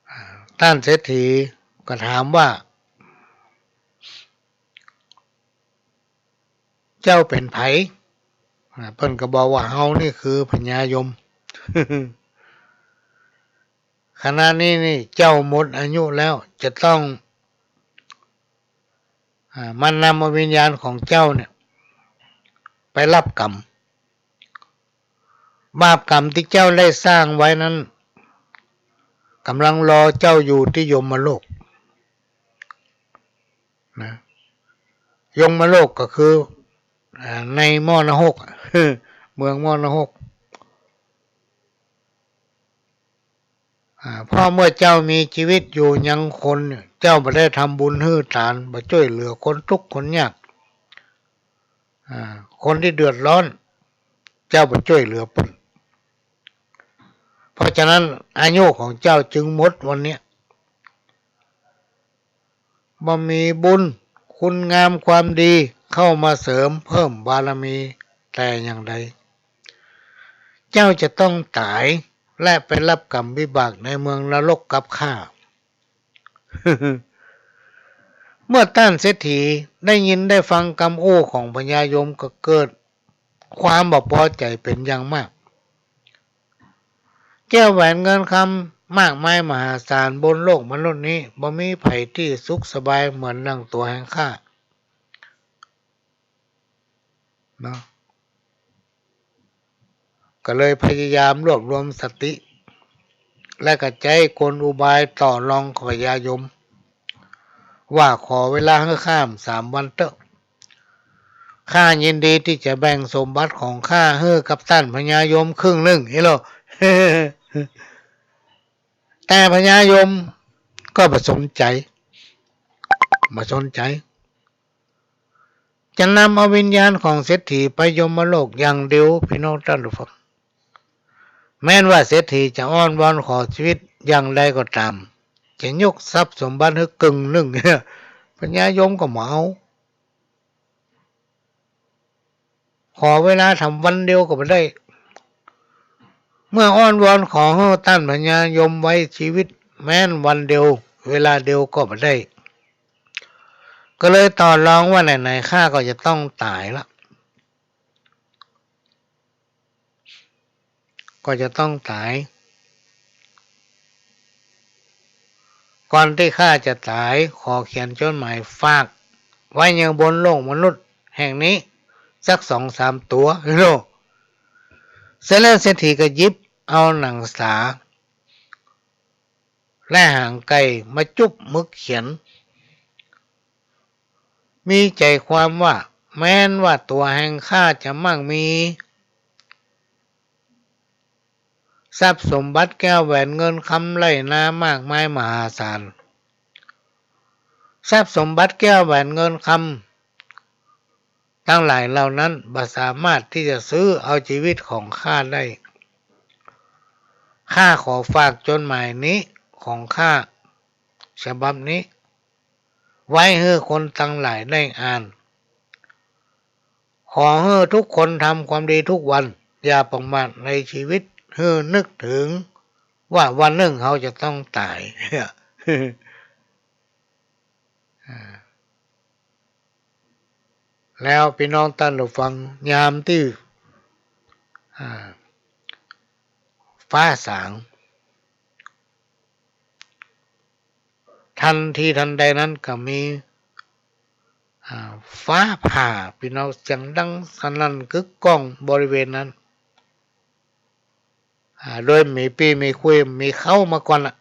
อ่า ต้านเศรษฐีก็ถามว่า เจ้าเป๋นใผ อ่า เปิ้นก็บอกว่า เฮานี่คือพญายม ขณะนี้นี่เจ้าหมดอายุแล้ว จะต้อง อ่า มานำเอาวิญญาณของเจ้าเนี่ย ไปฮับกรรม บาปกรรมตี้เจ้าได้สร้างไว้นั้น ก่ำลังรอเจ้าอยู่ตี้ยมโลก นะ ยมโลกก็คือ อ่า ในหม้อนรก เมืองหม้อนรก อ่า เพราะเมื่อเจ้ามีจีวิตอยู่ยังคนเนี่ย เจ้าบ่ได้ทำบุญหื้อตาน บ่จ้วยเหลือคนตุ๊กข์คนยาก อ่า คนตี้เดือดร้อน เจ้าบ่จ้วยเหลือเปิ้น เพราะฉะนั้นอายุของเจ้าจึงหมดวันเนี้ย บ่มีบุญคุณงามความดีเข้ามาเสริมเพิ่มบารมีแต่อย่างใด เจ้าจะต้องต๋าย และไปฮับก๋รรมวิบากในเมืองนรกกับข้า เมื่อต้านเศรษฐีได้ยินได้ฟังกำอู้ของพญายมก็เกิดความบ่ปอใจ๋เป๋นอย่างมาก แก้วแหวนเงินคำมากมายมหาศาลบนโลกมนุษย์นี้ บ่มีใผตี้สุขสบายเหมือนดั่งตั๋วแห่งข้า เนาะ ก็เลยพยายามรวบรวมสติ และก็ใจ๊กลอุบายต่อรองกับพญายม ว่าขอเวลาหื้อข้าสามวันเต๊อะ ข้ายินดีตี้จะแบ่งสมบัติของข้าหื้อกับต้านพญายมครึ่งนึ่ง เห็นโล แต่พญายมก็บ่สนใจ๋ บ่สนใจ๋ จะนำเอาวิญญาณของเศรษฐีไปยมโลกอย่างเดียว ปี้น้องต้านผู้ฟัง แม้นว่าเศรษฐีจะอ้อนวอนขอชีวิตอย่างใดก็ต๋าม จะยกทรัพย์สมบัติหื้อครึ่งนึ่ง พญายมก็บ่เอา ขอเวลาถามวันเดียวก็บ่ได้ เมื่ออ้อนวอนขอหื้อต้านพญายมไว้ชีวิตแม้นวันเดียว เวลาเดียวก็บ่ได้ ก็เลยต่อรองว่าไหนๆ ข้าก็จะต้องต๋ายละ ก็จะต้องต๋าย ก่อนตี้ข้าจะต๋าย ขอเขียนจดหมายฝากไว้ยังบนโลกมนุษย์แห่งนี้สักสองสามตั๋ว โล เสร็จแล้วเศรษฐีก็หยิบเอาหนังสา และหางไก่มาจุ๊บหมึกเขียน มีใจ๋ความว่า แม้นว่าตั๋วแห่งข้าจะมั่งมี ทรัพย์สมบัติแก้วแหวนเงินคำไร่นามากมายมหาศาล ทรัพย์สมบัติแก้วแหวนเงินคำตังหลายเหล่านั้นบ่สามารถตี้จะซื้อเอาชีวิตของข้าได้ ข้าขอฝากจดหมายนี้ของข้าฉบับนี้ ไว้หื้อคนตังหลายได้อ่าน ขอหื้อทุกคนทำความดีทุกวัน อย่าประมาทในชีวิต หื้อนึกถึงว่าวันนึ่งเฮาจะต้องต๋าย แล้วปี้น้องต้านผู้ฟัง ยามตี้ อ่า ฟ้าสาง ทันทีทันใดนั้นก็มี อ่า ฟ้าผ่า ปี้น้อง เสียงดังสนั่นกึกก้องบริเวณนั้น อ่า โดยมีปี้มีคุย มีเข้ามาก่อนละ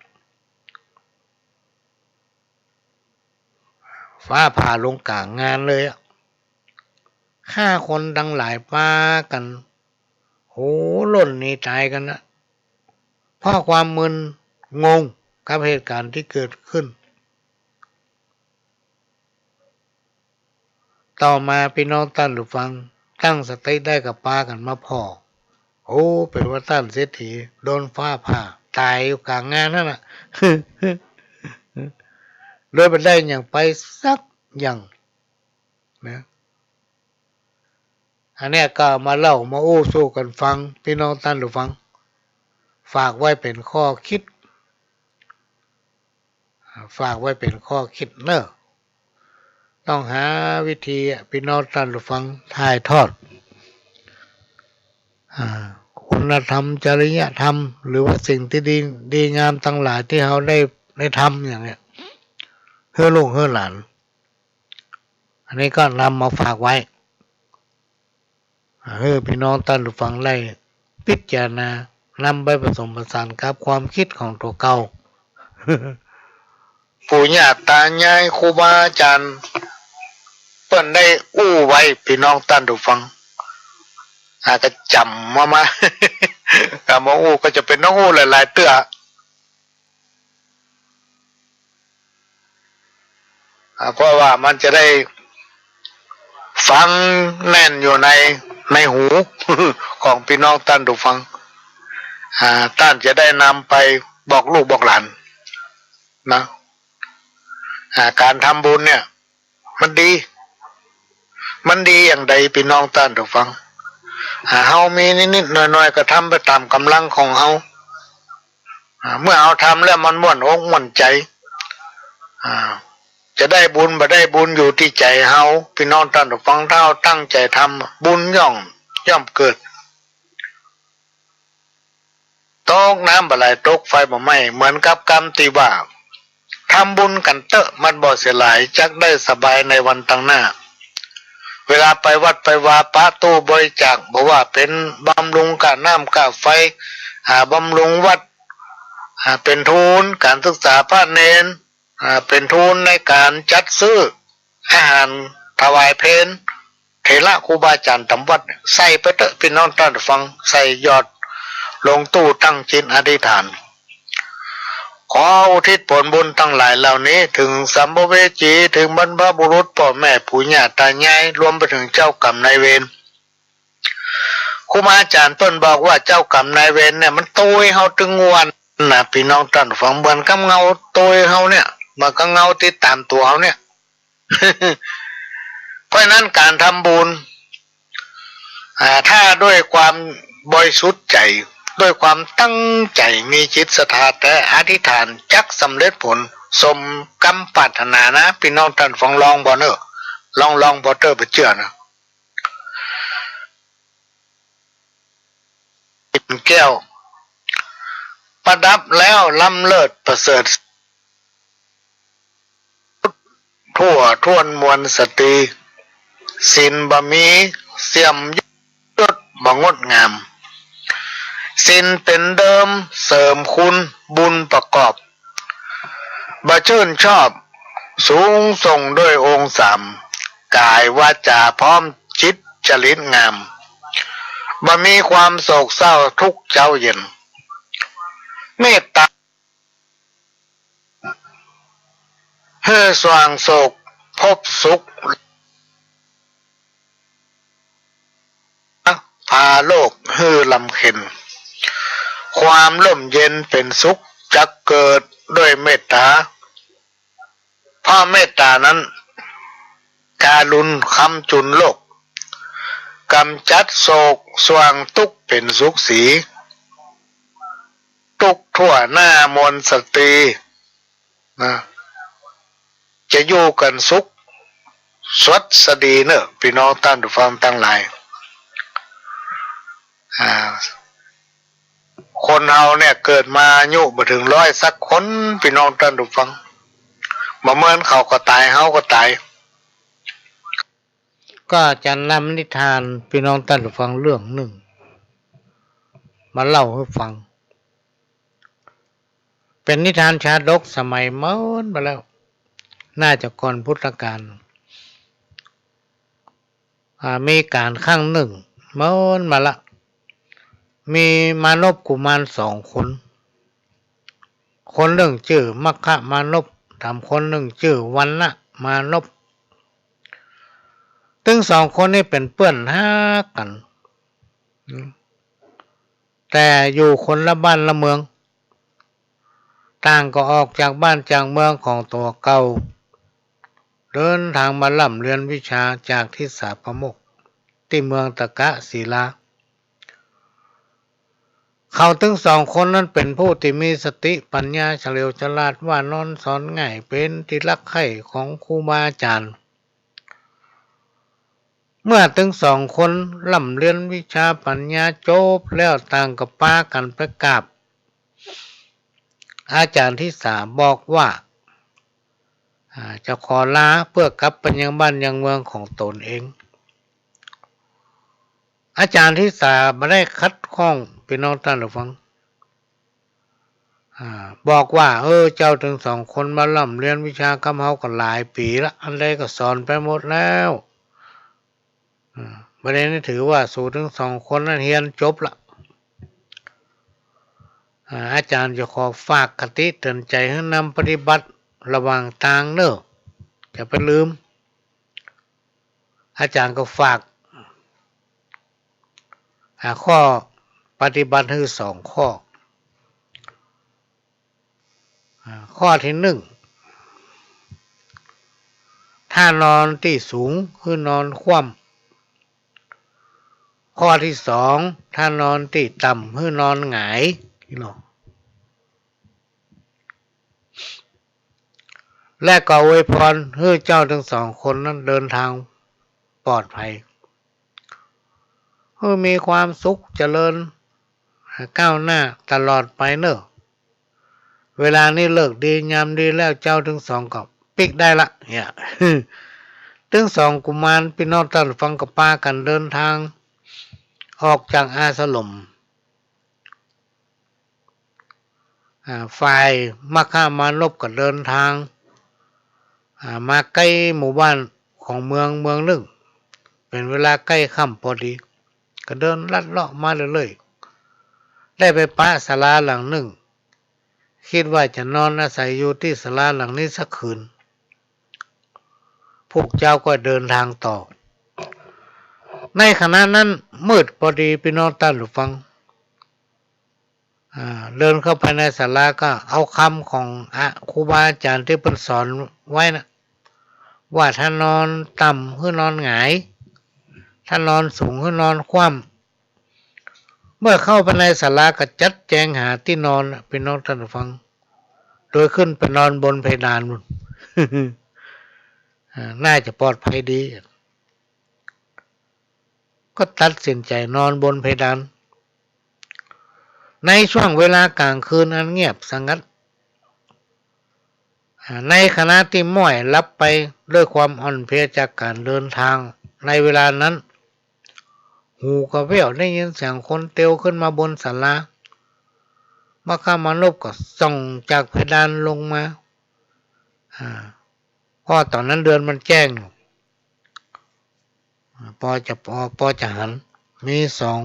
ฟ้าผ่าลงก๋างงานเลยอะ ฆ่าคนตังหลายปากั๋น โหล่นหนีต๋ายกั๋นนะ เพราะความมึนงงกับเหตุก๋ารณ์ตี้เกิดขึ้น ต่อมาปี้น้องต้านผู้ฟังตั้งสติได้ก็ปากั๋นมาผ่อ โอ้ เป๋นว่าต้านเศรษฐีโดนฟ้าผ่าต๋ายอยู่ก๋างงานหั้นน่ะ โดยบ่ได้หยังไปสักอย่างนะ อันเนี้ยก็มาเล่ามาอู้สู่กั๋นฟัง ปี้น้องต้านผู้ฟัง ฝากไว้เป๋นข้อคิด ฝากไว้เป๋นข้อคิดเน่อ ต้องหาวิธีอะ ปี้น้องต้านผู้ฟัง ถ่ายทอด อ่า คุณธรรม จริยธรรม หรือว่าสิ่งตี้ดี ดีงามตังหลายตี้เฮาได้ ได้ทำอย่างเนี้ย หื้อลูกหื้อหลาน อันนี้ก็นำมาฝากไว้ หื้อปี้น้องต้านผู้ฟังได้พิจารณา นำไปผสมผสานกับความคิดของตั๋วเก่า ปู่ย่าต๋ายายครูบาอาจ๋ารย์เปิ้นได้อู้ไว้ ปี้น้องต้านผู้ฟัง อ่า ก็จ๋ำมา มา เอามาอู้ก็จะเป๋นต้องอู้หลายๆ เตื้อ อ่า เพราะว่ามันจะได้ฝังแน่นอยู่ใน ในหู ของปี้น้องต้านผู้ฟัง อ่า ต้านจะได้นำไปบอกลูกบอกหลานนะ อ่า ก๋านทำบุญเนี่ย มันดี มันดีอย่างใด ปี้น้องต้านผู้ฟัง อ่า เฮามีนิดๆ หน่อยๆ ก็ทำไปต๋ามก๋ำลังของเฮา อ่า เมื่อเฮาทำแล้วมันม่วนอกม่วนใจ๋ อ่า จะได้บุญบ่ได้บุญอยู่ตี้ใจ๋เฮา ปี้น้องต้านผู้ฟัง ถ้าเฮาตั้งใจ๋ทำ บุญย่อม ย่อมเกิด ตกน้ำบ่ไหล ตกไฟบ่ไหม้ เหมือนกับกำตี้ว่า ทำบุญกั๋นเต๊อะ มันบ่เสียหลาย จักได้สบายในวันตังหน้า เวลาไปวัดไปวา ปะตู้บริจาค บ่ว่าเป๋นบำรุงก้าน้ำก้าไฟ อ่า บำรุงวัด อ่า เป๋นทุนก๋านศึกษาพระเณร อ่า เป๋นทุนในก๋านจัดซื้ออาหารถวายเพลเถระครูบาอาจ๋ารย์ต๋ามวัด ใส่ไปเต๊อะ ปี้น้องต้านผู้ฟัง ใส่หยอดลงตู้ ตั้งจิตอธิษฐาน ขออุทิศผลบุญตังหลายเหล่านี้ เถิงสัมภเวสี เถิงบรรพบุรุษ ป้อแม่ปู่ย่าต๋ายาย รวมไปเถิงเจ้ากรรมนายเวร ครูบาอาจ๋ารย์เปิ้นบอกว่าเจ้ากรรมนายเวรเนี่ย มันตวยเฮาตึงวันนะ ปี้น้องต้านผู้ฟัง เหมือนกับเงาตวยเฮาเนี่ย เหมือนกับเงาติดต๋ามตั๋วเฮาเนี่ย เพราะฉะนั้นก๋านทำบุญ อ่า ถ้าด้วยความบริสุทธิ์ใจ๋ ด้วยความตั้งใจ๋ มีจิตศรัทธาแต๊ อธิษฐานจักสำเร็จผล สมกำปรารถนานะ ปี้น้องต้านผู้ฟัง ลองบ่เน่อ ลอง ลองบ่เต๊อะ บ่เจื้อนะ ปิ่นแก้ว ประดับแล้วล้ำเลิศประเสริฐ ทั่วถ้วนมวลสตรี ศีลบ่มีเสื่อม ยศบ่งดงาม ศีลเป๋นเดิมเสริมคุณ บุญประกอบ บ่ชื่นชอบ สูงส่งด้วยองค์สาม ก๋ายวาจ๋าพร้อมจิตจริตงาม บ่มีความโศกเศร้าทุกข์เช้าเย็น เมตตา หื้อสว่างโสกพบสุข พาโลกหื้อลำเค็ญ ความร่มเย็นเป๋นสุขจักเกิดด้วยเมตตา เพราะเมตตานั้น การุณค้ำจุนโลก กำจัดโศกสว่างทุกข์เป๋นสุขสี ทุกข์ทั่วหน้ามวลสตรี นะ จะอยู่กั๋นสุขสวัสดีเน่อ ปี้น้องต้านผู้ฟังตังหลาย อ่า คนเฮาเนี่ยเกิดมาอายุบ่เถิงร้อยสักคน ปี้น้องต้านผู้ฟัง บ่เหมือนเขาก็ต๋าย เฮาก็ต๋าย ก็อาจ๋ารย์นำนิทาน ปี้น้องต้านผู้ฟัง เรื่องนึ่งมาเล่าหื้อฟัง เป๋นนิทานชาดกสมัยเมินมาแล้ว น่าจะก่อนพุทธกาล อ่า มีก๋าลครั้งนึ่งเมินมาละ มีมานพกุมารสองคน คนนึ่งจื้อมัคคมานพ ถามคนนึ่งจื้อวัณณมานพ ตึงสองคนนี้เป๋นเปื้อนฮักกั๋น อืม แต่อยู่คนละบ้านละเมือง ต่างก็ออกจากบ้านจากเมืองของตั๋วเก่า เดินทางมาร่ำเรียนวิชาจากทิสาปาโมกข์ ตี้เมืองตะกะศิลา เขาตึงสองคนนั้นเป๋นผู้ตี้มีสติปัญญาเฉลียวฉลาด ว่านอนสอนง่าย เป๋นตี้ฮักใคร่ของครูบาอาจ๋ารย์ เมื่อตึงสองคนร่ำเรียนวิชาปัญญาจบแล้ว ต่างก็ปากั๋นไปกราบอาจ๋ารย์ทิสา บอกว่า อ่า จะขอลาเปื้อกลับไปยังบ้านยังเมืองของต๋นเอง อาจ๋ารย์ทิสาบ่ได้ขัดข้อง ปี้น้องต้านผู้ฟัง อ่า บอกว่า เออ เจ้าตึงสองคนมาร่ำเรียนวิชากับเฮาก็หลายปี๋ละ อันใดก็สอนไปหมดแล้ว อ่า บ่าดนี้ถือว่าสูตึงสองคนนั้นเฮียนจบละ อ่า อาจ๋ารย์จะขอฝากคติเตื๋อนใจ๋หื้อนำปฏิบัติระหว่างตางเน่อ จะไปลืม อาจ๋ารย์ก็ฝาก อ่า ข้อปฏิบัติหื้อสองข้อ อ่า ข้อตี้นึ่ง ถ้านอนตี้สูงหื้อนอนคว่ำ ข้อตี้สอง ถ้านอนตี้ต่ำหื้อนอนหงาย นี่เนาะ และก็อวยพรหื้อเจ้าตึงสองคนนั้นเดินตางปลอดภัย หื้อมีความสุขเจริญก้าวหน้าตลอดไปเน่อ เวลานี้ฤกษ์ดียามดีแล้ว เจ้าตึงสองก็ปิ๊กได้ละ เนี่ย ตึงสองกุมารปี้น้องต้านฟังก็ปากั๋นเดินตางออกจากอาสรม อ่า ฝ่ายมัคคมานพก็เดินตาง อ่า มาใก้หมู่บ้านของเมืองเมืองนึ่ง เป๋นเวลาใก้ค่ำปอดี ก็เดินลัดเลาะมาเรื่อยๆ ได้ไปปะศาลาหลังนึ่ง กึ๊ดว่าจะนอนอาศัยอยู่ตี้ศาลาหลังนี้สักคืน พุกเจ๊าก็เดินตางต่อ ในขณะนั้นมืดปอดีปี้น้องต้านฟัง อ่า เดินเข้าไปในศาลาก็เอากำของ อ่า ครูบาอาจ๋ารย์ตี้เปิ้นสอนไว้นะ ว่าถ้านอนต่ำหื้อนอนหงาย ถ้านอนสูงหื้อนอนคว่ำ เมื่อเข้าไปในศาลาก็จัดแจงหาตี้นอนนะ ปี้น้องต้านฟัง โดยขึ้นไปนอนบนเพดานนู่น อ่า น่าจะปลอดภัยดี ก็ตัดสินใจ๋นอนบนเพดาน ในช่วงเวลากลางคืนอันเงียบสงัด อ่า ในขณะตี้ม้อยหลับไปด้วยความอ่อนเพลียจากก๋านเดินตาง ในเวลานั้น หูก็แว่วได้ยินเสียงคนเตียวขึ้นมาบนศาลา มัคคมานพก็ส่องจากเพดานลงมา อ่า เพราะต๋อนนั้นเดือนมันแจ้งอยู่ อ่า ปอจะ ปอ ปอจะหัน มีสอง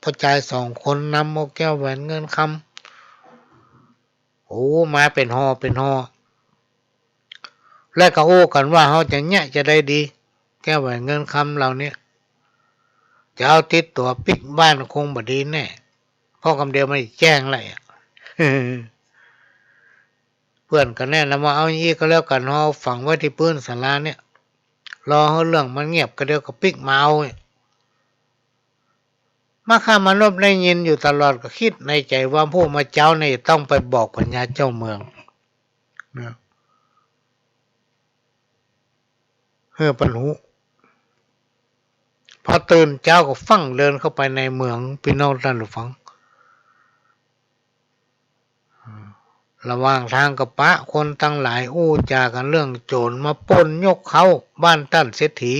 ป้อจายสองคนนำเอาแก้วแหวนเงินคำ โอ้ มาเป๋นห่อเป๋นห่อ และก็อู้กั๋นว่า เฮาจะเยียะจะใดดี แก้วแหวนเงินคำเหล่านี้ จะเอาติดตั๋วปิ๊กบ้านคงบ่ดีแน่ เพราะกำเดียวมันแจ้งแล้วอะ เปื้อนก็แนะนำว่า เอาอี้ก็แล้วกั๋น เฮาฝังไว้ตี้ปื๊นศาลาเนี่ย รอหื้อเรื่องมันเงียบ ก็เดี๋ยวก็ปิ๊กมาเอาเนี่ย มัคคมานพได้ยินอยู่ตลอดก็กึ๊ดในใจ๋ว่า ผู้เมื่อเจ๊านี่ต้องไปบอกพญาเจ้าเมืองนะ หื้อเปิ้นฮู้ พอตื่นเจ๊าก็ฟั่งเดินเข้าไปในเมือง ปี้น้องต้านฟัง ระหว่างตางก็ปะคนตังหลายอู้จ๋ากั๋นเรื่องโจ๋รมาป้นยกเข้าบ้านต้านเศรษฐี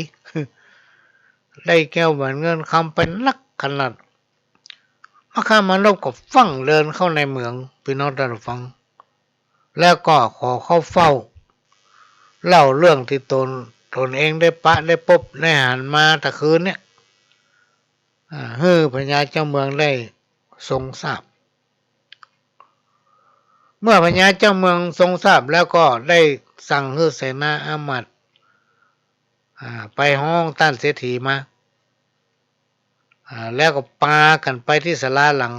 ได้แก้วแหวนเงินคำไปนักขนาด มัคคมานพก็ฟั่งเดินเข้าในเมือง ปี้น้องต้านฟัง แล้วก็ขอเข้าเฝ้า เล่าเรื่องตี้ตน ตนเองได้ปะได้ปบได้หันมาตะคืนเนี่ย อ่า หื้อพญาเจ้าเมืองได้ทรงทราบ เมื่อพญาเจ้าเมืองทรงทราบแล้วก็ได้สั่งหื้อเสนาอามาตย์ อ่า ไปฮ้องต้านเศรษฐีมา อ่า แล้วก็ปากั๋นไปตี้ศาลาหลัง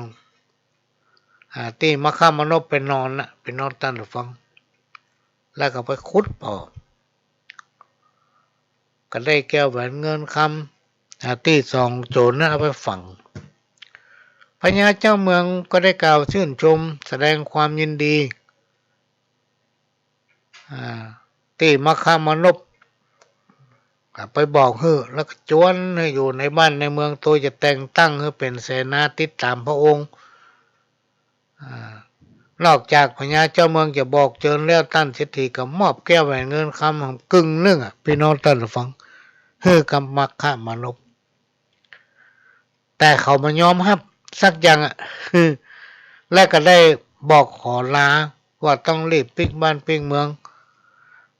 อ่า ตี้มัคคมานพไปนอนน่ะ ปี้น้องต้านฟัง แล้วก็ไปขุดปอ ก็ได้แก้วแหวนเงินคำ อ่า ตี้สองโจ๋รนั้นเอาไปฝัง พญาเจ้าเมืองก็ได้กล่าวชื่นชมแสดงความยินดี อ่า ตี้มัคคมานพ อ่า ไปบอกหื้อ แล้วก็จวนหื้ออยู่ในบ้านในเมือง โตจะแต่งตั้งหื้อเป๋นเสนาติดต๋ามพระองค์ อ่า นอกจากพญาเจ้าเมืองจะบอกเจิญแล้ว ต้านเศรษฐีก็มอบแก้วแหวนเงินคำกึ่งนึ่งอะ ปี้น้องต้านฟัง หื้อกับมัคคมานพ แต่เขาบ่ยอมฮับสักอย่างอะ และก็ได้บอกขอลาว่าต้องรีบปิ๊กบ้านปิ๊กเมือง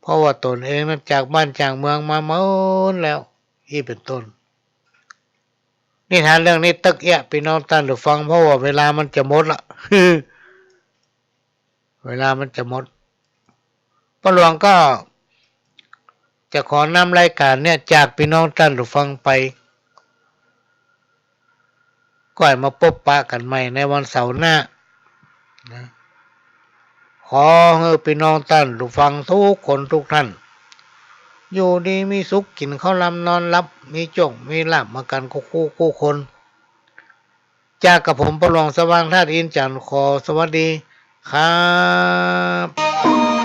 เพราะว่าตนเองนั้นจากบ้านจากเมืองมาเมินแล้ว อี้เป๋นต้น นิทานเรื่องนี้ตึกเอี้ยะ ปี้น้องต้านฟัง เพราะว่าเวลามันจะหมดละ เวลามันจะหมด ป้อหลวงก็จะขอนำรายก๋านเนี่ยจากปี้น้องต้านฟังไป ก็ให้มาปบปะกั๋นใหม่ในวันเสาร์หน้านะ ขอหื้อปี้น้องต้านฟังทุกคนทุกท่าน อยู่ดีมีสุข กิ๋นข้าวลำนอนหลับ มีโจคมีลาภมากั๋นกู้คู่กู้คน จากกับผมป้อหลวงสว่างธาตุอินทร์จันทร์ ขอสวัสดีครับ